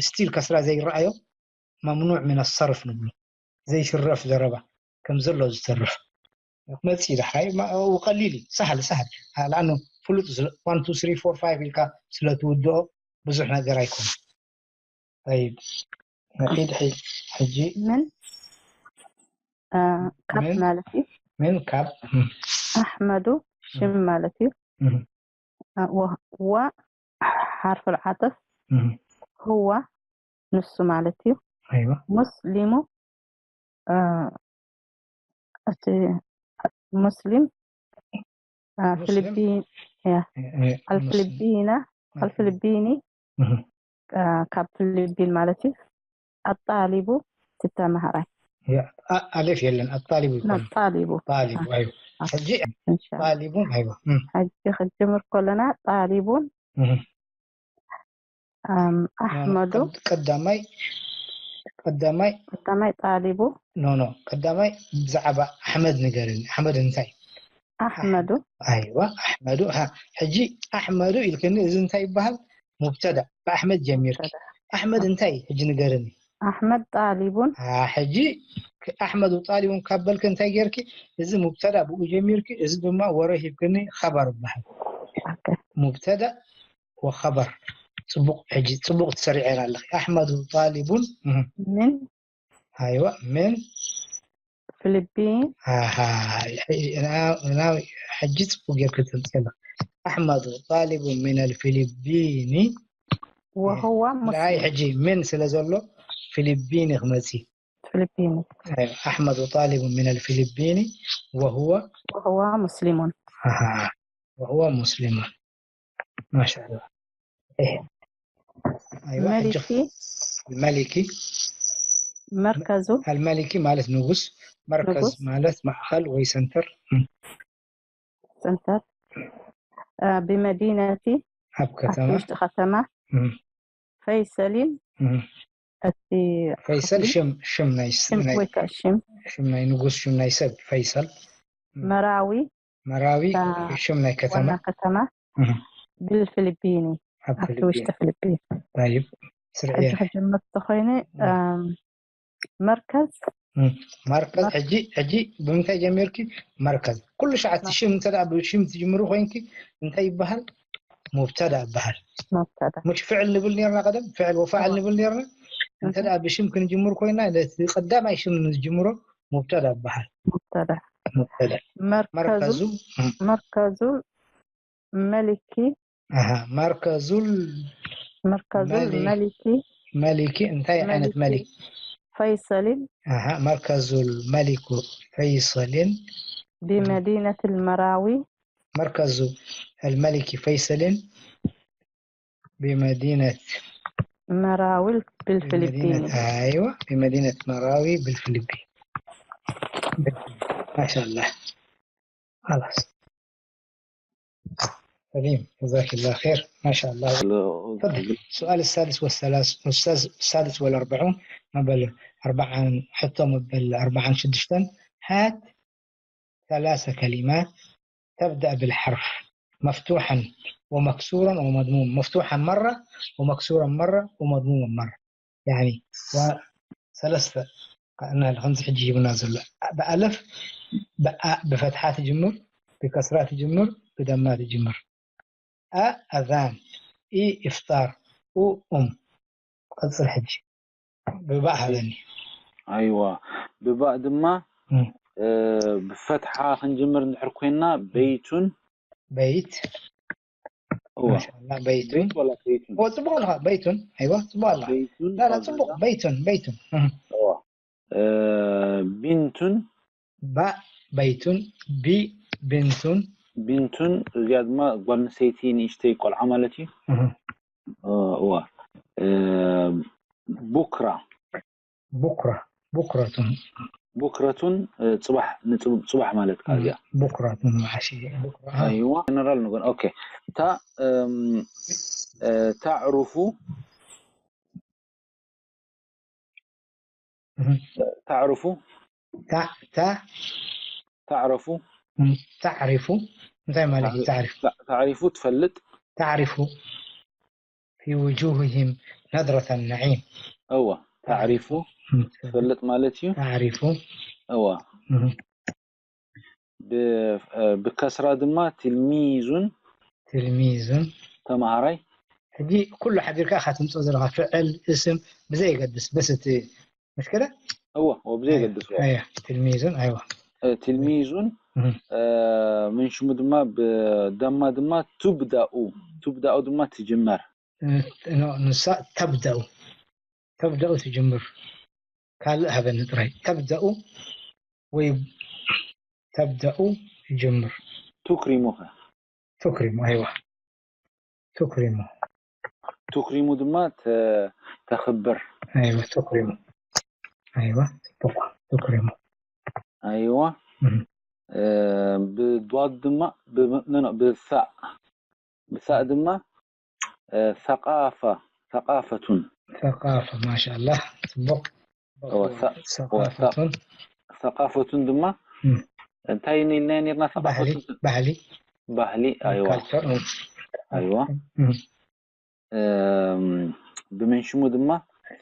ስቲል ከስራ ዘይረኣዮ መምኑዕ ምን ኣሰርፍ ንብሎ። ዘይስረፍ ዘረባ ከም ዘሎ ዝተርፍ መፅእ ዳሕራይ ቀሊል እዩ። ሳህል ሳህል ኣነ ፍሉጥ one two three four five ኢልካ ስለ ትውድኦ ብዙሕ ነገር ኣይኮነ። طيب نعيد ሕጂ ምን ካብ ማለት እዩ። ምን ካብ ኣሕመዱ ሽም ማለት እዩ። ወ ሓርፍ ዓጥፍ ህዋ ንሱ ማለት እዩ። ኣይዋ ሙስሊሙ እቲ ሙስሊም ሙስሊም ፊሊፒን ያ እ- እ- ኣልፊሊቢና ኣልፊሊቢኒ ካብ ፊሊፒን ማለት እዩ። ኣጣሊቡ እቲ ተማሃራይ ያ- ኣ- ኣሌፍ የለን ኣጣሊቡ ይኮን ጣሊቡ ጣሊቡ ኣይዋ ሕጂ እንሻ ጣሊቡን ኣይዋ እም፣ ሕጂ ክጅምር ከለና ጣሊቡን እም። ኣም፣ ኣሕመዱ ቀድ- ቀዳማይ ቀዳማይ ቀዳማይ ጣሊቡ ኖ ኖ ቀዳማይ ብዛዕባ ኣሕመድ ንገርኒ ኣሕመድ እንታይ ኣሕመዱ ኣይዋ ኣሕመዱ ሃ ሕጂ ኣሕመዱ ኢልክኒ እዚ እንታይ ይበሃል ሙብተዳ ብኣሕመድ ጀሚርኪ ኣሕመድ እንታይ ሕጂ ንገርኒ ኣሕመድ ጣሊቡን ኣ፣ ሕጂ ኣሕመዱ ጣሊቡን ካብ በልኪ እንታይ ጌርኪ እዚ ሙብተዳ ብኡ ጀሚርኪ እዚ ድማ ወረ ሂብክኒ ኸበር ይበሃል ኦኬ። ሙብተዳ ወኸበር ጽቡቕ ሕጂ ጽቡቕ ትሰሪዐን ኣለኺ ኣሕመዱ ጣሊቡን እህ፣ ምን ኣይዋ ምን ፊሊፒን ኣሃ ሕጂ ጽቡቅ ጌርክ ትምፅእ ኣለክ ኣሕመዱ ጣሊቡ ምን ኣልፊሊቢኒ ወህዋ ንኣይ ሙስሊም ሕጂ ምን ስለ ዘሎ ፊሊቢኒ ክመፅእ ፊሊፒን ኣሕመዱ ጣሊቡ ምን ኣልፊሊቢኒ ወህወ ወህዋ ሙስሊሙን ኣሃ ወህወ ሙስሊሙን ማሻላ ኣይዋ ሕጂ መሊኪ መሊኪ መርከዙ ኣልመሊኪ ማለት ንጉስ መርከዝ ንጉስ። ማለት ማእኸል ወይ ሰንተር ሰንተር እ፣ ብመዲነቲ ኣብ ኣብቲ ከተማ ውሽጢ ከተማ እም፣ ፈይሰሊን እም። እቲ ፈይሰል ክፍሊ ሽም ሽም ናይ ስ- ሽም ናይ ወይ ከዓ ሽም ሽም ናይ ንጉስ ሽም ናይ ሰብ ፈይሰል መራዊ መራዊ እታ ሽም ናይ ከተማ ዋና ከተማ እም፣ ብልፊሊቢኒ ኣብ ኣብቲ ውሽጢ ፊሊፒን ፊሊፒን طيب ስርዒ ሕጂ ክጅምር ተኮይነ እም። መርከዝ እም፣ መርከዝ ሕጂ ሕጂ ብምንታይ ጀሚርኪ መርከዝ ኩሉ ሸዓት ሽም እንተ ደኣ ብሽም ትጅምሩ ኮይንኪ እንታይ ይበሃል ሙብተዳ ይበሃል መብተዳ مش فعل ንብል ነርና ቀደም ፍዕል ወፋዕል ንብል ነርና እንተ ደኣ ብሽም ክንጅምር ኮይና ነቲ ቀዳማይ ሽም ንጅምሮ ሙብተዳ ይበሃል መብተዳ ሙብተዳ መርከዙ መርከዙ እም፣ መርከዙ መሊኪ ኣሃ መርከዙል መርከዙል መሊ- መሊኪ መሊኪ እንታይ ዓይነት መሊክ ፈይሰሊን ኣሃ መርከዙል መሊኩ ፈይሰልን ብመዲነት መራዊ مركز الملك فيصل بمدينة መራዊ ብልፊሊፒኒ بمدينة أيوة بمدينة مراوي بالفلبين ما شاء الله خلاص سليم جزاك الله خير ما شاء الله تفضل السؤال السادس والثلاث السادس والأربعون ما بل أربعا حتى ما بل أربعا شدشتن هات ثلاث كلمات تبدأ بالحرف مفتوحا ومكسورا ومضموما مفتوحا مرة ومكسورا مرة ومضموما مرة يعني ثلاثة أنا الخمس حجي يبنا زل بألف بأ بفتحة تجمر بكسرة تجمر بدمات تجمر أ أذان ኢ ኢፍጣር፣ ኡ ኡም። ቀጽል ሕጂ። ብባእ ሃበኒ። ኣይዋ። ብባእ ድማ ብፈትሓ ክንጅምር እንድሕር ኮይና በይቱን በይት እዋ ማሻላ በይቱን በይት ወላ በይቱን ኦ ጽቡቅ ኣለኻ በይቱን ኣይዋ ጽቡቅ ኣለኻ በይቱን ላ ላ ጽቡቅ በይቱን በይቱን እህ። እዋ እ፣ ቢንቱን ባ በይቱን ቢ ቢንቱን ቢንቱን እዚኣ ድማ ጓል ኣንስተይቲ ንእሽተይ ቆልዓ ማለት እዩ እህ። እ፣ እዋ እ፣ ቡክራ ቡክራ ቡክረቱን ቡክረቱን እ፣ ጽባሕ ንጽብ- ጽባሕ ማለት ከኣ እዚኣ ቡክረቱን መዓሽ ቡክራ ኣይዋ ጀነራል ንጎን ኦኬ ታ እም፣ እ፣ ታዕሩፉ እህ። ታዕሩፉ ታ ታ ታዕረፉ ታዕሪፉ እንታይ ማለት እዩ ታዕሪፉ ታ- ታዕሪፉ ትፈልጥ تعرف في وجوههم نضرة النعيم እዋ ታዕሪፉ ትፈልጥ ማለት እዩ تعرف እዋ እህ። ብ- እ፣ ብከስራ ድማ ትልሚዙን تلميذ ተማሃራይ ሕጂ ኩሉ ሓቢርካ ኢኻ ትምፅኦ ዘለኻ ፍዕል እስም ብዘየገድስ በስ እቲ መሽከለ እዋ እዋ ብዘየገድስ እዋ ትልሚዙን ኣይዋ እ፣ ትልሚዙን እ፣ ምን ሽሙ ድማ ብደማ ድማ ቱብዳኡ ቱብዳኡ ድማ ትጅመር ንሳ ተብደኡ ተብደኡ ትጅምር ካልእ ሃበኒ ጥራይ ተብደኡ ወይ ተብደኡ ይጅምር ቱክሪሙ ኸ ቱክሪሙ ኣይዋ ቱክሪሙ ቱክሪሙ ድማ ተ- ተኽብር ኣይዋ ቱክሪሙ ኣይዋ ጽቡቅ ቱክሪሙ ኣይዋ እህ። እ፣ ብዷድ ድማ ብ- ኖ፣ ኖ፣ ብሳእ ብሳእ ድማ እ፣ ሰቃፋ ሰቃፈቱን ثقافة ما شاء الله ጽቡቅ እዋ፣ ሰ- እዋ፣ ሰ- ثقافة ሰቃፈቱን ድማ እም። እንታይ ኢልና ነርና ባህሊ ሰቃፈቱን ባህሊ ባህሊ ኣይዋ ካልቸር ኣይዋ እም። እም፣ ብመን ሽሙ ድማ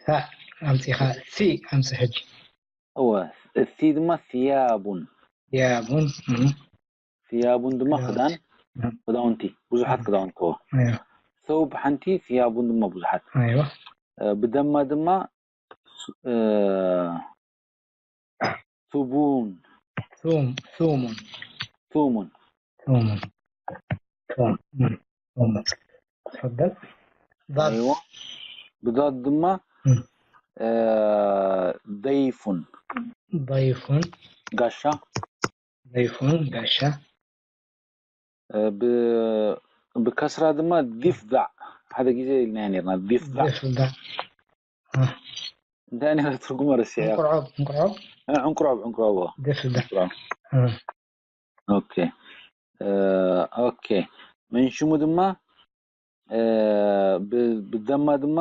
ሳ ኣምፂኻ ሲ ኣምፂ ሕጂ እወ እቲ ድማ ስያቡን ያቡን እም። ስያቡን ድማ ክዳውንቲ። ክዳን እም። ክዳውንቲ ብዙሓት ክዳውንቲ እወ እያ። ሰውብ ሓንቲ ስያቡን ድማ ብዙሓት ኣይዋ እ፣ ብደማ ድማ እ፣ ሱቡን ثوم ثوم ሱሙን ثوم ثوم ثوم تفضل ضاد ኣይዋ ብዳድ ድማ እም። እ፣ ደይፉን ضيف ጋሻ ضيف ጋሻ እ፣ ብ- ብከስራ ድማ ዲፍዳዕ ሓደ ግዜ ኢልና ነርና ዲፍዳዕ ضفدع እንታይ ነረ ትርጉሙ ረሲዐ እንቁርዖብ እንቁርዖብ ዕንቁሮብ ዕንቁሮብ ضفدع ኦኬ እ፣ ኦኬ መንሽሙ ድማ እ፣ ብ- ብደማ ድማ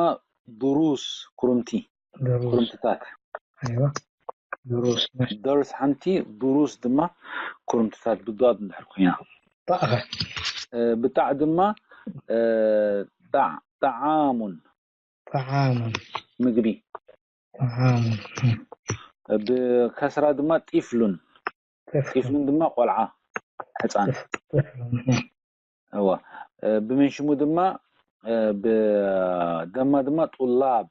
ድሩስ ኩርምቲ دروس ኩርምትታት ኣይዋ دروس ماشي ደርስ ሓንቲ ድሩስ ድማ ኩርምትታት ብዳድ እንድሕር ኮይና طاقة እ፣ ብጣዕ ድማ እ፣ ጣዕ- ጣዓሙን طعام ምግቢ طعام ብከስራ ድማ ጢፍሉን طفل ጢፍሉን ድማ ቆልዓ ሕፃን طفل እዋ እ፣ ብመንሽሙ ድማ እ፣ ብደማ ድማ ጡላብ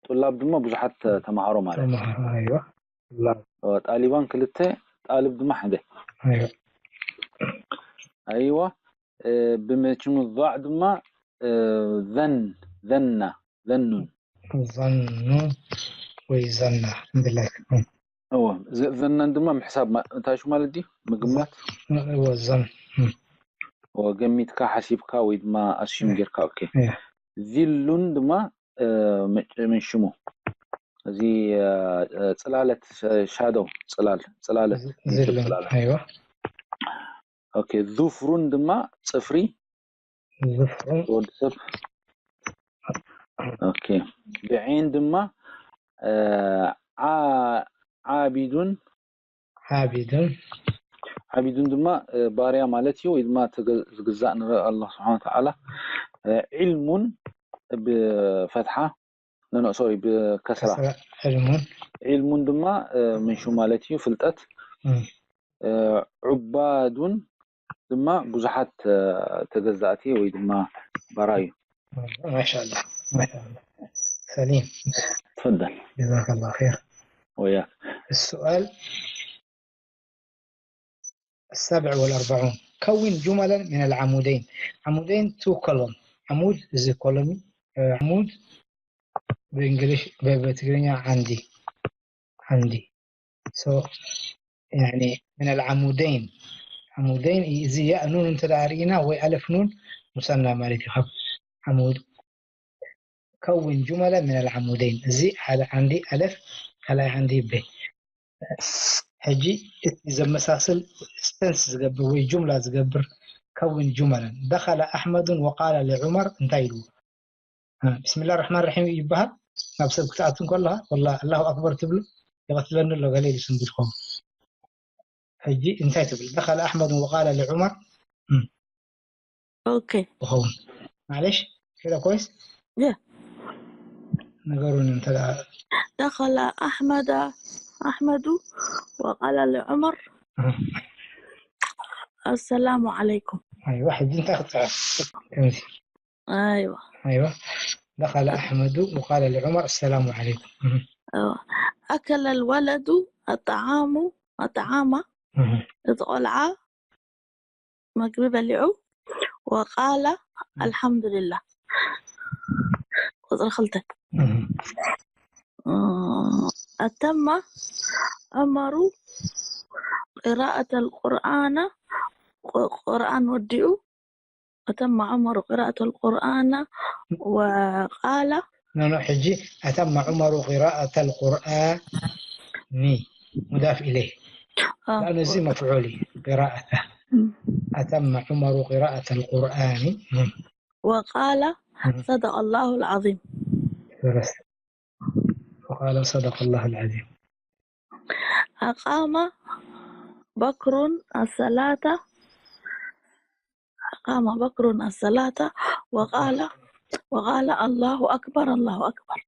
ጡላብ ድማ ብዙሓት ተማሃሮ ማለት ተማሃሮ ኣይዋ لا እዋ፣ ጣሊባን ክልተ ጣልብ ድማ ሓደ ኣይዋ ኣይዋ እ፣ ብመንሽሙ ዛዕ ድማ እ፣ ዘን ዘና ዘኑን ظن ወይ ዘና እንደላይ እዎ ዘ- ዘናን ድማ ምሕሳብ ማ- እንታይ ሽሙ ማለት ድዩ ምግማት እዎ ዘን እዎ ገሚትካ ሓሲብካ ወይ ድማ ኣስዩም ጌርካ ኦኬ እያ ዚሉን ድማ እ፣ ምን- ምን ሽሙ እዚ እ፣ እ፣ ጽላለት ሸ- ሻዶው ጽላል ጽላለት ዝልን ጽላለት ኣይዋ ኦኬ ዙፍሩን ድማ ጽፍሪ ዝፍሩ ወዲ ሰብ ኦኬ ብዔን ድማ እ፣ ዓ- ዓቢዱን ዓቢድን ዓቢዱን ድማ እ፣ ባርያ ማለት እዩ ወይ ድማ ተገ- ዝግዛእ ንርኢ ኣላ ስብሓን ተዓላ እ፣ ዒልሙን ብፈትሓ ኖ ሶሪ ብከስራ ከስራ ዕልሙን ዒልሙን ድማ እ፣ ምንሹ ማለት እዩ ፍልጠት እም። እ፣ ዑባዱን ድማ ብዙሓት እ፣ ተገዛእቲ ወይ ድማ برايو. ما شاء الله، ما شاء الله. سليم. تفضل. جزاك الله خير. وياك. السؤال السابع والأربعون: كون جملا من العمودين. عمودين، two column. عمود is a column. آه، عمود بالإنجليش، ب- بتقرينيا عندي. عندي. So يعني من العمودين. عمودين، እዚ ያእ ኑን እንተ ደኣ ርኢና ወይ ኣለፍ ኑን ምሳና ማለት እዩ። ካብ ዓሙድ። ከውን ጁመለ ምን ኣልዓሙደይን። እዚ ሓደ ዓንዲ ኣለፍ፣ ካልኣይ ዓንዲ ቤ። ሕጂ እቲ ዘመሳስል ስተንስ ዝገብር ወይ ጁምላ ዝገብር ከውን ጁመለን። ደኸለ ኣሕመዱን ወቃለ ለዑመር እንታይ ኢልዎ? እ፣ ብስሚላ ራሕማን ራሒም ይበሃል። ናብ ሰብ ክትኣቱ እንከለኻ ወላ ኣላሁ ኣክበር ትብሉ ይቐትለኒ ኣሎ ገለ ኢሉ ስም ዝኸውን። ሕጂ እንታይ ትብል? ደኸለ ኣሕመዱን ወቃለ ለዑመር ኦኬ። ይኸውን። ማለሽ ከደ ኮይስ ያ። ነገሩን እንተ ደኣ دخل أحمد أحمد وقال لعمر السلام عليكم. ኣይዋ፣ ሕጂ እንታይ ክትፅዕር? ከምዚ أيوة. ኣይዋ። ደኸለ ኣሕመዱ ወቃለ ለዑመር ኣሰላሙ ዓለይኩም። እህ፣ أيوة. أكل الولد الطعام الطعام እህ። እቲ ቆልዓ መግቢ በሊዑ وقال الحمد لله. ቁፅሪ ክልተ እህ። أتم عمر قراءة القرآن ቁ- ቁርኣን ወዲኡ أتم عمر قراءة القرآن وقال ኖ ኖ፣ ሕጂ أتم عمر قراءة القرآن مضاف إليه آه، لأنه زي مفعول قراءة. م. أتم عمر قراءة القرآن. مم. وقال مم. صدق الله العظيم. درست. وقال صدق الله العظيم. أقام بكر الصلاة أقام بكر الصلاة وقال وقال الله أكبر الله أكبر.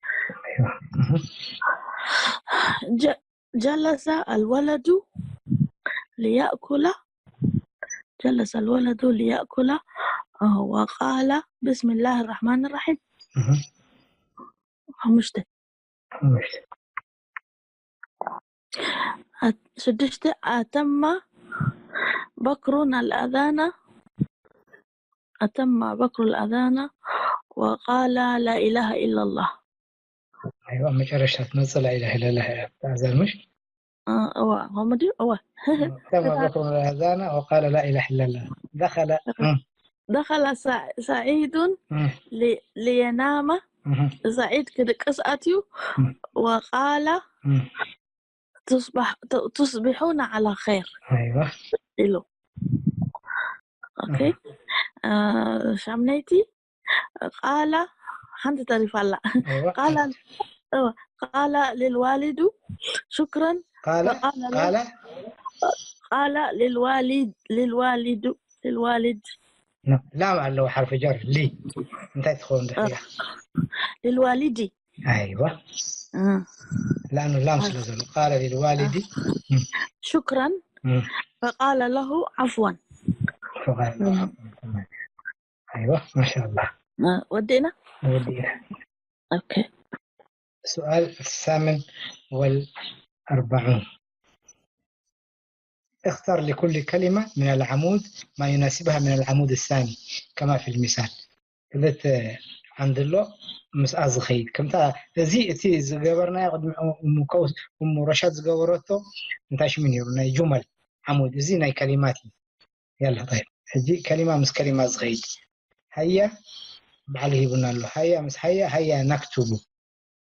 أيوة. مم. ج- جلس الولد ليأكل جلس الولد ليأكل آه، وقال بسم الله الرحمن الرحيم. مم. خمسة ماشي. شدشت أتم بكر الأذان أتم بكر الأذان وقال لا إله إلا الله. أيوة، መጨረሻ ትመጽእ لا إله إلا الله እያ። ኣዛን ምሽ? آه، أوا هم دي أوا أتم بكر الأذان وقال لا إله إلا الله. دخل. مم. دخل سع- سعيد مم. ل- لينام مم. سعيد كده قصأتيو مم. وقال مم. تصبح ت- تصبحون على خير. أيوة. إلو أوكي آه شامنيتي قال حنت تعرف الله أيوة. قال أيوة. قال للوالد شكرا قال فقال له- قال قال للوالد للوالد للوالد لا، ላም ኣለዎ ሓርፊ ጀር ሊ እንታይ ትኸውን ድሕሪያ للوالد ኣይዋ آه. ላኑ ላም ስለ ዘሎ قال للوالد شكرا مم. فقال له عفوا فقال له عفوا. تمام. أيوة، ما شاء الله. آه، ودينا ودينا. أوكي السؤال الثامن والأربعون. اختر لكل كلمة من العمود ما يناسبها من العمود الثاني كما في المثال. ክልተ ዓንዲ ኣሎ ምስኣ ዝኸይድ ከምታ እዚ እቲ ዝገበርናዮ ቅድሚ እሙ ከውስ እሙ ረሻድ ዝገበረቶ እንታይ ሽሙ ነይሩ ናይ ጁመል ዓሙድ እዚ ናይ ከሊማት እዩ ያላ طيب ሕጂ ከሊማ ምስ ከሊማ ዝኸይድ ሃያ ባዕሉ ሂቡና ኣሎ ሃያ ምስ ሃያ ሃያ ናክቱቡ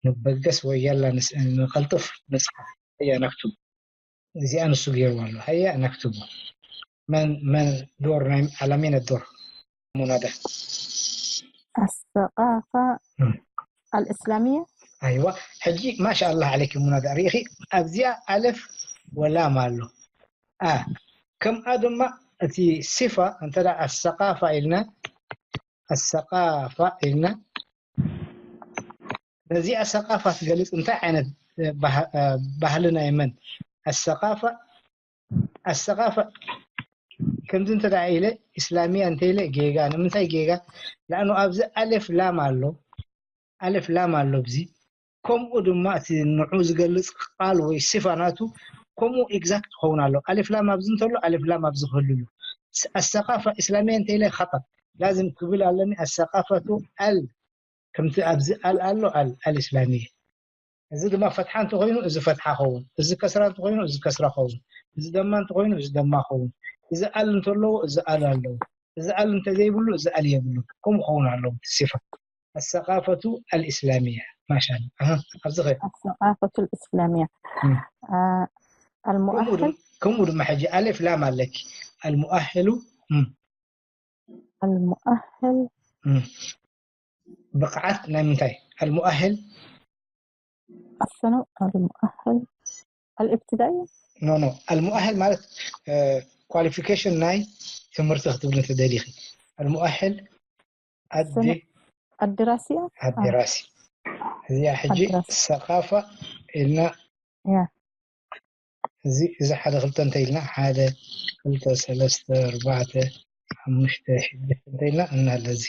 ንበገስ ወይ ያላ ንስ- ንቐልጥፍ ንፅሓፍ ሃያ ናክቱቡ እዚኣ ንሱ ገይርዋ ኣሎ ሃያ ናክቱቡ መን መን ዶር ናይ ዓላሚን ዶር ሙናዳ الثقافة مم. الإسلامية ኣይዋ ሕጂ ማሻ ኣላህ ዓለይኪ ሙናዳ ርኢኺ ኣብዚኣ ኣለፍ ወላም ኣሎ ኣ ከምኣ ድማ እቲ ሲፋ እንተ ኣሰቃፋ ኢልና ኣሰቃፋ ኢልና ነዚኣ ሰቃፋ ትገልፅ እንታይ ዓይነት እ፣ ባህ- እ፣ ባህሊ ናይ መን ኣሰቃፋ ኣሰቃፋ ከምዚ እንተ ደኣ ኢለ፣ ኢስላሚያ እንተ ኢለ ጌጋ። ንምንታይ ጌጋ? ለኣኑ ኣብዚ ኣሌፍ ላም ኣሎ፣ ኣሌፍ ላም ኣሎ ኣብዚ። ከምኡ ድማ እቲ ንዑ ዝገልጽ ቃል ወይ ሲፋ ናቱ ከምኡ ኤግዛክት ክኸውን ኣሎ። ኣሌፍ ላም ኣብዚ እንተሎ፣ ኣሌፍ ላም ኣብዚ ክህሉ ኣሎ። ስ-፣ ኣሰቃፋ ኢስላሚያ እንተ ኢለ ኸጠእ። ላዝም ክብል ኣለኒ ኣሰቃፋቱ ኣል፣ ከምቲ ኣብዚ ኣል ኣሎ፣ ኣል፣ ኣል ኢስላሚያ። እዚ ድማ ፈትሓ እንተኾይኑ፣ እዚ ፈትሓ ኸውን። እዚ ከስራ እንተኾይኑ፣ እዚ ከስራ ኸውን። እዚ ደማ እንተኾይኑ፣ እዚ ደማ ኸውን። እዚ ኣል እንተለዎ፣ እዚ ኣል ኣለዎ። እዚ ኣል እንተዘይብሉ፣ እዚ ኣል የብሉ። ከምኡ ክኸውን ኣለዎ እቲ ሲፋ። ኣሰቃፈቱ ኣልኢስላሚያ። ማሻላ። ኣሃ፣ ኣብዚ ኸ? الثقافة الإسلامية. እም። آه، ከምኡ ድ-፣ المؤهل. ከምኡ ድማ ሕጂ ኣሌፍ ላም ኣለኪ። ኣልሙኣህሉ፣ እም፣ المؤهل. እም። ብቕዓት ናይ ምንታይ? ኣልሙኣህል? الثانوي، المؤهل الابتدائي. ኖ፣ ኖ። ኣልሙኣህል ማለት፣ እ፣ ኳሊፊኬሽን ናይ ትምህርቲ ክትብሊ እንተደሊኺ። ኣልሙኣህል ኣዲ-፣ الثانوي الدراسية. ኣዲራሲ። እዚኣ ሕጂ الدراسي. ሰቃፋ ኢልና يا. እዚ፣ እዚ ሓደ ክልተ እንተ ኢልና፣ ሓደ፣ ክልተ፣ ሰለስተ፣ ኣርባዕተ፣ ሓሙሽተ፣ ሽዱሽተ እንተ ኢልና፣ እናለ እዚ።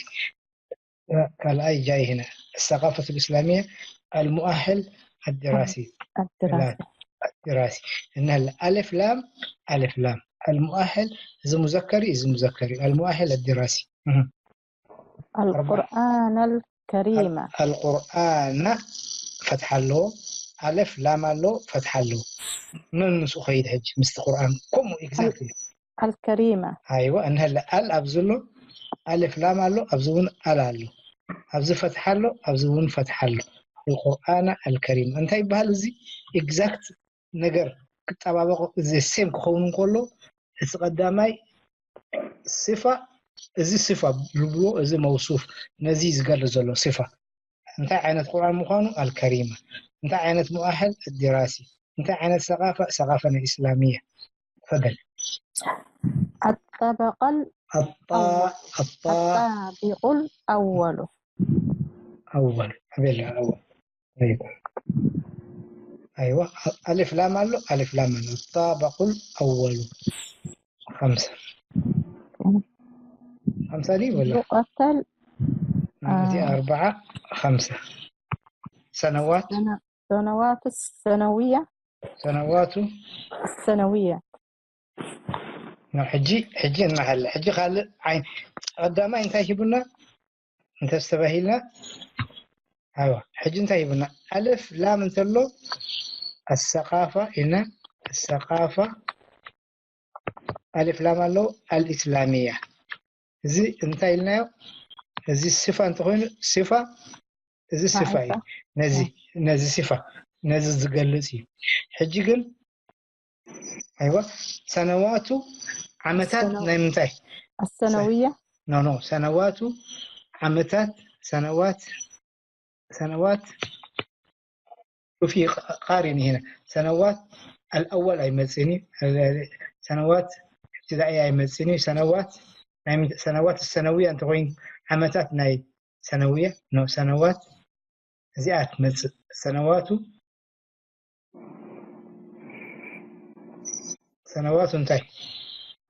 ካልኣይ ጃይ هنا الثقافة الإسلامية المؤهل الدراسي. الدراسي. الدراسي. እናለ ኣሌፍ ላም፣ ኣሌፍ ላም። المؤهل እዚ ሙዘከር እዩ፣ እዚ ሙዘከር እዩ። المؤهل الدراسي. እህ። القرآن الكريم. ኣል-፣ ኣልቁርኣና ፈትሓ ኣለዎ፣ ኣለፍ ላም ኣለዎ፣ ፈትሓ ኣለዎ። መን ምስኡ ኸይድ ሕጂ? ምስቲ ቁርኣን ከምኡ ኤግዛክትሊ። الكريمة. ኣይዋ፣ እንሀለ ኣል ኣብዚ ኣሎ፣ ኣለፍ ላም ኣሎ፣ ኣብዚ እውን ኣል ኣሎ። ኣብዚ ፈትሓ ኣሎ፣ ኣብዚ እውን ፈትሓ ኣሎ። ኣልቁርኣና ኣልከሪም እንታይ ይበሃል? እዚ ኤግዛክት ነገር ክጠባበቑ፣ እዚ ሴም ክኸውን እንከሎ፣ እቲ ቀዳማይ ስፋ፣ እዚ ስፋ ዝብልዎ፣ እዚ መውሱፍ፣ ነዚ ዝገልጽ ዘሎ ስፋ። እንታይ ዓይነት ቁርኣን ምዃኑ ኣልከሪማ፣ እንታይ ዓይነት ሙኣህል ኣዲራሲ፣ እንታይ ዓይነት ሰቃፋ፣ ሰቃፈ ናይ ኢስላሚያ። ተፈደል። الطبق ال-، ኣጣ-፣ ኣጣ-፣ الطابق الأول. ኣወል፣ ኣቤላ፣ ኣወል። ኣይዋ። ኣይዋ፣ ኣሊፍ ላም ኣሎ፣ ኣሊፍ ላም ኣሎ። الطابق الأول. ኸምሳ። ኸምሳ ድዩ ወላ? ዝቐተል፣ ማለት አ፣ ኣርባዓ፣ ኸምሳ። ሰነዋት? ሰነ-፣ ሰነዋት ሰነውያ። ሰነዋቱ? ሰነውያ። ኖ፣ ሕጂ፣ ሕጂ እናሃለ፣ ሕጂ ካልእ ዓይን-፣ ቀዳማይ እንታይ ሂቡና? እንተስተባሂልና፣ ኣይዋ፣ ሕጂ እንታይ ሂቡና? ኣልፍ ላም እንተሎ፣ ኣሰቃፋ ኢልና፣ ኣሰቃፋ፣ ኣልፍ ላም ኣለዎ፣ ኣልኢስላሚያ። እዚ እንታይ ኢልናዮ? እዚ ስፋ እንተኾይኑ፣ ስፋ፣ እዚ ስፋ እዩ። ማዕሪፋ። ነዚ፣ ያ። ነዚ ስፋ፣ ነዚ ዝገልጽ እዩ። ሕጂ ግን፣ ኣይዋ፣ ሰነዋቱ ዓመታት ሰነው-፣ ናይ ምንታይ? ኣሰነውያ? ኖ፣ ኖ፣ ሰነዋቱ ዓመታት፣ ሰነዋት፣ ሰነዋት፣ ሹፊ ቃ-፣ ቃሪን هنا። ሰነዋት ኣልኣወል ኣይመጽእን እዩ። ሰነዋት ابتدائي ኣይመጽእን እዩ። ሰነዋት ናይ ምንታይ? ሰነዋት ሰነውያ እንተኾይኑ ዓመታት ናይ ሰነውያ፣ ኖ፣ ሰነዋት እዚኣ ትመጽእ። ሰነዋቱ፣ ሰነዋቱ እንታይ?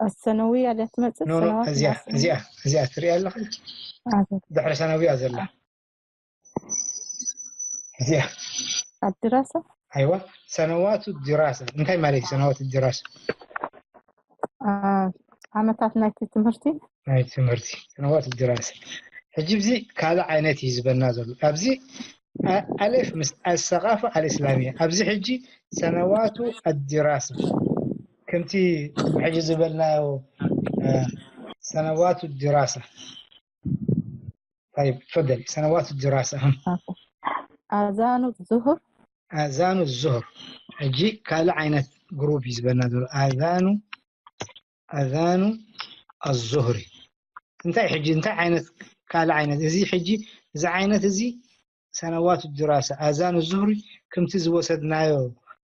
ኣሰነውያ ድያ ትመጽእ? ኖ፣ ኖ፣ ሰነዋት እዚኣ፣ ኣሰነውያ? እዚኣ፣ እዚኣ ትሪኣ ኣለኻ? ኣዘ-፣ ድሕሪ ሰነውያ ዘላ። እዚኣ። ኣድራሳ? ኣይዋ፣ ሰነዋቱ ድራሳ። እንታይ ማለት እዩ ሰነዋቱ ድራሳ? አ፣ ዓመታት ናይቲ ትምህርቲ? ናይ ትምህርቲ፣ ሰነዋት ድራሳ። ሕጂ፣ እዚ ካልእ ዓይነት እዩ ዝበና ዘሎ። ኣብዚ ኣ-፣ ኣሌፍ ምስ ኣሰቃፈ ኣልእስላሚያ። ኣብዚ ሕጂ ሰነዋቱ ኣድራሳ። ከምቲ ሕጂ ዝበልናዮ፣ አ፣ ሰነዋቱ ድራሳ። طيب، تفضلي. ሰነዋቱ ድራሳ። ኣዛኑ ዙሁር። ኣዛኑ ዙሁር። ሕጂ ካልእ ዓይነት ግሩፕ እዩ ዝበና ዘሎ። ኣዛኑ፣ ኣዛኑ ኣዙሁሪ። እንታይ ሕጂ፣ እንታይ ዓይነት ካልእ ዓይነት? እዚ ሕጂ፣ እዚ ዓይነት እዚ ሰነዋቱ ድራሳ፣ ኣዛኑ ዙሁሪ፣ ከምቲ ዝወሰድናዮ፣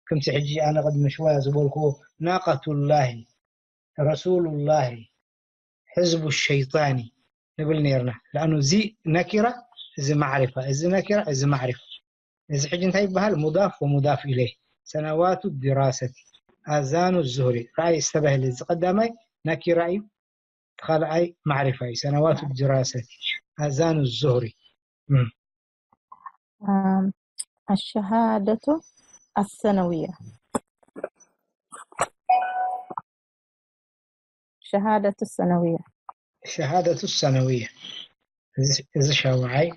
ከምቲ ሕጂ ኣነ ቅድሚ ሽወያ ዝበልክዎ፣ ናቀቱላሂ፣ ረሱሉላሂ፣ ሕዝቡ ሸይጣኒ ንብል ነይርና። ለኣኑ እዚ ነኪራ፣ እዚ ማዕሪፋ፣ እዚ ነኪራ፣ እዚ ማዕሪፋ። እዚ ሕጂ እንታይ ይበሃል? ሙዳፍ ወሙዳፍ ኢለይህ። ሰነዋቱ ዲራሰቲ፣ ኣዛኑ ዙሁሪ። ረኣይ፣ ዝተባህለ እዚ ቀዳማይ ነኪራ እዩ፣ ካልኣይ ማዕሪፋ እዩ። ሰነዋቱ ድራሰቲ ኣዛኑ ዙህሪ الشهادة السنوية شهادة السنوية ሸሃደቱ ሰነውያ እዚ ሻውዓይ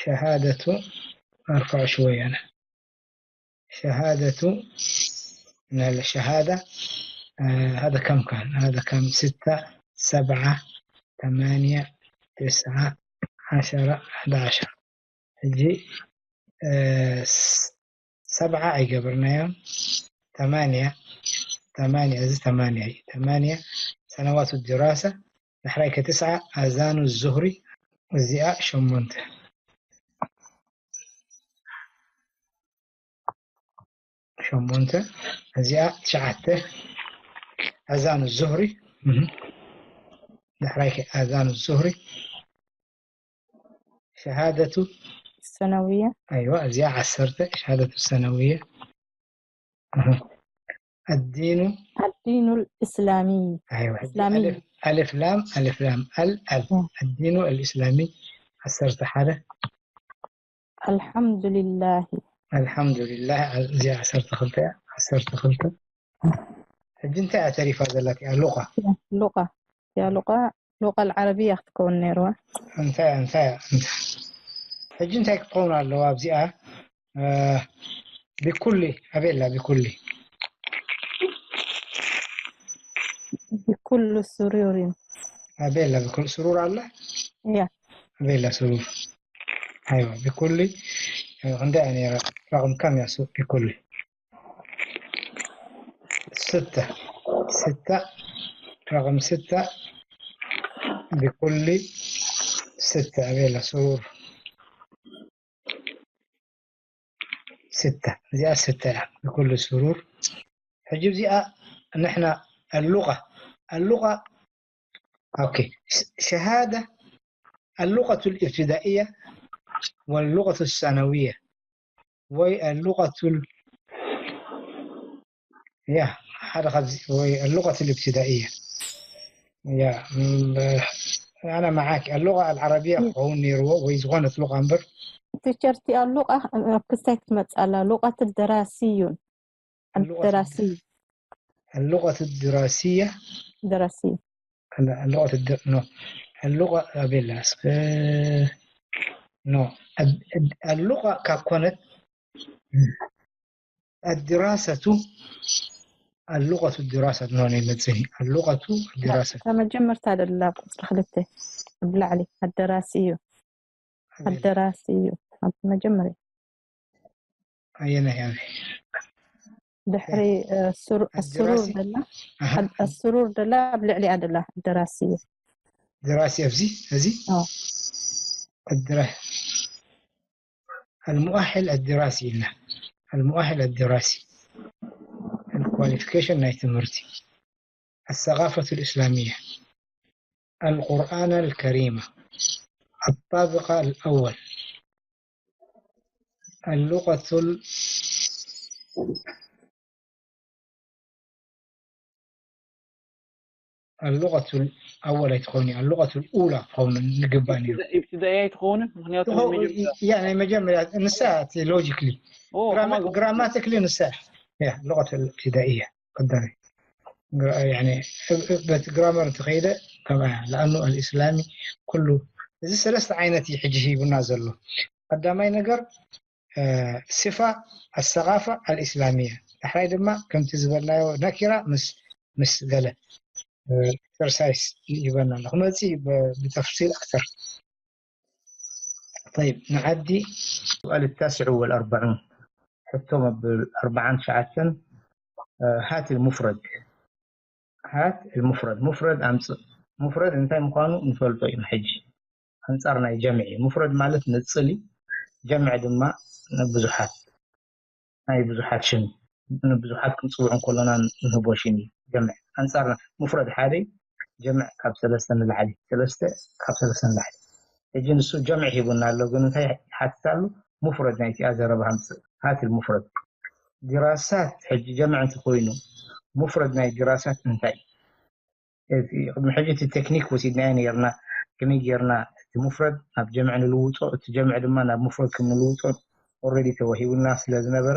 ሸሃደቱ ኣርፋዕ ሽወያነ ሸሃደቱ ናለ ሸሃዳ هذا كم كان هذا كم ستة سبعة ثمانية تسعة عشرة أحد عشر ሕጂ ሰብዓ ኣይገበርናዮን ተማንያ ተማንያ እዚ ተማንያ እዩ ተማንያ ሰነዋቱ ድራሳ ዳሕራይ ከትስዓ ኣዛኑ ዙህሪ እዚኣ ሸሞንተ ሸሞንተ እዚኣ ትሽዓተ ኣዛኑ ዙህሪ ዳሕራይ ኣዛኑ ዙህሪ ሸሃደቱ ሰነውያ ኣይዋ እዚኣ ዓሰርተ ሸሃደቱ ሰነውያ ኣዲኑ ኣዲኑ ልእስላሚ ኣይዋ ሕጂ እስላሚ። ኣልፍ- ኣልፍ ላም ኣልፍ ላም ኣል ኣል እ። ኣዲኑ ኣልእስላሚ ዓሰርተ ሓደ ኣልሓምዱሊላሂ ኣልሓምዱሊላህ እዚኣ ዓሰርተ ክልተ እያ ዓሰርተ ክልተ ሕጂ እንታይ እያ ተሪፋ ዘላትያ ሉቃ ሉቃ ያ ሉቃ ሉቃ ልዓረብያ ክትከውን ነይርዋ እንታይ እንታይ እንታይ ሕጂ እንታይ ክትከውን ኣለዋ ኣብዚኣ ብኩሊ ኣበላ ብኩሊ ብኩሉ ስሩር እዩ ኣበላ ብኩል ስሩር ኣለ ያ ኣበላ ስሩር ኣይዋ ብኩሊ ክንደይ ነራ ረቕም ከም ያሱ ብኩሊ ستة ستة رقم ستة بكل ستة أبيلا سرور ستة እዚኣ ستة እያ بكل سرور ሕጂ እዚኣ ንሕና اللغة اللغة أوكي شهادة اللغة الابتدائية واللغة الثانوية ወይ اللغة ال- يا ሓደ ካብዚ ወይ اللغة الابتدائية يا م- أنا معاك اللغة العربية ክኸውን ነይርዎ ወይ ዝኾነት ሉቃ እምበር ቲቸር እቲኣ ሉቃ ክስታይ ክትመፅእ ኣላ ሉቃት ደራሲዩን اللغة ደራሲ اللغة الدراسية ደራሲ اللغة الد... نو اللغة أبيلا نو اللغة ካብ ኮነት الدراسة اللغة الدراسة نو نمزني اللغة الدراسة ካብ መጀመርታ ደላ ቁፅሪ ክልተ ብላዕሊ ኣደራሲ እዩ ኣደራሲ እዩ ኣብ መጀመርያ ኣየናይ ኣበይ ድሕሪ ሱሩር ኣደራሲ? ደላ ኣሃ፣ ሱሩር ደላ ኣብ ልዕሊኣ ደላ ኣደራሲ እዩ ደራሲ ኣብዚ እዚ ኣዎ። ኣደራ- المؤهل الدراسي إلنا المؤهل الدراسي الكواليفيكيشن ናይ ትምህርቲ الثقافة الإسلامية القرآن الكريم الطابق الأول اللغة ال- اللغة الأولى تكوني اللغة الأولى تكون نقباني ኢብትዳእያ ኣይትኸውን ምክንያቱ يعني መጀመርያ ንሳ ሎጂክሊ ኦ ከማን ግራማቲክሊ ንሳ ያ اللغة الابتدائية قدامي يعني በት ግራመር እንተኸይደ ከምኣ لأنه الإسلامي ኩሉ እዚ ሰለስተ ዓይነት እዩ ሕጂ ሂቡና ዘሎ ቀዳማይ ነገር ስፋ الثقافة الإسلامية ዳሕራይ ድማ ከምቲ ዝበልናዮ ነኪራ ምስ ምስ ገለ ኤክሰርሳይስ ይበና ኣሎ ክመፅእ እዩ ብ- ብተፍሲል ኣክተር طيب نعدي السؤال التاسع والأربعون ሕቶ መብል ኣርባዓን ትሽዓተን ሃት المفرد ሃት المفرد مفرد ኣምፅእ مفرد እንታይ ምዃኑ ንፈልጦ ኢና ሕጂ ኣንፃር ናይ ጀምዒ مفرد ማለት ንፅል እዩ ጀምዒ ድማ ንብዙሓት ናይ ብዙሓት ሽም ንብዙሓት ክንፅውዕ እንከሎና ንህቦ ሽም እዩ ጀምዒ ኣንፃር مفرد ሓደ እዩ ጀምዕ ካብ ሰለስተ ንላዕሊ ሰለስተ ካብ ሰለስተ ንላዕሊ ሕጂ ንሱ ጀምዕ ሂቡና ኣሎ ግን እንታይ ይሓትት ኣሎ مفرد ናይቲኣ ዘረባ ኣምፅእ ሃት المفرد دراسات ሕጂ ጀምዕ እንተኮይኑ مفرد ናይ دراسات እንታይ እዩ ቅድሚ ሕጂ እቲ ቴክኒክ ወሲድናዮ ነርና። ከመይ ጌርና እቲ ሙፍረድ ናብ ጀምዕ ንልውጦ፣ እቲ ጀምዕ ድማ ናብ ሙፍረድ ከም ንልውጦ ኦረዲ ተወሂቡና ስለ ዝነበረ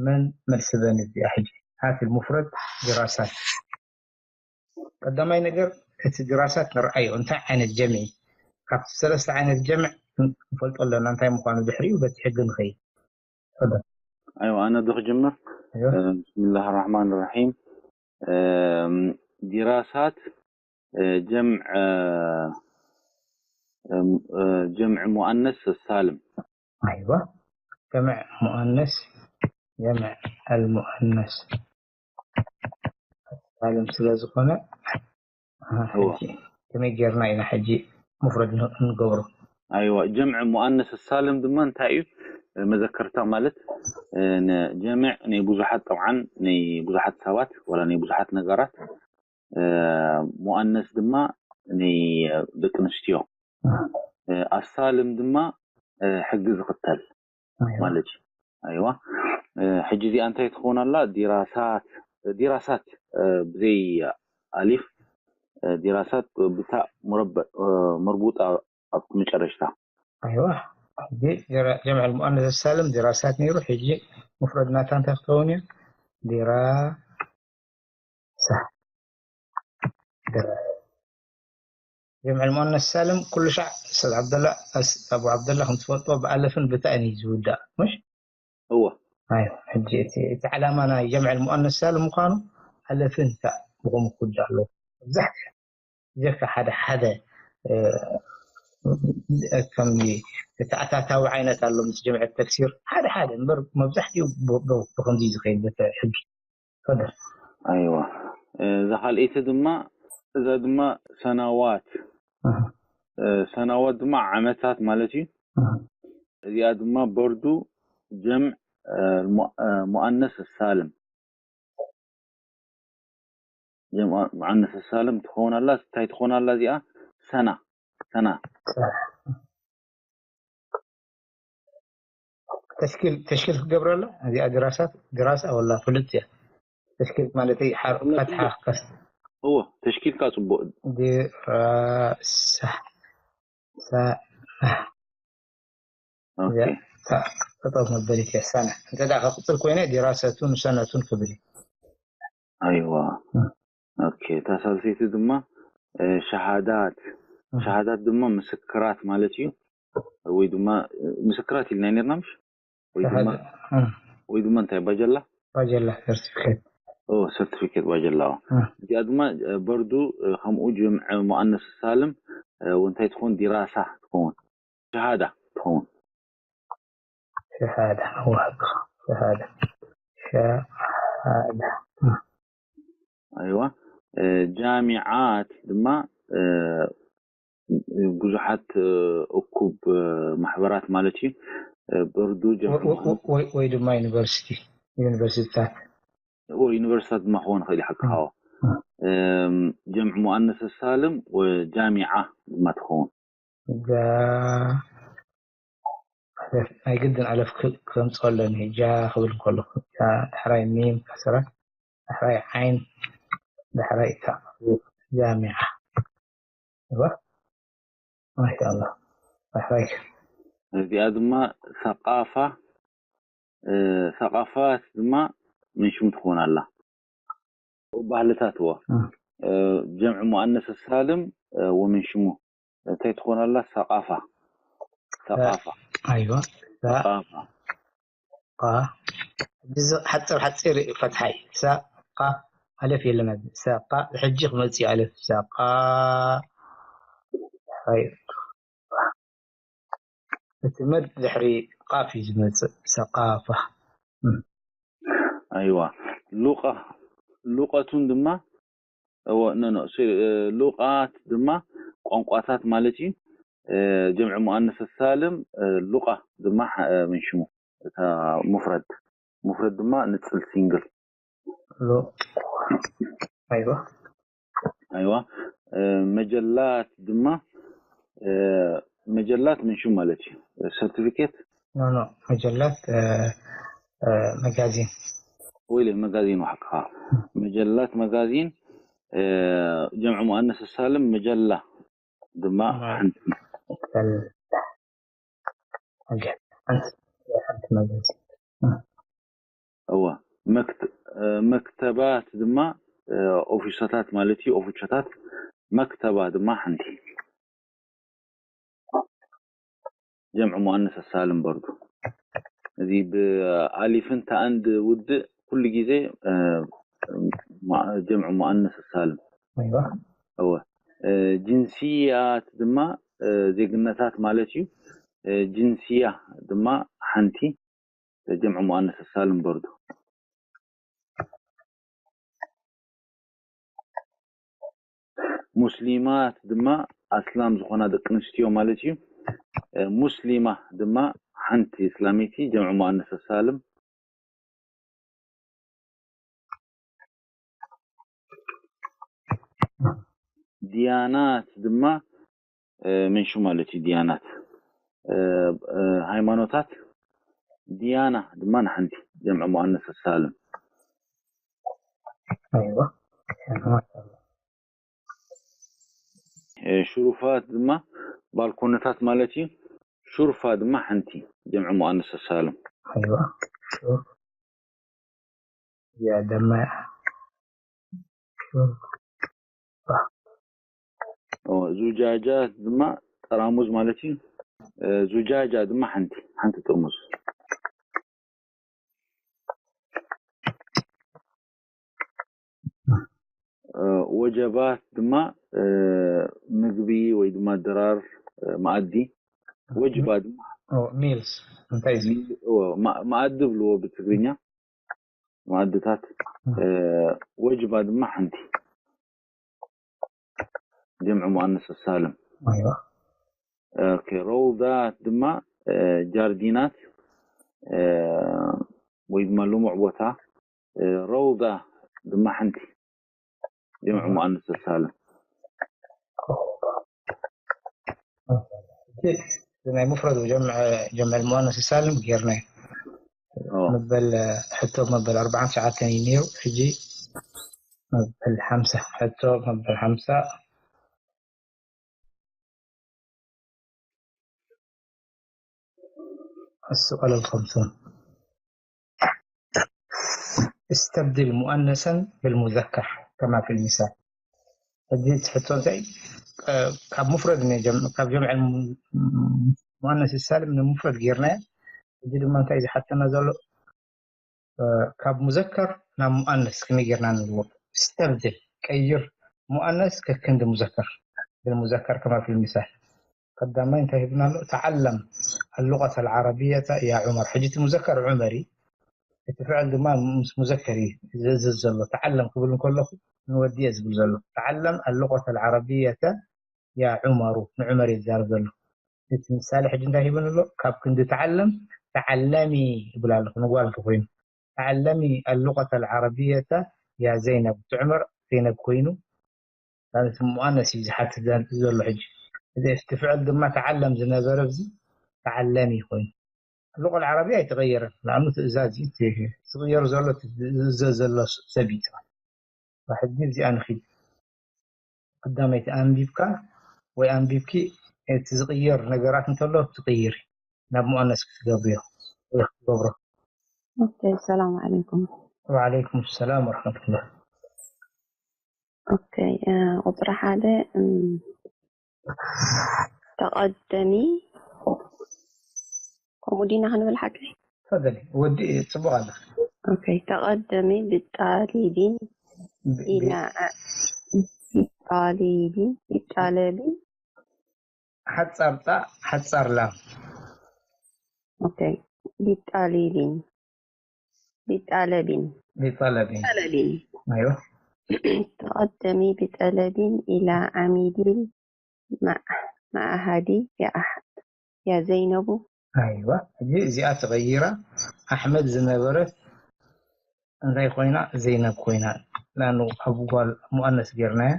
መን መልስበን እዚኣ ሕጂ ሃት ሙፍረድ ዲራሳት። ቀዳማይ ነገር እቲ ዲራሳት ንርኣዮ እንታይ ዓይነት ጀምዒ ካብቲ ሰለስተ ዓይነት ጀምዕ ንፈልጦ ኣለና እንታይ ምዃኑ ድሕሪኡ በቲ ሕጊ ንኸይድ። ኣይዋ ኣነ ዶ ክጅምር? ብስምላህ ራሕማን ራሒም። ዲራሳት ጀምዕ ጀምዕ ሙኣነስ ሳልም። ኣይዋ ጀምዕ ሙኣነስ ጀምዕ ኣልሙኣነስ ሳልም ስለ ዝኾነ ከመይ ጌርና ኢና ሕጂ ሙፍረድ ንገብሮ? ኣይዋ ጀምዕ ሙኣነስ ሳልም ድማ እንታይ እዩ? መዘከርታ ማለት ጀምዕ ናይ ብዙሓት ጠብዓን ናይ ብዙሓት ሰባት ወላ ናይ ብዙሓት ነገራት ሙኣነስ ድማ ናይ ደቂ ኣንስትዮ ኣሳልም ድማ ሕጊ ዝኽተል ማለት እዩ። ኣይዋ ሕጂ እዚኣ እንታይ ትኸውን ኣላ? ዲራሳት ዲራሳት ብዘይ ኣሊፍ ዲራሳት ብታ ሙረበ መርቡጣ ኣብቲ መጨረሽታ ኣይዋ ሕጂ ጀምዕ ሙኣነስ ሳልም ዲራሳት ነይሩ። ሕጂ ሙፍረድ ናታ እንታይ ክኸውን እዩ? ዲራሳ ጀምዕ ሙኣነስ ሳልም ኩሉ ሻዕ ኡስታዝ ዓብደላ ኣቡ ዓብደላ ከም ትፈልጦ ብኣለፍን ብታእን እዩ ዝውዳእ ምሽ? እወ ሕጂ እቲ ዓላማ ናይ ጀምዕ ሙኣነስ ሳልም ምዃኑ ኣለፍን ታእ ብኸምኡ ክውዳእ ኣለዎ። መብዛሕትኡ ጀካ ሓደ ሓደ ከም ተኣታታዊ ዓይነት ኣሎ ምስ ጀምዕ ተፍሲር ሓደ ሓደ እምበር መብዛሕትኡ ብከምዚ ዝኸይድ በተ ሕጊ ፈደር ኣይዋ እዛ ካልኣይቲ ድማ እዛ ድማ ሰናዋት ሰናዋት ድማ ዓመታት ማለት እዩ። እዚኣ ድማ በርዱ ጀምዕ ሙኣነስ ሳልም ጀምዕ ሙኣነስ ሳልም ትኸውን ኣላ። እንታይ ትኸውን ኣላ እዚኣ? ሰና ሰና ተሽኪል ተሽኪል ክትገብረላ እዚኣ ድራሳት ድራሳ ወላ ፍልጥ እያ። ተሽኪል ማለት ፈትሓ ከስ እዎ ተሽኪልካ ጽቡቅ ድራሳ ሳና እዚኣ ጠጠው መበሊት እያ። ሳና እንተ ደኣ ከቅጽል ኮይነ ዲራሰቱን ሰነቱን ክብል እዩ። ኣይዋ ኦኬ። እታ ሳልሰይቲ ድማ ሸሃዳት ሸሃዳት ድማ ምስክራት ማለት እዩ። ወይ ድማ ምስክራት ኢልና ነርና ምሽ? ወይ ድማ ወይ ድማ እንታይ ባጀላ? ባጀላ ሰርቲፊኬት ኦ ሰርቲፊኬት ባጀላ። እዚኣ ድማ በርዱ ከምኡ ጀምዕ ሙኣነስ ሳልም እንታይ ትኸውን? ዲራሳ ትኸውን ሸሃዳ ትኸውን። ሸሃዳ ዋጋ ሸሃዳ ሸሃዳ ኣይዋ ጃሚዓት ድማ ብዙሓት እኩብ ማሕበራት ማለት እዩ። በርዱ ወይ ድማ ዩኒቨርሲቲ ዩኒቨርሲቲታት ዩኒቨርሲቲታት ድማ ክኾን ይኽእል ይሓቅኻዎ ጀምዕ ሙኣነስ ሳልም ጃሚዓ ድማ ትኸውን። ናይ ግድን ኣለፍ ከምፅኦ ኣለኒ ጃ ክብል ከለኩ ዳሕራይ ሚም ከስራ ዳሕራይ ዓይን ዳሕራይ እታ ጃሚዓ እዋ ማሻኣላ ዳሕራይ እዚኣ ድማ ሰቃፋ ሰቃፋት ድማ ምን ሽሙ ትኾን ኣላ ባህልታት እዋ ጀምዕ ሙኣነስ ሳልም ወምን ሽሙ እንታይ ትኾን ኣላ ሰቃፋ ሰቃፋ ኣይዋ ሰቃፋ ሓፂር ሓፂር ፈትሓይ ሰቃ ኣለፍ የለን ሰቃ ሕጂ ክመፅእ ኣለፍ ሰቃ እቲ መድ ድሕሪ ቃፍ እዩ ዝመፅእ ሰቃፋ ኣይዋ ሉቃ ሉቀቱን ድማ እዎ ኖ ኖ ሉቃት ድማ ቋንቋታት ማለት እዩ። ጀምዕ ሙኣነስ ሳልም ሉቃ ድማ ምን ሽሙ እታ ሙፍረድ ሙፍረድ ድማ ንፅል ሲንግል ኣይዋ ኣይዋ መጀላት ድማ መጀላት ምን ሽሙ ማለት እዩ ሰርቲፊኬት ኖ ኖ መጀላት መጋዚን ወይ መጋዚን ዋሕካ መጀላት መጋዚን ጀምዕ ሙኣነስ ሳልም መጀላ ድማ ሓንቲ። እዋ፣ መክተባት ድማ ኦፊሶታት ማለት እዩ። ኦፊሶታት፣ መክተባ ድማ ሓንቲ። ጀምዕ ሙኣነስ ሳልም በርዱ። እዚ ብኣሊፍን ታእን ውድእ ኩሉ ግዜ ጀምዕ ሙኣነስ ሳልም። እወ፣ ጅንስያት ድማ ዜግነታት ማለት እዩ። ጅንስያ ድማ ሓንቲ፣ ጀምዕ ሙኣነስ ሳልም በርዱ። ሙስሊማት ድማ ኣስላም ዝኾና ደቂ ኣንስትዮ ማለት እዩ። ሙስሊማ ድማ ሓንቲ እስላመይቲ፣ ጀምዕ ሙኣነስ ሳልም። ዲያናት ድማ ምንሹ ማለት እዩ። ዲያናት፣ ሃይማኖታት። ዲያና ድማ ንሓንቲ፣ ጀምዕ ሙኣነስ ሳልም። ሽሩፋት ድማ ባልኮነታት ማለት እዩ። ሹርፋ ድማ ሓንቲ፣ ጀምዕ ሙኣነስ ሳልም። ደማ ዙጃጃት ድማ ጠራሙዝ ማለት እዩ። ዙጃጃ ድማ ሓንቲ፣ ሓንቲ ጥርሙዝ። ወጀባት ድማ ምግቢ ወይ ድማ ድራር፣ መኣዲ። ወጅባ ድማ ሚልስ እንታይ እዩ? መኣዲ ብልዎ ብትግርኛ፣ መኣድታት። ወጅባ ድማ ሓንቲ፣ ጀምዕ ሙኣነስ ሳልም። ረውዳት ድማ ጃርዲናት ወይ ድማ ልሙዕ ቦታ። ረውዳ ድማ ሓንቲ፣ ጀምዕ ሙኣነስ ሳልም። ናይ ሙፍረድ ጀምዕ ሙኣነስ ሳልም ጌርና። መበል ሕቶ መበል ኣርባዓን ትሽዓተን እዩ ነይሩ። ሕጂ መበል ሓምሳ፣ ሕቶ መበል ሓምሳ። السؤال الخمسون: استبدل مؤنثا بالمذكر كما في المثال. ሕጂ ትሕቶ እንታይ፣ ካብ ሙፍረድ ካብ ጀምዕ ሙኣነስ ሳልም ንሙፍረድ ጌርናዮ። ሕጂ ድማ እንታይ ዝሓተና ዘሎ፣ ካብ ሙዘከር ናብ ሙኣነስ ከመይ ጌርና ንልወጥ? استبدل፣ ቀይር ሙኣነስ ከክንዲ ሙዘከር بالمذكر كما في المثال። ቀዳማይ እንታይ ሂብና ኣሎ? تعلم اللغة العربية يا عمر። ሕጂ እቲ ሙዘከር ዑመር እዩ። እቲ ፍዕል ድማ ምስ ሙዘከር እዩ ዝእዝዝ ዘሎ። تعلم ክብል እንከለኹ ንወዲ እየ ዝብል ዘሎ። تعلم اللغة العربية يا عمر፣ ንዑመር እየ ዝዛረብ ዘሎ። እቲ ምሳሌ ሕጂ እንታይ ሂብን ኣሎ? ካብ ክንዲ تعلم تعلمي ይብል ኣለኹ፣ ንጓል እንተኾይኑ። تعلمي اللغة العربية يا زينب። እቲ ዑመር ዘይነብ ኮይኑ፣ ማለት ሙኣነስ እዩ ዝሓትት ዘሎ ሕጂ። እዚ እቲ ፍዕል ድማ تعلم ዝነበረ፣ እዚ تعلمي ኮይኑ። اللغة العربية ኣይተቐየረን። ንዓኑ ትእዛዝ እዩ ዝቕየር ዘሎ፣ ዝእዘዝ ዘሎ ሰብ እዩ። ሕጂ እዚኣ ንኺድ። ቀዳመይቲ ኣንቢብካ ወይ ኣንቢብኪ፣ እቲ ዝቕየር ነገራት እንተሎ ትቕይሪ፣ ናብ ሙኣነስ ክትገብርዮ ወይ ክትገብሮ። ኦኬ፣ ሰላም ዓለይኩም። ወዓለይኩም ሰላም ወረሕመቱላህ። ኦኬ፣ ቁፅሪ ሓደ፣ ተቐደሚ፣ ከምኡ ዲና ክንብል ሓቂ? ተፈደሊ፣ ወዲ ፅቡቕ ኣለኺ። ኦኬ፣ ተቐደሚ ብጣሊቢን ኢላ፣ ጣሊቢን፣ ቢጣለቢን። ሓፃር ጣ፣ ሓፃር ላም። ኦኬ፣ ቢጣሊቢን፣ ቢጣለቢን፣ ቢጣለቢን። ቢጣለቢን። ኣይዋ። ተቐደሚ ብጠለቢን ኢላ ዓሚዲል መዓሃዲ ያ ዘይነቡ። ኣይዋ፣ ሕጂ እዚኣ ተቐይራ ኣሕመድ ዝነበረት እንታይ ኮይና? ዘይነብ ኮይና። ላኑ ኣብ ጓል ሙኣነስ ጌርናያ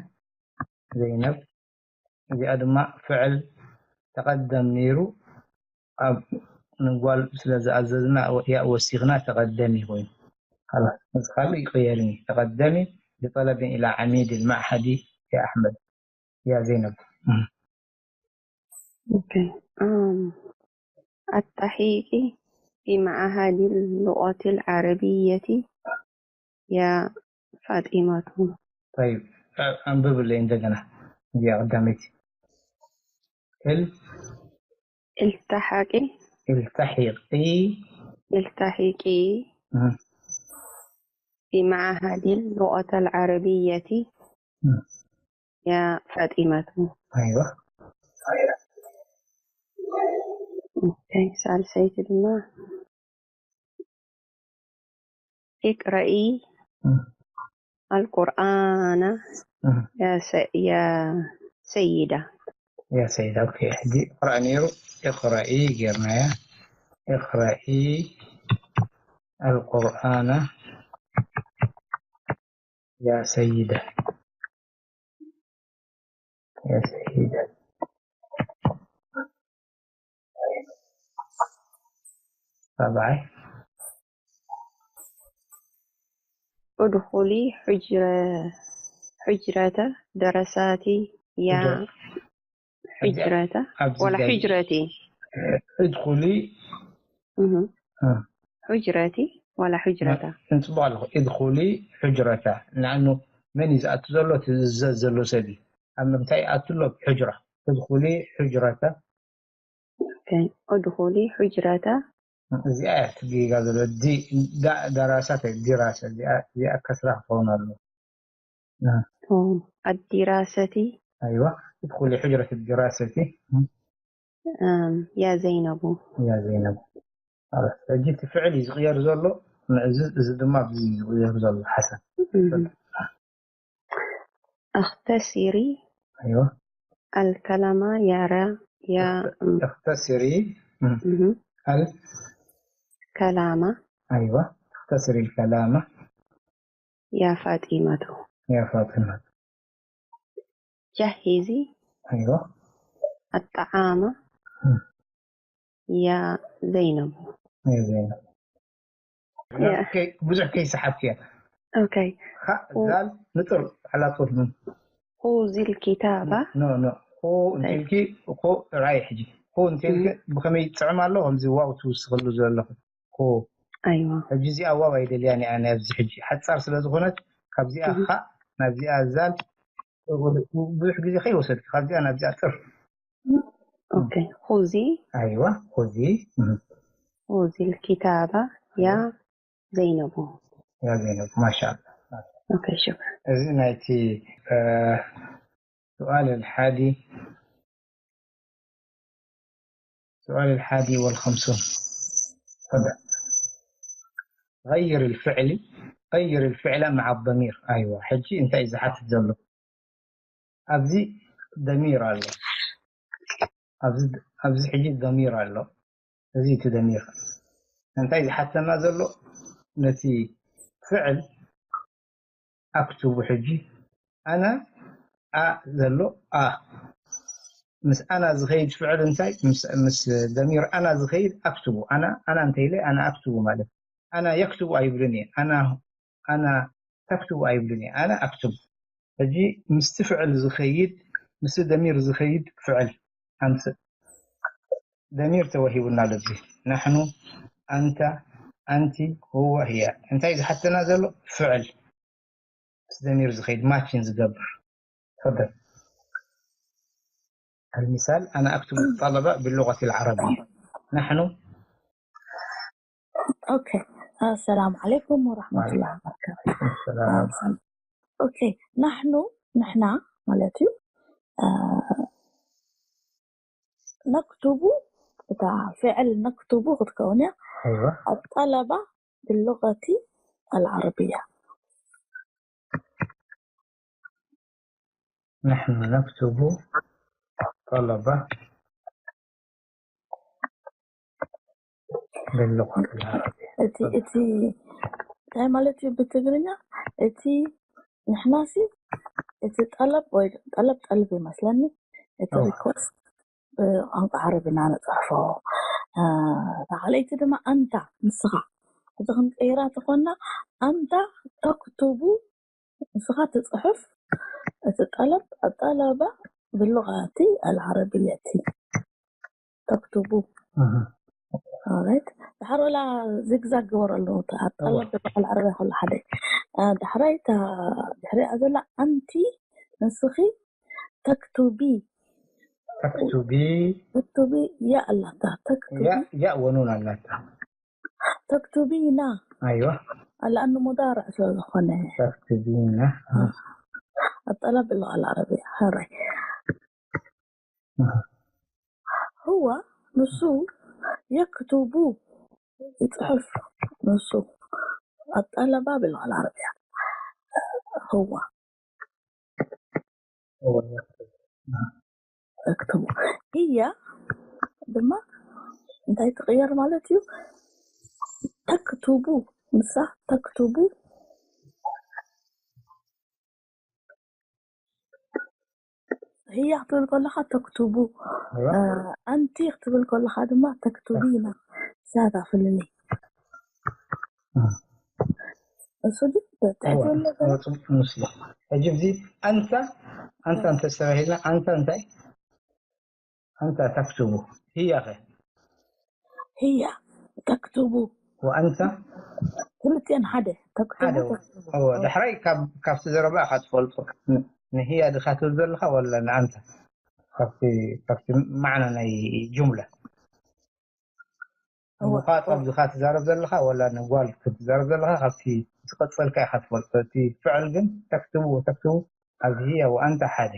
ዘይነብ። እዚኣ ድማ ፍዕል ተቐደም ነይሩ፣ ኣብ ንጓል ስለ ዝኣዘዝና ያእ ወሲኽና ተቐደሚ ኮይኑ። ኻላስ፣ እዚ ካልእ ይቕየርን እዩ። ተቐደሚ بطلب إلى عميد المعهد يا أحمد، يا زينب. أوكي. أم التحيق في معهد اللغة العربية يا فاطمة. طيب، أنبب لي عندنا يا قدامك. ال التحقي التحقي التحقي مم. في معهد اللغة العربية مم. يا فاطمة. أيوة. أوكي، ሳልሰይቲ ድማ اقرئي مم. القرآن مم. يا س... يا سيدة. يا سيدة، أوكي. ሕጂ اقرأ نيرو، اقرأي ጌርናያ. اقرأي القرآن يا سيدة. يا سيدة. طبعا. ادخلي حجرة حجرة درساتي يا حجرة ኣብዚ ولا ጋር حجرتي ادخلي مهم. ها. حجرتي ولا حجرة እንጽባልኹ ادخلي حجرة ንዓኑ መን እዩ ዝኣቱ ዘሎ? እቲ ዝእዘዝ ዘሎ ሰብ እዩ። ኣብ ምንታይ ይኣቱ ኣሎ? ኣብ ሕጅራ። ادخلي حجرة أوكي. ادخلي حجرة እዚኣ እያ ትጌጋ ዘሎ ዲ ዳ- ዳራሳት ዲራሳ እዚኣ እዚኣ ከስራ ክኸውን ኣሎ أوه. الدراسة ኣይዋ ادخلي حجرة الدراسة أم، يا زينب يا زينب خلاص ሕጂ እቲ ፍዕል እዩ ዝቕየር ዘሎ ንእዚ እዚ ድማ ኣብዚ እዩ ዝቕየር ዘሎ ሓሰን مهم. اختصري ኣይዋ الكلام يا را يا اختصري مم. مهم. هل كلام أيوة اختصري الكلام يا فاطمة يا فاطمة جهزي أيوة الطعام مم. يا زينب يا زينب يا. كي- ብዙሕ ከይሰሓብክያ أوكي ኸ ዛል ንጥር على طول خذي الكتاب ኖ ኖ ኹ እንተልኪ ኹ ራይ ሕጂ ኹ እንተልኪ ብኸመይ ይጥዕም ኣሎ ከምዚ ዋው ትውስኽሉ ዘለኹ ኹ أيوة ሕጂ እዚኣ ዋው ኣይደልያን እያ ናይ ኣብዚ ሕጂ ሓፃር ስለ ዝኾነት ካብዚኣ ኻእ ናብዚኣ ዛል ብዙሕ ግዜ ከይወሰድኪ ካብዚኣ ናብዚኣ ጥር أوكي خذي ኣይዋ ኹዚ خذي الكتاب يا زينب يا زينب ما شاء الله أوكي شكرا እዚ ናይቲ እ፣ سؤال الحادي سؤال الحادي والخمسون تفضل غير الفعل غير الفعل مع الضمير أيوة ሕጂ እንታይ እዩ ዝሓትት ዘሎ ኣብዚ ضمير ኣሎ ኣብዚ ኣብዚ ሕጂ ضمير ኣሎ እዚ እቲ ضمير እንታይ ዝሓተና ዘሎ ነቲ ፍዕል ኣክትቡ ሕጂ ኣና ኣ ዘሎ ኣ ምስ ኣና ዝኸይድ ፍዕል እንታይ ምስ ضمير ኣና ዝኸይድ ኣክትቡ ኣና ኣና እንተ ኢለ ኣና ኣክትቡ ማለት ኣና የክትቡ ኣይብልን እየ ኣና ኣና ተክትቡ ኣይብልን እየ ኣና ኣክትቡ ሕጂ ምስቲ ፍዕል ዝኸይድ ምስቲ ضمير ዝኸይድ ፍዕል ኣምፅእ ضمير ተወሂቡና ኣሎ እዚ نحن أنت أنت هو هي እንታይ ዝሓተና ዘሎ ፍዕል ምስ ضمير ዝኸይድ matching ዝገብር تفضل المثال أنا أكتب الطلب باللغة العربية نحن أوكي السلام عليكم ورحمة الله وبركاته السلام أوكي نحن ንሕና ማለት እዩ ነክቱቡ እታ ፍዕል ነክቱቡ ክትከውን እያ أيوة الطلبة باللغة العربية نحن نكتب طلبة باللغة العربية እቲ እቲ እንታይ ማለት እዩ ብትግርኛ እቲ ንሕናሲ እቲ ጠለብ ወይ ጠለብ ጠልብ ይመስለኒ እቲ أوه. request ብቋንቋ ዓረብ ኢና ንፅሕፎ እ፣ እታ ካልኣይቲ ድማ ኣንታ ንስኻ እዚ ክንቀይራ ተኾና ኣንታ ተክቱቡ ንስኻ ትጽሕፍ እቲ ጠለብ ኣጠለባ ብሉቓቲ ኣልዓረብየቲ ተክቱቡ። እህ። ኦራይት፣ ድሓር ወላ ዚግዛግ ግበረሉ። ኣጠለብ ብሉቓ ኣልዓረብያ ከሎ ሓደ። ዳሕራይ ድሕሪኣ ዘላ ኣንቲ ንስኺ ተክቱቢ ተክቱቢ ተክቱቢ ያ ኣላታ ተክቱቢ ያ ያ ወኑን ኣላታ ተክቱቢና ኣይዋ ኣላኣኑ ሙዳርዕ ስለ ዝኾነ ተክቱቢና ኣጠለብ ብሉቓ ኣልዓረብያ። ሕራይ። ሁወ ንሱ የክቱቡ ይጽሕፍ። ንሱ ኣጠለባ ብሉቓ ኣልዓረብያ። ሁወ እክትቡ። ህያ ድማ እንታይ ትቕየር ማለት እዩ? ተክቱቡ። ንሳ ተክቱቡ። ህያ ክትብል ከለኻ ተክቱቡ። ኣንቲ ክትብል ከለኻ ድማ ተክቱቢና። ሳታ ፍልልይ። እሱ ግን ትሕቲ ዘሎ ሕጂ እዚ ኣንታ ኣንታ እንተስተባሂልና ኣንታ እንታይ ኣንታ ተክትቡ ህያኸ ህያ ተክትቡ ወኣንታ ክልቲአን ሓደ ተክትቡ ሓደ ተክትቡ። እወ ዳሕራይ ካብ ካብቲ ዘረባ ኢኻ ትፈልጦ ንህያ ድኻ ትብል ዘለኻ ወላ ንኣንታ ካብቲ ካብቲ ማዕና ናይ ጁምላ እወ። ምዃጥ ኣብዚ ኢኻ ትዛረብ ዘለኻ ወላ ንጓል ክትዛረብ ዘለኻ ካብቲ ዝቐጸልካ ኢኻ ትፈልጦ እቲ ፍዕል ግን ተክትቡ ተክትቡ ኣብዚ ህያ ወኣንታ ሓደ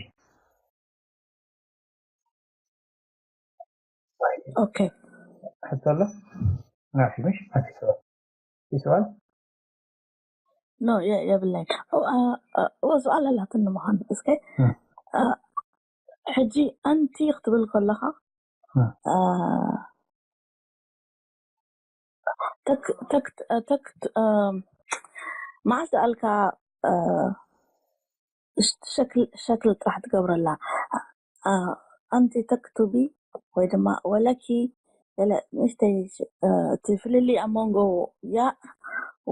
ኦኬ ሕቶ ኣሎ ናፊ ምሽ ናፊ ይስዋል ኖ የ- የብለይ እወ ሱኣል ኣላትኒ ምዃን እስከ እም። አ፣ ሕጂ ኣንቲ ክትብል ከለኻ እም። አ፣ ተክ- ተክ- አ፣ ተክ- አ፣ መዓስ ኣልካ አ፣ ሸክል ሸክል ጥራሕ ትገብረላ አ፣ ኣንቲ ተክቱቢ ወይ ድማ ወለኪ ገለ ንእሽተይ አ፣ እቲ ፍልልይ ኣብ መንጎ ያእ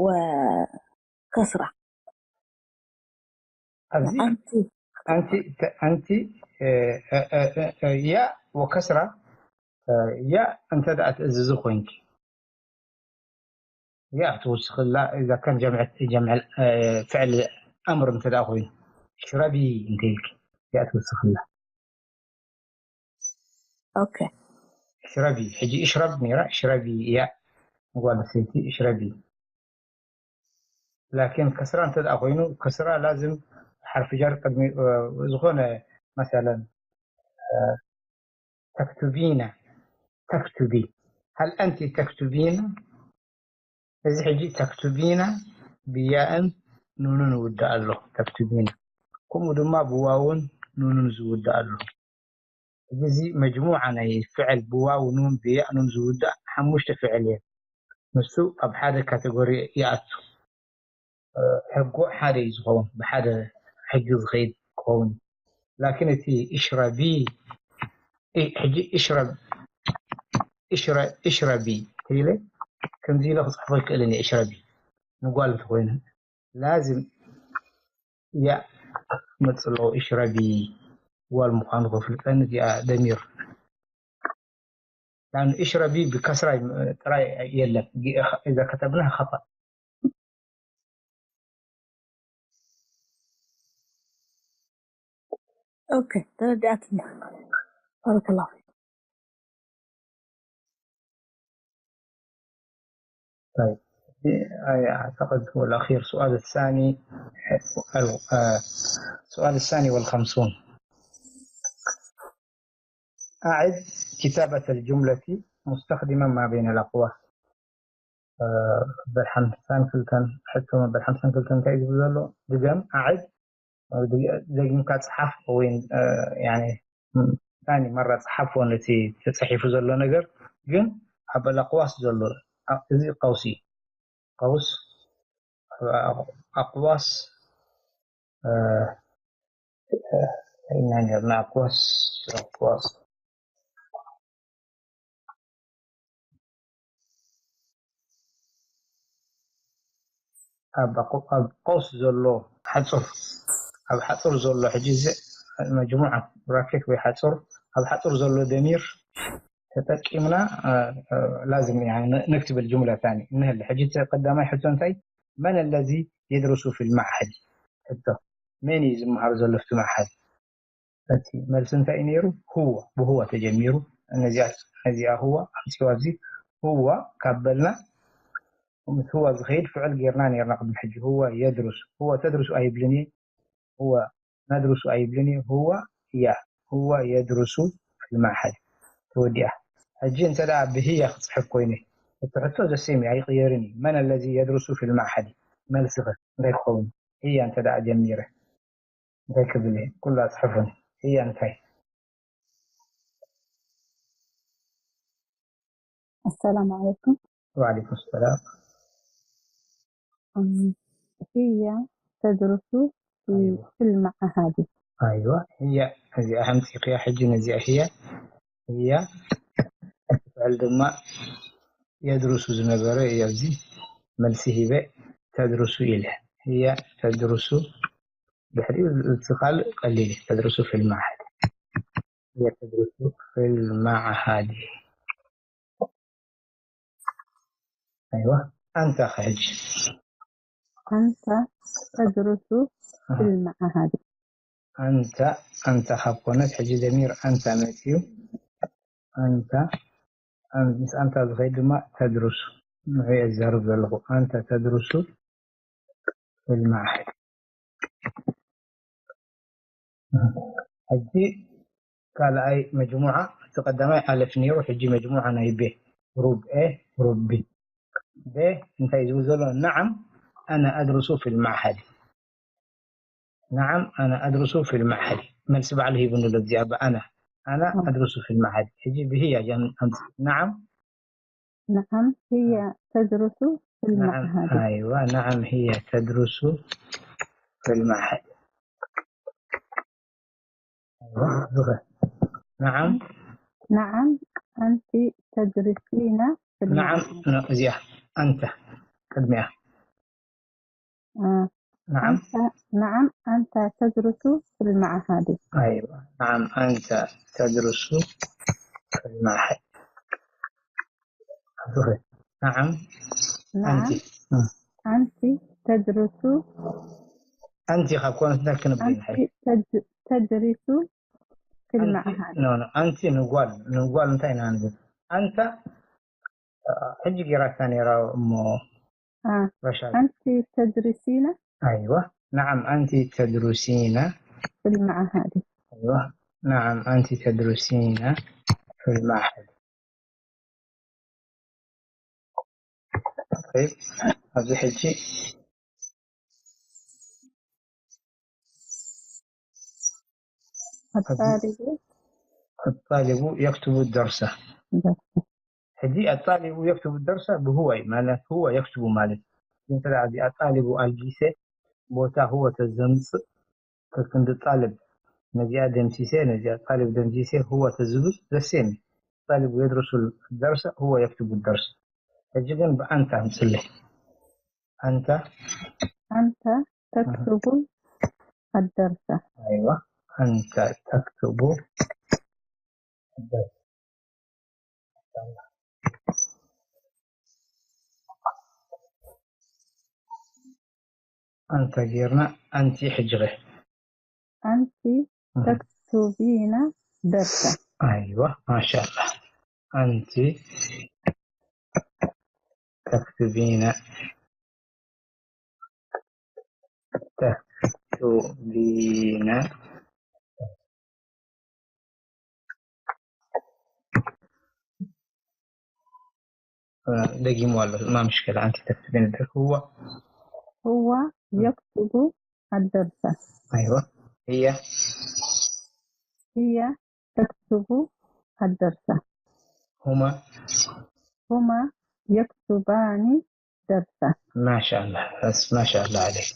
ወከስራ ኣብዚ ኣንቲ ኣንቲ ኣንቲ እ፣ እ፣ እ፣ እ፣ እ፣ ያ ወከስራ እ፣ ያ እንተ ደኣ ትእዝዙ ኮይንኪ ያ ክትውስኽላ እዛ ከም ጀምዐት ጀምዐ እ፣ ፍዕል ኣምር እንተ ደኣ ኮይኑ ሽረቢ እንተ ኢልኪ ያ ትውስኽላ ኦኬ ሽረቢ ሕጂ እሽረብ ነይራ ሽረቢ እያ ንጓል ኣንስተይቲ እሽረቢ ላኪን ከስራ እንተ ደኣ ኮይኑ ከስራ ላዝም ሓርፊ ጀር ቅድሚ እ፣ ዝኾነ መሰለን እ፣ ተክቱቢና ተክቱቢ ሃል ኣንቲ ተክቱቢና እዚ ሕጂ ተክቱቢና ብያእን ኑንን ይውዳእ ኣሎ ተክቱቢና ከምኡ ድማ ብዋውን ኑንን ዝውዳእ ኣሎ እዚ መጅሙዓ ናይ ፍዕል ብዋው ኑን ብያእ ኑን ዝውዳእ ሓሙሽተ ፍዕል እየ ንሱ ኣብ ሓደ ካተጎሪ ይኣቱ ሕጉዕ ሓደ እዩ ዝኸውን ብሓደ ሕጊ ዝኸይድ ክኸውን ላኪን እቲ እሽረቢ እ- ሕጂ እሽረብ እሽረ- እሽረቢ ተይለ ከምዚ ኢለ ክፅሕፎ ይክእልን እየ እሽረቢ ንጓል እንተኮይነ ላዝም ያ መፅሎ እሽረቢ ጓል ምኳኑ ከፍልጠኒ እዚኣ ደሚር ያን እሽረቢ ብከስራ ጥራይ የለን እዛ ከተብና ከፋ ኦኬ ተረዳእትና ባረከላሁ ፊክ طيب أعتقد هو الأخير سؤال الثاني السؤال الثاني والخمسون أعد كتابة الجملة مستخدما ما بين الأقواس በል ሓምሳን ክልተን ሕቶ መበል ሓምሳን ክልተን እንታይ ዝብል ዘሎ ድገም ኣዕድ ደጊምካ ፅሓፍ ወይ ታኒ መራ ፅሓፎ ነቲ ተፅሒፉ ዘሎ ነገር ግን ኣብ ኣላቅዋስ ዘሎ እዚ ቀውሲ ቀውስ ኣቅዋስ ኢና ነርና ኣቅዋስ ኣቅዋስ ኣብ ኣቁ-፣ ኣብ ቀውስ ዘሎ ሓጹር፣ ኣብ ሓጹር ዘሎ ሕጂ እዚ መጅሙዓ ብራኬት ወይ ሓጹር፣ ኣብ ሓጹር ዘሎ ደሚር ተጠቂምና፣ እ፣ እ፣ ላዝም፣ ያኒ፣ ን-፣ ነክትብል ጁምላ ታኒ። እንህል ሕጂ እቲ ቀዳማይ ሕቶ እንታይ? መን ኣለዚ የድሩሱ ፊል መዓሀድ? ሕቶ፣ መን እዩ ዝመሃር ዘሎ ኣብቲ መዓሀድ? እቲ መልሲ እንታይ እዩ ነይሩ? ሁወ፣ ብሁወ ተጀሚሩ። ነዚኣ፣ ነዚኣ ሁወ ኣምጺዋ ኣብዚ። ሁወ ካብ በልና፣ ምስ ሁወ ዝኸይድ ፍዑል ጌርና ነይርና ቅድሚ ሕጂ። ሁወ የድሩሱ። ሁወ ተድሩሱ ኣይብልን እየ። ሁወ ነድሩሱ ኣይብልን እየ። ሁወ ያ-፣ ሁወ የድሩሱ ፊል መዓሀድ። ተወዲኣ። ሕጂ እንተ ደኣ ብህያ ክጽሕፍ ኮይነ፣ እቲ ሕቶ ዘሴም እዩ፣ ኣይቕየርን እዩ። መን ኣለዚ የድሩሱ ፊል መዓሀድ? መልስኸ እንታይ ክኸውን? ህያ እንተ ደኣ ጀሚረ። እንታይ ክብል እየ? ኩሉ ኣጽሕፉኒ። ህያ እንታይ? السلام عليكم. وعليكم السلام. أم، هي تدرس في، أيوة. في المعهد. ኣይዋ፣ ህያ፣ እዚኣ ኣምጺኽያ ሕጂ ነዚኣ ህያ። ህያ፣ እቲ ፍዕል ድማ የድሩሱ ዝነበረ እዩ። ኣብዚ መልሲ ሂበ፣ ተድሩሱ ኢለ። ህያ ተድሩሱ፣ ድሕሪኡ እዚ ካልእ ቀሊል እዩ። ተድሩሱ ፊል መዓሀድ። ህያ ተድሩሱ ፊል መዓሀድ። ኣይዋ፣ ኣንታ ኸ ሕጂ? أنت تدرس في أها. المعهد. ኣንታ፣ ኣንታ ካብ ኮነት ሕጂ ደሚር ኣንታ መጺኡ። ኣንታ፣ ኣን-፣ ምስ ኣንታ ዝኸይድ ድማ ተድሩሱ። ንዑ እየ ዝዛረብ ዘለኹ። ኣንታ ተድሩሱ ፊል መዓሀድ። ሕጂ ካልኣይ መጅሙዓ፣ እቲ ቀዳማይ ኣለፍ ነይሩ፣ ሕጂ መጅሙዓ ናይ ቤ። ሩብ ኤ፣ ሩብ ቢ። ቤ እንታይ ዝብል ዘሎ? نعم، أنا أدرس في المعهد. نعم، أنا أدرس في المعهد. መልሲ ባዕሉ ሂቡኒ ኣሎ፣ እዚኣ ብኣና። أنا أم. أدرس في المعهد. ሕጂ ብህያ ጃን ኣምጽ-፣ نعم. نعم، هي تدرس في نعم، المعهد. أيوة، نعم، هي تدرس في المعهد. أيوة، نعم. نعم، أنت تدرسين في نعم، المعهد. ن-، እዚኣ፣ أنت، ቅድሚያ. آه. نعم. أنت، نعم، أنت تدرس في المعهد. أيوة، نعم، أنت تدرس في المعهد. نعم، نعم، أنت. مم. أنت تدرس، أنت ካብ ኮነት እንታይ ክንብል ኢና? أنت تد-، تدرس في أنت، المعهد. ኖ፣ ኖ፣ أنت ንጓል፣ ንጓል እንታይ ኢና ንብል? أنت፣ አ፣ ሕጂ ጌራታ ነይራ እሞ آه. ረሻድ። أنت تدرسين أيوة. نعم، أنت تدرسين. في المعهد. أيوة. نعم، أنت تدرسين في المعهد. طيب، ኣብዚ ሕጂ الطالب الطالب يكتب الدرس. درس. ሕጂ الطالب يكتب الدرس ብሁወ እዩ ማለት፣ هو يكتب ማለት እዩ። እንተ ደኣ እዚ الطالب ኣልጊሰ ቦታ هو ተዘምጽእ፣ ከክንዲ ጣልብ ነዚኣ ደምሲሰ፣ ነዚኣ ጣልብ ደምሲሰ፣ هو ተዝብል ዘሴም እዩ። الطالب يدرس الدرس، هو يكتب الدرس. ሕጂ ግን ብኣንታ ኣምጽለይ። أنت أنت تكتب الدرس. أيوة، أنت تكتب الدرس. أنت ጌርና፣ أنت ሕጂ ኸ? أنت مهم. تكتبين درسا. أيوة، ما شاء الله. أنت تكتبين، تكتبين. آه، دقيقة والله، ما مشكلة، أنت تكتبين الدرس. هو هو يكتب الدرس. أيوة. هي هي تكتب الدرس. هما هما يكتبان درسا. ما شاء الله، بس ما شاء الله عليك.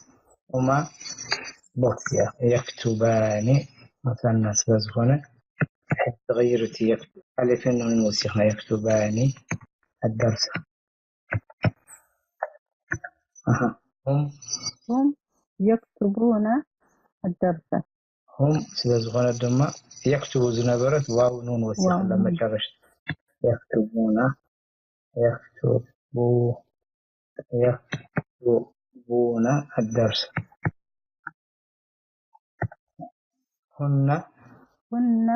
هما بوكسيا يكتبان، مثنى ስለዝኾነ ተغيرت يكتب، ألفين من وسخنا يكتبان الدرس. أها. هم هم يكتبون الدرس هم ስለ ዝኾነ ድማ የክትቡ ዝነበረት ዋው ኑን ወሲኽላ ዋው ኑን። መጨረሽታ። የክትቡና የክትቡ የክትቡና الدرس هن هن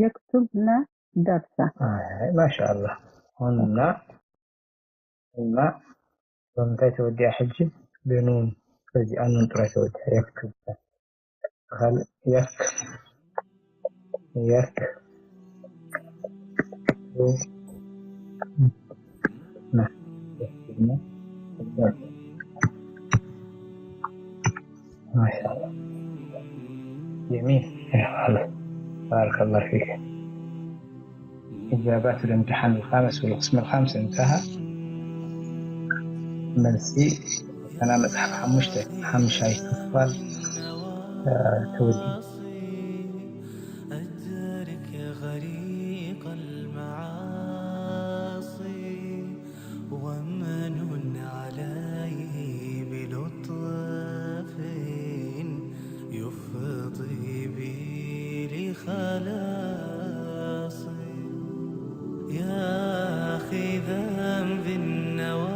يكتبن الدرس ኣይ ማሻኣላ። هن እና ብምንታይ ተወዲኣ ሕጂ? ብኑን። ስለዚ ኣኑን ጥራይ ተወዲኣ። የክትብ ካልእ የክ የክ جميل. بارك الله فيك. إجابات الامتحان الخامس والقسم الخامس انتهى. መልሲ ፈተና መጽሓፍ ሓሙሽተ ሓምሻይ ክፋል ተወዲ أدرك غريق المعاصي ومن عليه بلطف يفضي بي لخلاص يا أخي ذنبي النواصي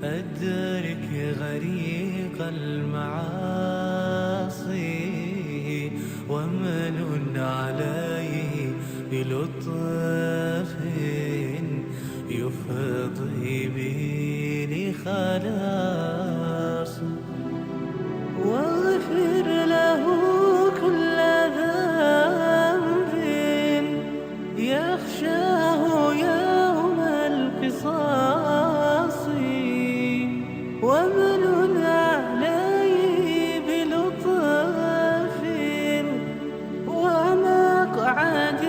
أدرك غريق المعاصي ومن عليه بلطف يفضي بي لخلاص واغفر له كل ذنب يخشاه يوم القصاص ومن عليه بلطف ومقعد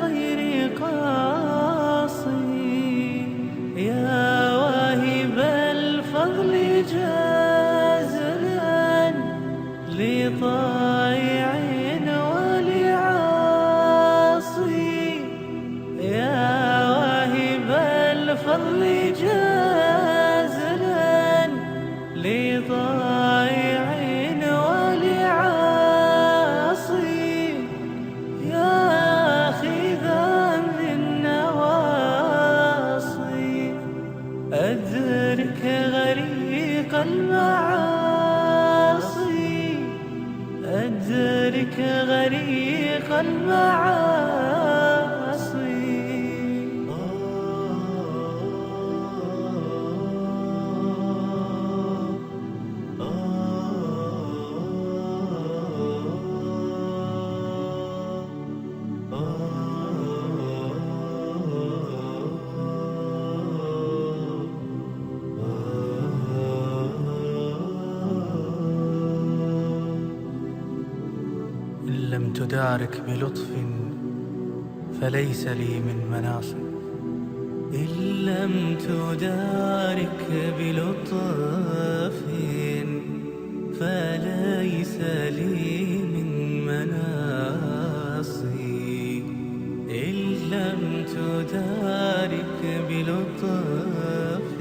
غير قاص يا واهب الفضل جازلا لطائع ولعاصي يا واهب الفضل جازلا لطائع ولعاصي يا أخي ذنبي النواصي أدرك غريق المعاصي أدرك غريق المعاصي إن لم تدارك بلطف فليس لي من مناص إن لم تدارك بلطف فليس لي من مناص إن لم تدارك بلطف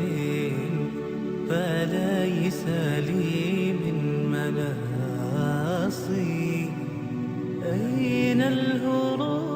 فليس لي من مناص أين الهروب